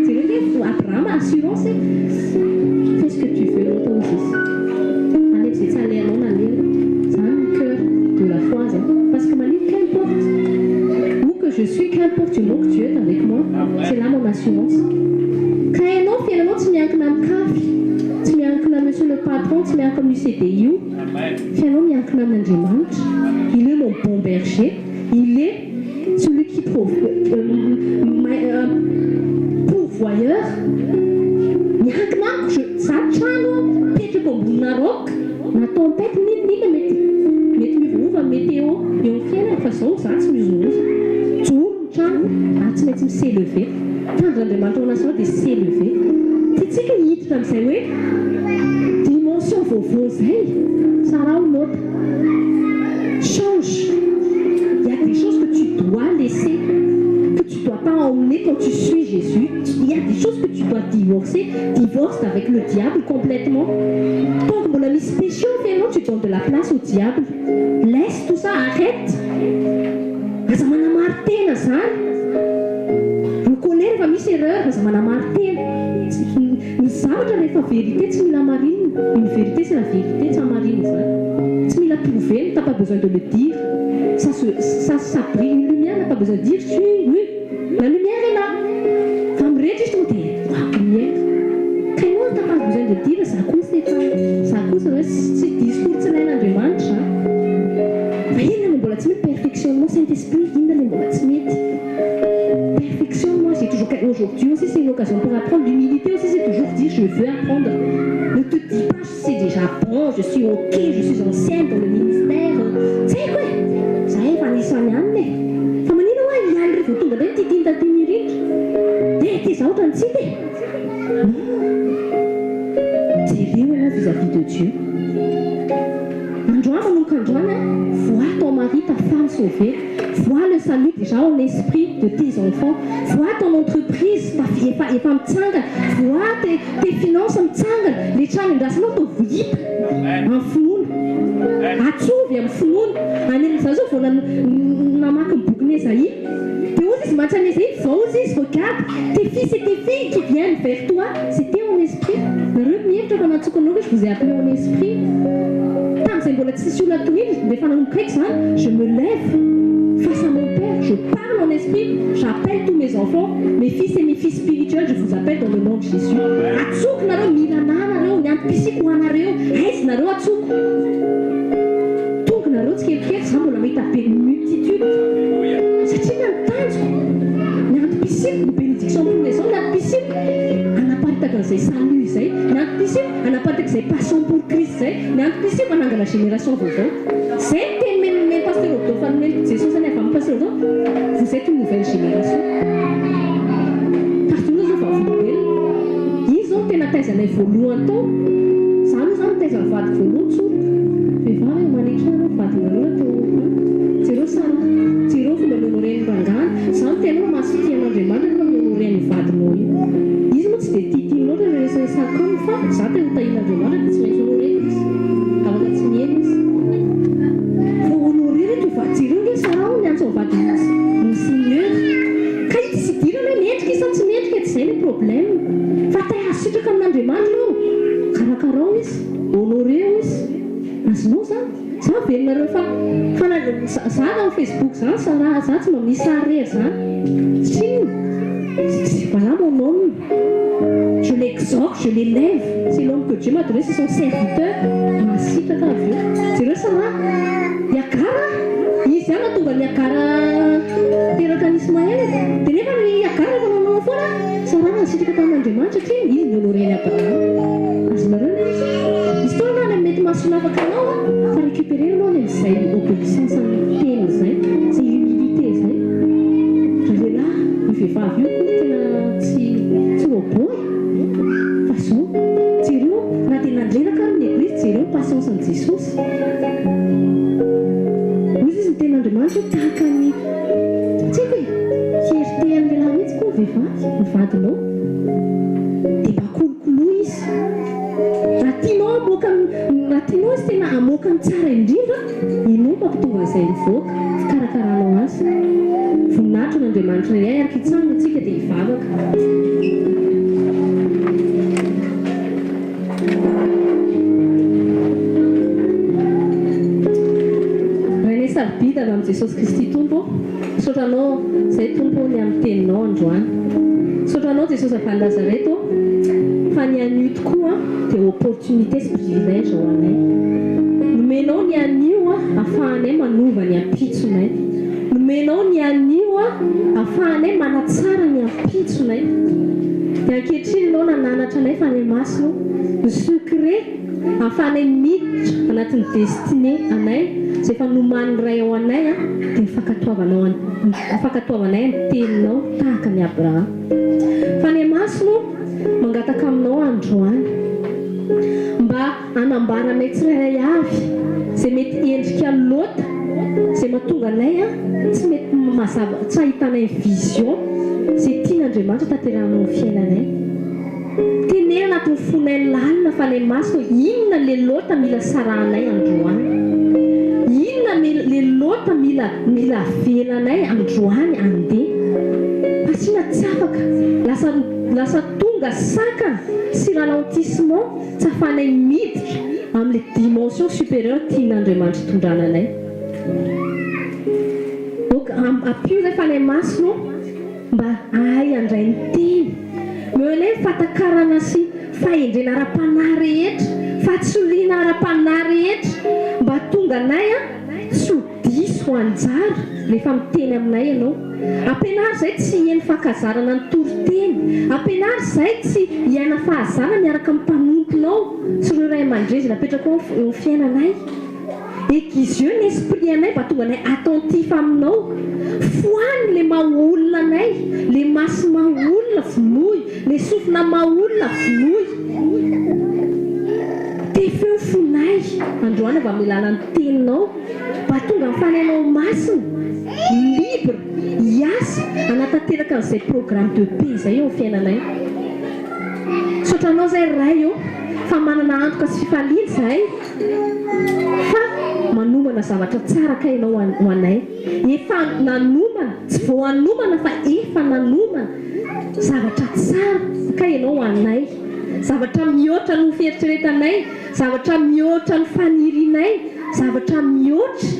jereo nge Abrahama assurance: fais ce que tu veux, Lota, hozy izy. Any amin'izay tsy alehanao nalena. Zany ny cœur de la foi zany. Parce que manino, qu'importe où que je suis, qu'importe, du moment que Dieu est avec moi, c'est là mon assurance. Ka ianao fiainanao tsy miankina amin'ny kafy, tsy miankina monsieur le patron, tsy miankina amin'ny CDI io. Fiainanao miankina amin'Andriamanitra. Il est mon bon berger. Il est celui qui pourvoyeur. Miankina amiko, za trano petrako ambonina roc, na tempête. zao za tsy mihozongozona. Joro ny trano ary tsy maintsy mi-s'élever. Tanjon'Andriamanitra ho anao dia s'élever. Tiantsika hiditra amin'izay hoe dimension vaovao izay. Saraho Lota. Change. Il y a des choses que tu dois laisser, que tu dois pas emmener quand tu suis Jésus. Il y a des choses que tu dois divorcer. Divorce avec le diable complètement. Tant que mbola misy péché ao fiainanao, tu donnes de la place au diable. Laisse tout ça, arrête. Aza manamari-tena zany. Reconnais rehefa misy erreur, aza manamari-tena. Ny zavatra rehefa vérité tsy mila marinina. Une vérité, c'est la vérité, tsy amarinina zany. Tsy mila prouver, t'as pas besoin de le dire. Ça se ça ça brille, une lumière n'a pas besoin de dire je suis oui. La lumière est là. Fa mirehitra izy tonga dia waouh, lumière. Ka ianao t'as pas besoin de dire za kosa efa za kosa hoe tsy discours tsy ilain'Andriamanitra zany. Fa inona no mbola tsy mety? Perfectionnement, Saint-Esprit, inona no mbola tsy mety? Perfectionnement, c'est toujours aujourd'hui aussi, c'est une occasion pour apprendre. L'humilité aussi, c'est toujours dire je veux apprendre. Ne te dis pas c'est déjà bon, je suis ok, je suis ancienne dans le ministère. Tsy haiko e, za efa anisan'ny anina e. Fa manina hoa hialy rehefa tonga indray ny titina taty mirindra dia ty za ohatrany tsy hita e. Non, jereo ianao vis-à-vis de Dieu. Androany, manomboka androany a, vois ton mari, ta femme sauvée. Vois le salut déjà en esprit de tes enfants. Vois ton entreprise ta efa efa mitsangana. Vois tes finances mitsangana. Le trano andrasanao ataovy hita amin'ny finoana. Atsovy amin'ny finoana. Any amin'izaho zao vao namaky ny bokin'i Esaïe. Dia hozy izy mantsy an'i Esaïe, vao hozy izy, regarde tes fils et tes filles qui viennent vers toi, c'était en esprit. Nareo mihevitra fa nantsoko anareo hoe je vous ai appelé en esprit. Tamin'izay mbola tsisy olona tohiny, rehefa nanomboka haiko zany, je me lève face à mon père, je parle en esprit, j'appelle tous mes enfants, mes fils et mes filles spirituels, je vous appelle dans le nom de Jésus. Atsoko nareo, mila anareo, ny antom-pisiko ho anareo, aiza nareo atsoko. Tonga nareo tsikelikely, za mbola mahita be multitude. Satria ny tanjoko, ny antom-pisiko, ny bénédiction pour les hommes, ny antom-pisiko, anaparitaka an'izay salut izay, ny antom-pisiko, anaparitaka izay passion pour Christ izay, ny antom-pisiko, anangana génération vaovao. Zay ny teny meny pasteur Odo fa nomeny Jesosy any avy amin'ny pasteur Odo, vous êtes une nouvelle génération. Pasteur zao vavolombelona. Izy zao no tena taizanay voalohany tao. Za aloha zany nitaiza ny vadiko voalohany tsoroka. Vehivavy manetra anao vadinareo atao. Jereo Sara, jereo fomba mi-honorer ny rangahana. Za no tena hoe mahazo tian'Andriamanitra rehefa mi-honorer ny vadinao io. Izy moa tsy dia tiatia loatra ny resaka sakafo fa za te ho tahian'Andriamanitra dia tsy maintsy honorer izy. Afaka tsy miely izy. Fa honorer reto vady, jereo nge Sara ny antso ny vadiny mon Seigneur. Ka ity tsy idirana hoe mendrika izy sa tsy mendrika, tsy zay le problème. Fa te hahazo sitraka amin'Andriamanitra io. Karakarao izy, honoreo izy. Azonao zany. Za velonareo fa fa na za na Facebook zany Sara za tsy mba misy sary rery zany. Satria voilà mon homme. Je l'exhorte, je l'élève. C'est l'homme que Dieu m'a donné, c'est son serviteur. Mahasitraka avy eo. Jereo Sara. I Agara, izy ihany nahatonga ny Agara teraka an'i Ismaël. Dia nefa ny Agara efa nanao foana, Sara nasitraka tamin'Andriamanitra satria izy ni-honorer an'i Abraham. Azonareo ilay izy? Misy fotoana any mety mahasonafaka anao a, fa récupérer aloha any amin'izay obéissance amin'ny teny izay, izay humilité izay. Ry lehilahy, io vehivavy io koa tena tsy robot e. Fa zao, jereo, na dia nandreraka ary ny église, jereo patience an'i Jesosy. Hoy izy ny tenin'Andriamanitra hoe tahaka ny tsy haiko e, fierté an'ny lehilahy mihitsy koa ny vehivavy, ny vadinao. Dia mba kolokoloy izy. Raha tianao hamoaka raha tianao izy tena hamoaka ny tsara indrindra, ianao mampitonga an'izay mivoaka, fikarakaranao azy. Voninahitra an'Andriamanitra iray ary hitsangana isika dia hivavaka. Rainay sarobidy avy amin'i Jesosy Kristy Tompo ô, misaotra Anao izay Tompo ô ny amin'ny Teninao androany. Misaotra Anao Jesosy avy any Nazareth ô, fa ny anio tokoa dia opportunité sy privilège ho anay. Nomenao ny anio ahafahanay manova ny ampitsonay. Nomenao ny anio ahafahanay manatsara ny ampitsonay. Dia ankehitriny Ianao nananatra anay Fanahy Masina ô, ny secret ahafahanay miditra anatin'ny destinée anay. izay efa nomanin'ny Ray ao anay dia ny fankatoavanao ny fankatoavanay ny teninao tahaka an'i Abrahama. Fanahy Masina o, mangataka aminao aho androany mba hanambara anay tsirairay avy izay mety endrika Lota izay mahatonga anay tsy mety mazava tsy ahitanay vision izay tian'Andriamanitra tanterahina ao amin'ny fiainanay. Teneno anatin'ny fonay lalina Fanahy Masina hoe inona le Lota mila sarahanay androany? Inona le Lota mila mila avelanay androany andeha? Fasina tsy afaka, lasa lasa tonga sakana sy ralentissement tsy afahanay miditra amin'le dimension supérieure tian'Andriamanitra hitondrana anay. Ok, ampio zay Fanahy Masina ô. Mba hahay handray ny teny. Omeo anay ny fahatakarana sy fahendrena ara-panahy rehetra, fahatsoriana ara-panahy rehetra, mba hahatonga anay tsy ho diso anjara rehefa miteny aminay Ianao. Ampianaro izahay tsy hihaino fankazarana ny toriteny. Ampianaro izahay tsy hiaina fahazarana miaraka amin'ny mpanomponao sy ireo ray aman-dreny izay napetrakao eo amin'ny fiainanay. Aiguiseux ny esprit anay mba tonga anay attentif aminao, foano le maha olona anay, le maso maha olona vonoy, le sofina maha olona vonoy. Tefeo fonay androany avy amin'ny alalan'ny teninao mba tonga ny fanahinao masina libre hiasa hanatanteraka an'izay programme de paix izay eo amin'ny fiainanay. Misaotra anao izay Ray ô fa manana antoka sy fifaliana izahay. Fa manomana zavatra tsara kay ianao ho anay. Efa nanomana, tsy vao hanomana fa efa nanomana zavatra tsara kay ianao ho anay. Zavatra mihoatra noho fieritreretanay, zavatra mihoatra ny fanirianay, zavatra mihoatra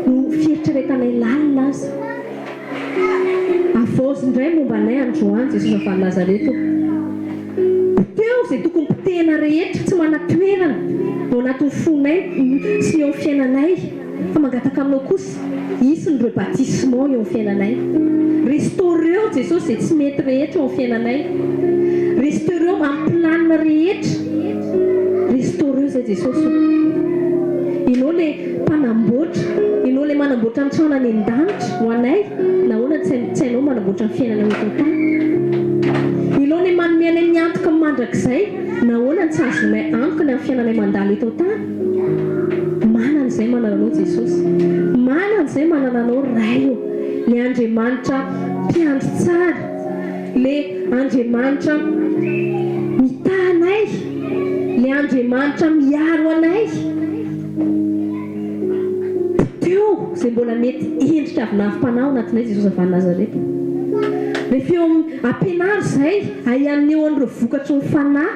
noho fieritreretanay lalina aza. Havaozy indray momba anay androany Jesosy avy any Nazareth o. Poteo izay tokony potehina rehetra, tsy manan-toerana ao anatin'ny fonay sy eo amin'ny fiainanay, fa mangataka aminao kosa hisy ny rebaptissement eo amin'ny fiainanay. Restaureo Jesosy izay tsy mety rehetra eo amin'ny fiainanay. Restaureo amin'ny planina rehetra. Restaureo izay Jesosy o. Ianao ilay Mpanamboatra, Ianao ilay manamboatra ny trano any an-danitra ho anay, nahoana tsy tsy hainao manamboatra ny fiainana eto an-tany? Ianao ilay manome anay ny antoka mandrakizay, nahoana no tsy ahazoanay antoka ny amin'ny fiainanay mandalo eto an-tany? Manana izay manana Anao Jesosy. Manana izay manana Anao Ray ô. Ilay Andriamanitra mpiandry tsara, ilay Andriamanitra mitaha anay, ilay Andriamanitra miaro anay. Teo izay mbola mety endrika avonavom-panahy ao anatinay Jesosy avy any Nazareta. Rehefa eo amin'ny ampianaro izay hay haneho an'ireo vokatry ny fanahy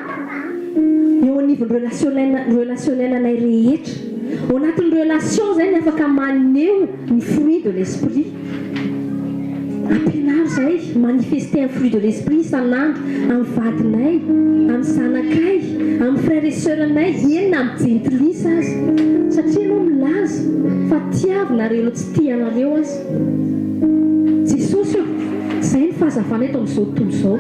eo anivon'ny relationnel relationnel anay rehetra. Ao anatin'ny relation izay ny afaka maneho ny fruit de l'esprit. Ampianaro izahay manifester ny fruit de l'esprit isan'andro amin'ny vadinay, amin'ny zanakay, amin'ny frères et sœurs-nay, eny na amin'ny jentilisa aza. Satria ianao milaza fa tiavo na ireo tsy tia anareo aza. Jesosy ô, izay no fahazavana eto amin'izao tontolo izao.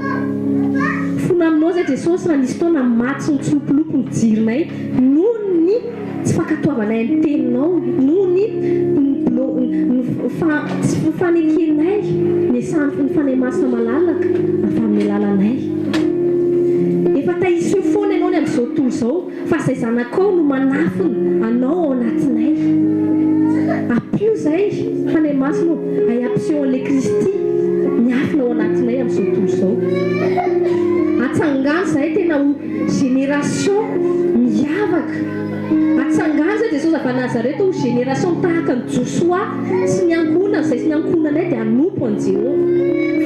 Fona aminao izay Jesosy raha nisy fotoana maty sy nitsilopilopy ny jironay noho ny tsy fankatoavanay ny teninao noho ny tsy fanekenay ny ny Fanahy Masina malalaka avy amin'ny alalanay. Efa ta hiseho foana ianao ny amin'izao tontolo izao fa izay zanakao no manafina anao ao anatinay. Ampio izay Fanahy Masina ô, hay hampiseho an'ilay Kristy miafina ao anatinay amin'izao tontolo izao. Atsangano izahay tena ho génération miavaka. Atsangano izay Jesosy avy any Nazareta ho génération tahaka an'i Josoa sy ny ankohonany izay sy ny ankohonanay dia hanompo an'i Jehovah.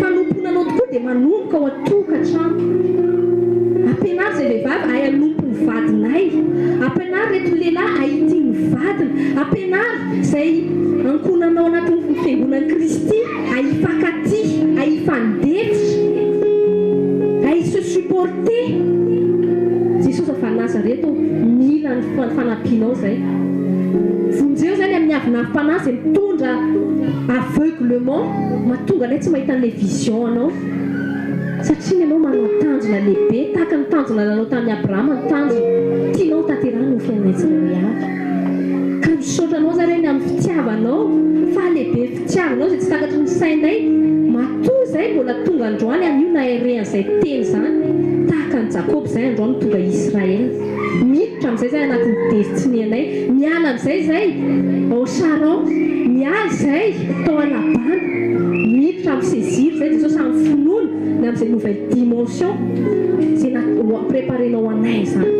Fanompoana anao tokoa dia manomboka ao an-tokantrano. Ampianaro izay vehivavy hahay hanompo ny vadinay. Ampianaro ireto lehilahy hahay hitia ny vadiny. Ampianaro izay ankohonanao anatin'ny fiangonan'i Kristy hahay hifankatia, hahay hifandefitra, hahay se supporter. Jesosy avy any Nazareta ô, mila ny fanampianao izay. Vonjeo izay ny amin'ny avonavom-panahy izay mitondra aveuglement mahatonga anay tsy mahita an'ilay vision anao. Satria ianao manana tanjona lehibe tahaka ny tanjona nanao tamin'i Abrahama ny tanjona tianao ho tanterahina ho fiainanay tsirairay avy. Ka. Misaotra Anao zay Ray ny amin'ny fitiavanao, fahalehiben'ny fitiavanao izay tsy takatry ny sainay. Matoa izay mbola tonga androany anio nahere an'izay teny izany, tahaka an'i Jakoba izay androany tonga Israel. Miditra amin'izay izay anatin'ny destinée-nay. Miala amin'izay izay ao Charan, miala izay tao Alabama. Miditra amin'ny saisir izay Jesosy amin'ny finoana ny amin'izay nouvelle dimension izay na-préparer-nao anay izany.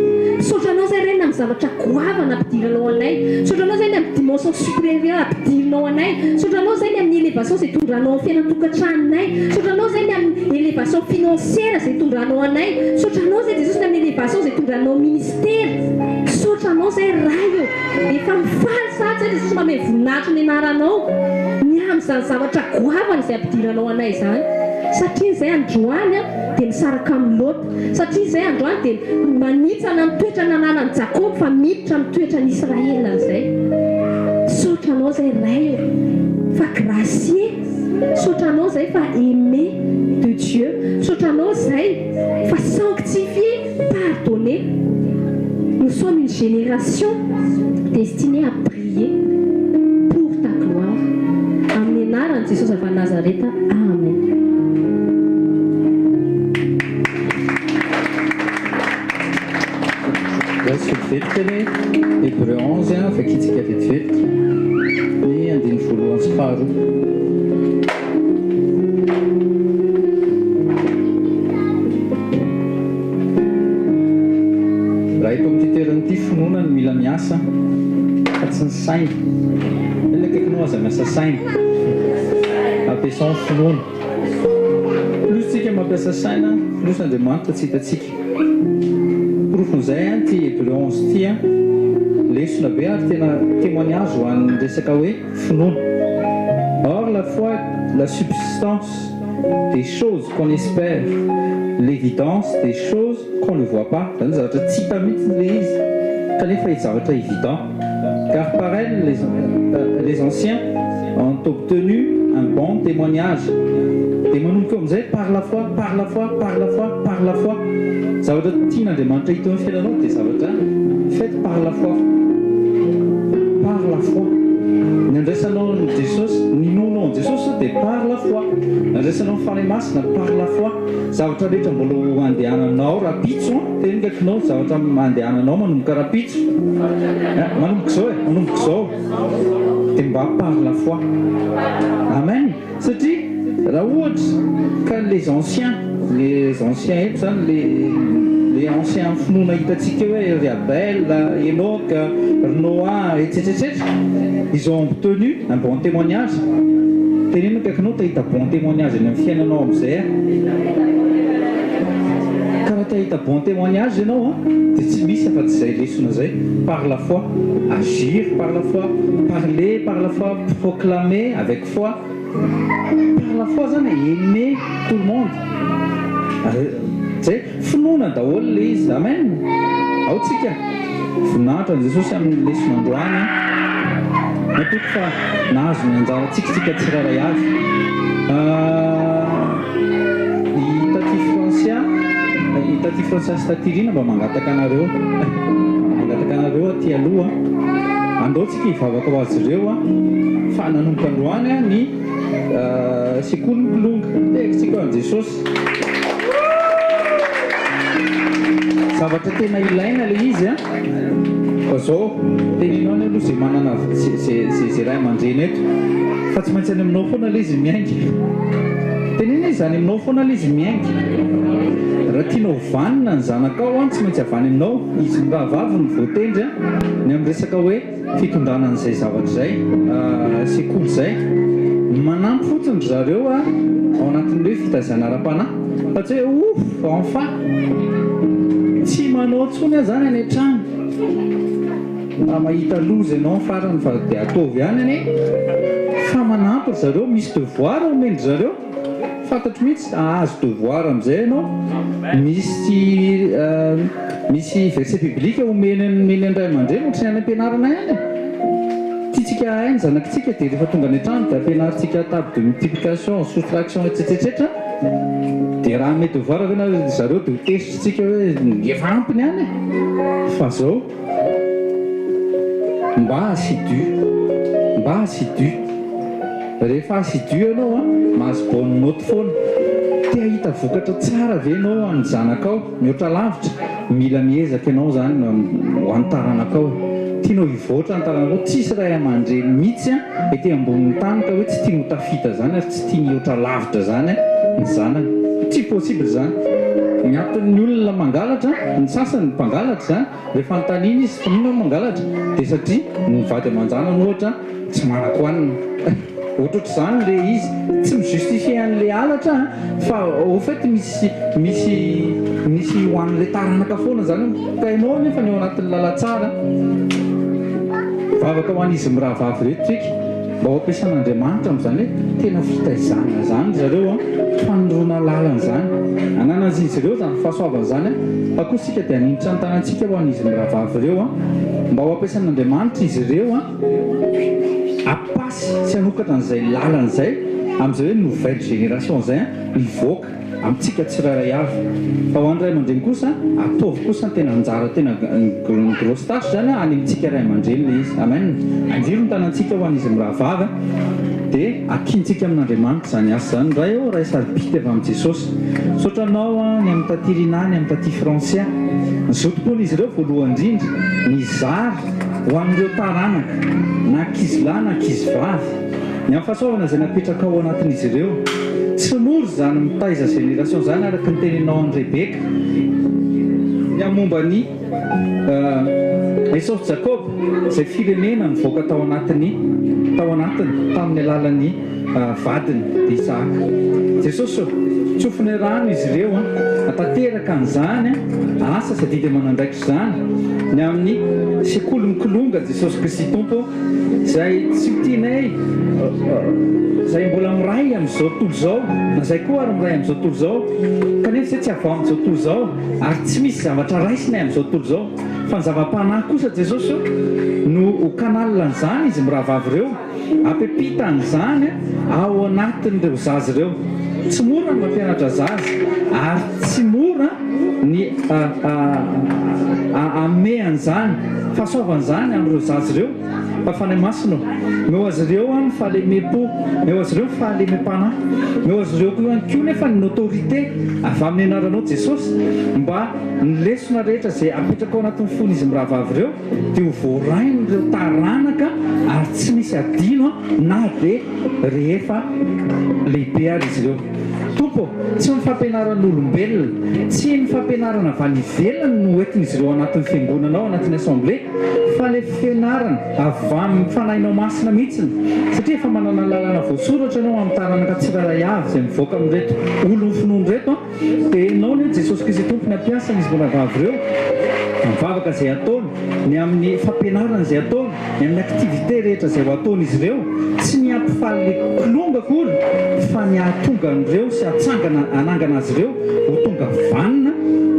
Misaotra Anao izay Ray ny amin'ny zavatra goavana ampidiranao anay. Misaotra Anao izay ny amin'ny dimension supérieure ampidirinao anay. Misaotra Anao izay ny amin'ny élévation izay itondranao amin'ny fiainan-tokantranonay. Misaotra Anao izay ny amin'ny élévation financière izay itondranao anay. Misaotra Anao izay Jesosy ny amin'ny élévation izay itondranao ministera. Misaotra Anao izay Ray ô. Efa mifaly sahady izay Jesosy manome voninahitra ny anaranao ny amin'izany zavatra goavana izay ampidiranao anay izany. Satria izay androany dia misaraka amin'i Lota. Satria izay androany dia manitsana ny toetra nananan'i Jakoba fa miditra amin'ny toetran'i Israely amin'izay. Misaotra anao izay Ray ô fa gracier, misaotra anao izay fa aimé de Dieu, misaotra anao izay fa sanctifié, pardonné. Nous sommes une génération destinée à briller pour ta gloire. Amin'ny anaran'i Jesosy avy any Nazareta. Amen. Raisiko vetivety anie Hébreu 11 a, vakintsika vetivety ny andininy voalohany sy faharoa. Raha eto amin'ity toerana ity finoana no mila miasa fa tsy ny saina. Inona akaikinao aza miasa saina. Ampiasao ny finoana. Plus tsika mampiasa saina, plus Andriamanitra tsy hitantsika. Porofon'izay an ity Hebreu 11 ity an, lesona be ary tena témoignage ho an'ny resaka hoe finoana. Or la foi est la substance des choses qu'on espère, l'évidence des choses qu'on ne voit pas. Izany hoe zavatra tsy hita mihitsy ilay izy kanefa zavatra évident. Car par elle les, euh, les anciens ont obtenu un bon témoignage. Dia manomboka eo amin'izay par la foi, par la foi, par la foi, par la foi. Zavatra tian'Andriamanitra hita eo amin'ny fiainanao dia zavatra faites par la foi. Par la foi. Ny andraisanao an'i Jesosy, ny inoanao an'i Jesosy dia par la foi. Ny andraisanao ny Fanahy Masina par la foi. Zavatra rehetra mbola ho andehananao rahampitso an, teny akaikinao zavatra andehananao manomboka rahampitso, manomboka izao e, manomboka izao dia mba par la foi. Amen. Satria raha ohatra ka les anciens, les anciens eto zany les les anciens amin'ny finoana hitantsika eo hoe ry Abel, Enoch, ry Noah, etc etc, ils ont obtenu un bon témoignage. Teneno akaikinao te hahita bon témoignage eny amin'ny fiainanao amin'izay aho. Ka raha te hahita bon témoignage ianao an, dia tsy misy afa-tsy izay lesona izay, par la foi, agir par la foi, parler par la foi, proclamer avec foi, par la foi zany e, aimer tout le monde. Zay, finoana daholo ilay izy. Amen. Ao tsika. Voninahitra an'i Jesosy amin'ny lesona androany an. Matoky fa nahazo ny anjarantsika isika tsirairay avy. I Taty Francia, i Taty Francia sy Taty Rina mba mangataka anareo, mangataka anareo aty aloha. Andao tsika hivavaka ho azy ireo an. Fa nanomboka androany an ny sekolin'ny Kilonga. Tehaka tsika ho an'i Jesosy. Zavatra tena ilaina ilay izy an! Fa zao, teneno any aloha izay manana izay ray aman-dreny eto fa tsy maintsy any aminao foana ilay izy miainga. Teneno izy any aminao foana ilay izy miainga. Raha tianao ho vanona ny zanakao an, tsy maintsy avy any aminao. Izy mirahavavy no voatendry an, ny amin'ny resaka hoe fitondrana an'izay zavatra izay, sekoly izay. Manampy fotsiny ry zareo ao anatin'ny hoe fitaizana ara-panahy fa tsy hoe ouf, enfin! Tsy manao intsony aho izany any an-trano. Raha mahita loza ianao ny farany fa dia ataovy ihany anie fa manampy ry zareo, misy devoir omen-dry zareo. Fantatro mihitsy, hahazo devoir amin'izay ianao. Misy misy verset biblique omeny omeny ny ray aman-dreny ohatry ny any am-pianarana ihany e. Tiantsika hahay ny zanakitsika dia rehefa tonga any an-trano dia ampianarintsika table de multiplication, soustraction etc etc. Dia raha hanome devoir ve nareo ry zareo dia ho tezitra isika hoe efa ampy ny any e. Fa zao. Mba assidu, mba assidu. Rehefa assidu ianao an, mahazo bonne note foana. Te hahita vokatra tsara ve ianao ho an'ny zanakao, mihoatra lavitra? Mila miezaka ianao izany ho an'ny taranakao e. Tianao hivoatra ny taranakao, tsisy ray aman-dreny mihitsy an ety ambonin'ny tany ka hoe tsy tiany ho tafita izany ary tsy tiany hihoatra lavitra izany ny zanany. Tsy possible izany. Ny anton'ny olona mangalatra, ny sasany mpangalatra izany, rehefa anontaniana izy fa inona no mangalatra dia satria ny vady aman-janany ohatra tsy manan-kohanina. Ohatrohatr'izany ilay izy. Tsy mi-justifier an'ilay halatra an, fa au fait misy misy misy ho an'ilay taranaka foana izany eo. Ka ianao anefa ny ao anatin'ny lalantsara. Vavaka ho an'izy mirahavavy ireto tsika mba ho ampiasan'Andriamanitra amin'izany hoe tena fitaizana izany ry zareo an, fanoroana lalana izany. Ananan'izy ireo izany fahasoavana izany an, fa koa isika dia haninitra ny tanantsika ho an'izy mirahavavy ireo an, mba ho ampiasan'Andriamanitra izy ireo an, hampasy sy hanokatra an'izay lalana izay amin'izay hoe nouvelle génération izay an, hivoaka amintsika tsirairay avy. Fa ho an'ny ray aman-dreny kosa, ataovy kosa ny tena anjara tena ny grosse tâche izany any amintsika ray aman-dreny ilay izy. Amen. Anjiro ny tanantsika ho an'izy mirahavavy dia akintsika amin'Andriamanitra izany asa izany. Ray ô, Ray sarobidy avy amin'i Jesosy. Misaotra Anao ny amin'ny taty Rinah, ny amin'ny taty Francia. Ny zotom-pon'izy ireo voalohany indrindra, nizara ho an'ireo taranaka, na ankizilahy na ankizivavy. Ny amin'ny fahasoavana izay napetrakao ao anatin'izy ireo. Tsy mora izany mitaiza génération izany araka ny teneninao an'i Rebeka. Ny amin'ny momba an'i Esao sy Jakoba izay firenena nivoaka tao anatin'ny tao anatiny tamin'ny alalan'ny vadiny dia Isahaka. Jesosy ô, tsofiny rano izy ireo an, tanteraka an'izany an, asa sy adidy aman'andraikitra izany ny amin'ny sekolin'ny kilonga Jesosy Kristy Tompo. Izay tsy ho tianay, izay mbola miray amin'izao tontolo izao, na izay koa ary miray amin'izao tontolo izao, kanefa izay tsy avy ao amin'izao tontolo izao, ary tsy misy zavatra raisinay amin'izao tontolo izao, fa ny zava-panahy kosa Jesosy ô, no ho canal an'izany izy mirahavavy ireo, hampiampita an'izany ao anatin'ireo zaza ireo. Tsy mora ny mampianatra zaza, ary tsy mora ny hanome an'izany fahasoavana izany amin'ireo zaza ireo, fa Fanahy Masina ô, omeo azy ireo ny fahalemem-po, omeo azy ireo ny fahalemem-panahy, omeo azy ireo ihany koa nefa ny autorité avy amin'ny anaranao Jesosy, mba ny lesona rehetra izay apetraka ao anatin'ny fon'izy mirahavavy ireo dia ho voarain'ireo taranaka ary tsy misy adino na dia rehefa lehibe ary izy ireo. Tompo ô, tsy ny fampianaran'olombelona, tsy ny fampianarana avy any ivelany no hoentin'izy ireo anatin'ny fiangonana ao, anatin'ny assemblée, fa ilay fianarana avy amin'ny Fanahinao Masina mihitsiny, satria efa manana lalana voasoratra ianao amin'ny taranaka tsirairay avy izay mivoaka amin'ireto olon'ny finoana ireto, dia ianao anie Jesosy Kristy Tompo ny hampiasa an'izy mbola vavy ireo, amin'ny vavaka izay ataony, ny amin'ny fampianarana izay ataony, ny amin'ny activité rehetra izay ho ataon'izy ireo, tsy ny hampifaly le kilonga akory fa ny hahatonga an'ireo sy hatsangana hanangana azy ireo ho tonga vanona,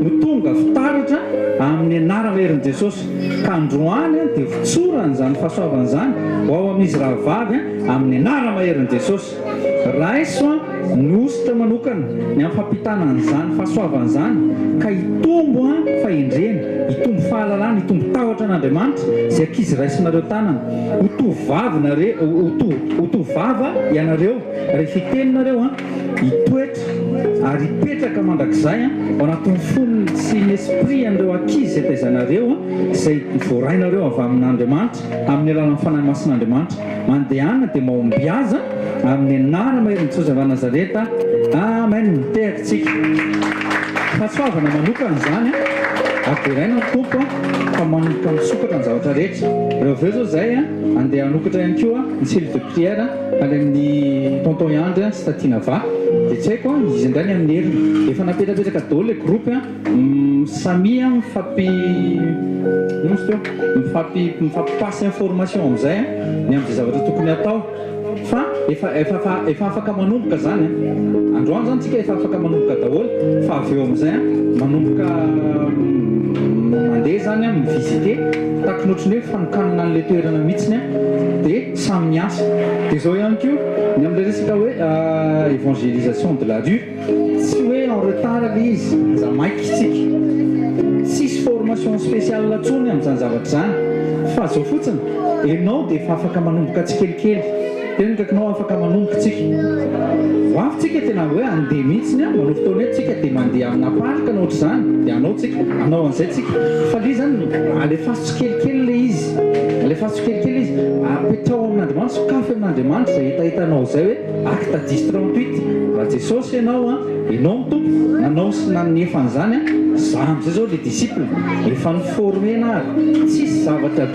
ho tonga fitaratra amin'ny anara-maherin'i Jesosy. Ka androany dia votsorany izany fahasoavana izany ho ao amin'izy rahavavy amin'ny anara-maherin'i Jesosy. Raiso ny hosotra manokana ny amin'ny fampitana an'izany fahasoavana izany ka hitombo fahendrena, hitombo fahalalana, hitombo tahotra an'Andriamanitra izay ankizy raisinareo tanana. Ho tovovavy nare, ho to, ho tovovava ianareo rehefa hiteny nareo, hitoetra ary hipetraka mandrakizay ao anatin'ny fony sy ny esprit an'ireo ankizy izay taizanareo, izay voarainareo avy amin'Andriamanitra amin'ny alalan'ny Fanahy Masin'Andriamanitra. Mandehana dia mahombiaza amin'ny anara-maherin'i Jesosy avy any Nazareta. Amen. Mitehaka tsika. Fahasoavana manokana izany an. Ary deraina ny Tompo an, fa manomboka misokatra ny zavatra rehetra. Reo avy eo izao izay an, andeha hanokatra ihany koa ny cellule de prière any amin'ny tonton Iandry sy taty Nava. Dia tsy haiko an, izy indray ny amin'ny heriny. Efa napetrapetraka daholo ilay groupe an. Samia mifampi ino izy teo? Mifampi mifampi-passe information amin'izay an, ny amin'izay zavatra tokony hatao fa efa efa fa efa afaka manomboka zany an, androany zany tsika efa afaka manomboka daholo fa avy eo amin'izay an manomboka mandeha zany an mi-visiter takiny ohatran'ny hoe fanokanana an'ilay toerana mihitsiny an dia samy miasa, dia izao ihany koa ny amin'ilay resaka hoe évangélisation de la rue. Tsy hoe en retard le izy, aza maika isika. Tsisy formation spéciale tsony amin'izany zavatra izany. Fa zao fotsiny, enao dia efa afaka manomboka tsikelikely. Tena akaikinao afaka manomboka tsika. Ho avy tsika tena hoe handeha mihitsiny an, manao fotoana eto tsika dia mandeha amina parc na ohatr'izany dia hanao tsika, hanao an'izay tsika. Fa le izy zany alefaso tsikelikely le izy, alefaso tsikelikely le izy, apetraho amin'Andriamanitra, sokafy amin'Andriamanitra izay hetahetanao izay hoe acte dix 38, raha Jesosy ianao an, ianao no Tompo, nanao sy nanefa an'izany an, za amin'izay zao le disciple, efa ni-former-na ary, tsisy zavatra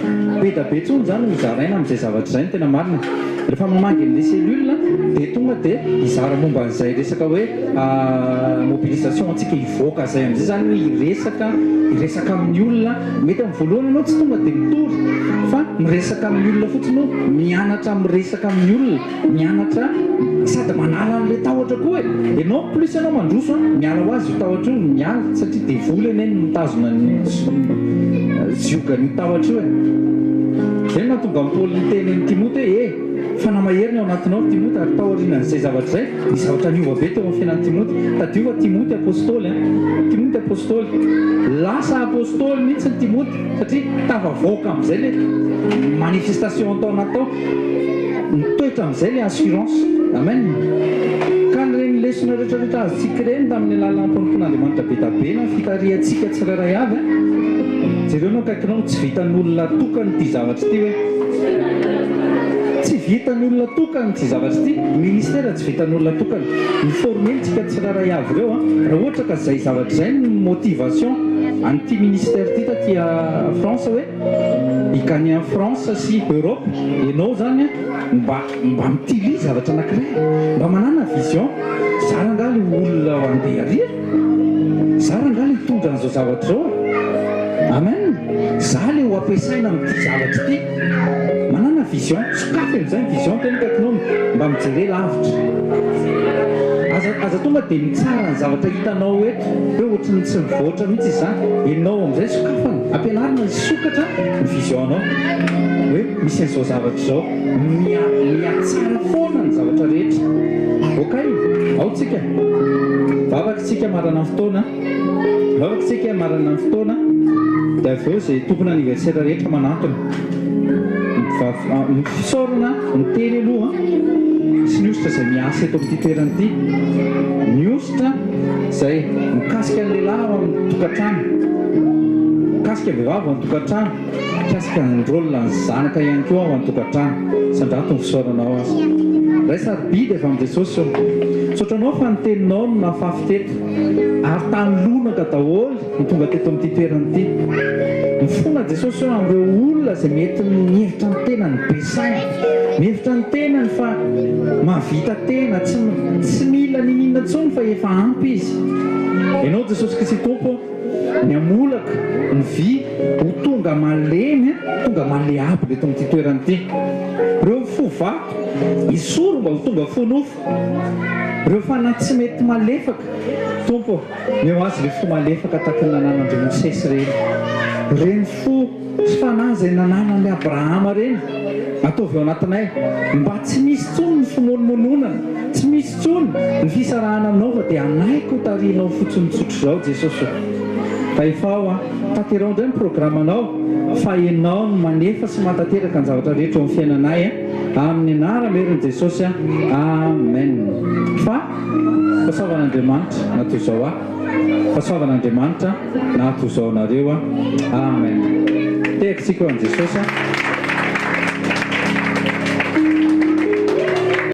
be da be intsony zany ho zaraina amin'izay zavatra izay no tena marina. Rehefa mamangy an'ilay cellule dia tonga dia hizara momba an'izay resaka hoe mobilisation antsika hivoaka izay amin'izay izany hoe hiresaka, hiresaka amin'ny olona. Mety amin'ny voalohany ianao tsy tonga dia mitory fa miresaka amin'ny olona fotsiny aloha, mianatra miresaka amin'ny olona, mianatra sady manala an'ilay tahotra koa e! Ianao plus ianao mandroso an, miala ho azy io tahotra io, miala satria devoly anie no mitazona ny ziogan'io tahotra io e! Izay no nahatonga an'i Paoly niteny an'i Timoty hoe, E! Fanahy mahery ny ao anatinao, ry Timoty, ary taorian'izay zavatra izay, nisy zavatra niova be teo amin'ny fiainan'i Timoty. Tadidio fa Timoty apostoly an! Timoty apostoly. Lasa apostoly mihitsy ny Timoty, satria tafavoaka amin'izay ilay manifestation tao anaty tao. Mitoetra amin'izay ilay assurance. Amen! Ka ireny lesona rehetra rehetra azontsika ireny tamin'ny alalan'ny mpanompon'Andriamanitra be da be na fitarihantsika tsirairay avy an! Jereo ny akaikinao, tsy vitan'olona tokana ity zavatra ity hoe. Tsy vitan'olona tokana ity zavatra ity, ministère tsy vitan'olona tokana. Mi-former antsika tsirairay avy ireo an! Raha ohatra ka izay zavatra izay no motivation an'ity ministère ity taty France hoe. I gagner en France sy Europe enao zany an mba mba mitily zavatra anakiray mba manana vision za rangah le olona handeha ary e za rangah le hitondra an'izao zavatra izao e amen za le ho ampiasaina amin'ity zavatra ity manana vision sokafy amin'izay ny vision tena akaikinao mba mijere lavitra aza aza tonga dia mitsara ny zavatra hitanao eto Hoe ohatry ny tsy mivoatra mihitsy izy izany. Enao amin'izay sokafana, ampianarina hisokatra ny vision-nao. Hoe misy an'izao zavatra izao. Miha mihatsara foana ny zavatra rehetra. Ok? Ao tsika. Vavaka tsika marana ny fotoana. Vavaka tsika marana ny fotoana. Dia avy eo izay tompon'anniversaire rehetra manantona. Ny fisaorana ny teny aloha sy ny hosotra izay miasa eto amin'ity toerana ity. Ny hosotra izay mikasika ny lehilahy ao amin'ny tokantrano, mikasika ny vehivavy ao an-tokantrano, mikasika ny rôle ny zanaka ihany koa ao an-tokantrano. Sandrato ny fisaoranao aza. Ray sarobidy avy amin'i Jesosy ô. Misaotra Anao fa ny teninao no nafafy teto ary tany lonaka daholo no tonga teto amin'ity toerana ity. Mifona Jesosy eo amin'ireo olona izay mety mihevitra ny tenany be saina, mihevitra ny tenany fa mahavita tena, tsy tsy mila niniana intsony fa efa ampy izy. Ianao Jesosy Kristy Tompo ô, ny hamolaka ny vy ho tonga malemy, tonga malleable eto amin'ity toerana ity. Ireo fo vato, hisoro mba ho tonga fo nofo. Ireo fanahy tsy mety malefaka, Tompo ô, omeo azy ilay fo malefaka tahaka ny nananan-dry Mosesy ireny. Ireny fo sy fanahy izay nananan'i Abrahama ireny, ataovy ao anatinay, mba tsy misy intsony ny fimonomononana, tsy misy intsony ny fisarahana aminao fa dia hanaiky ho tarihinao fotsiny tsotr'izao Jesosy ô. Fahefao an, tanterao indray ny programanao fa Ianao no manefa sy mahatanteraka ny zavatra rehetra eo amin'ny fiainanay an. Amin'ny anaram-herin'i Jesosy aho. Amen. Fa fahasoavan'Andriamanitra na toy izao aho. Fahasoavan'Andriamanitra na toy izao anareo aho. Amen. Tehaka tsika ho an'i Jesosy.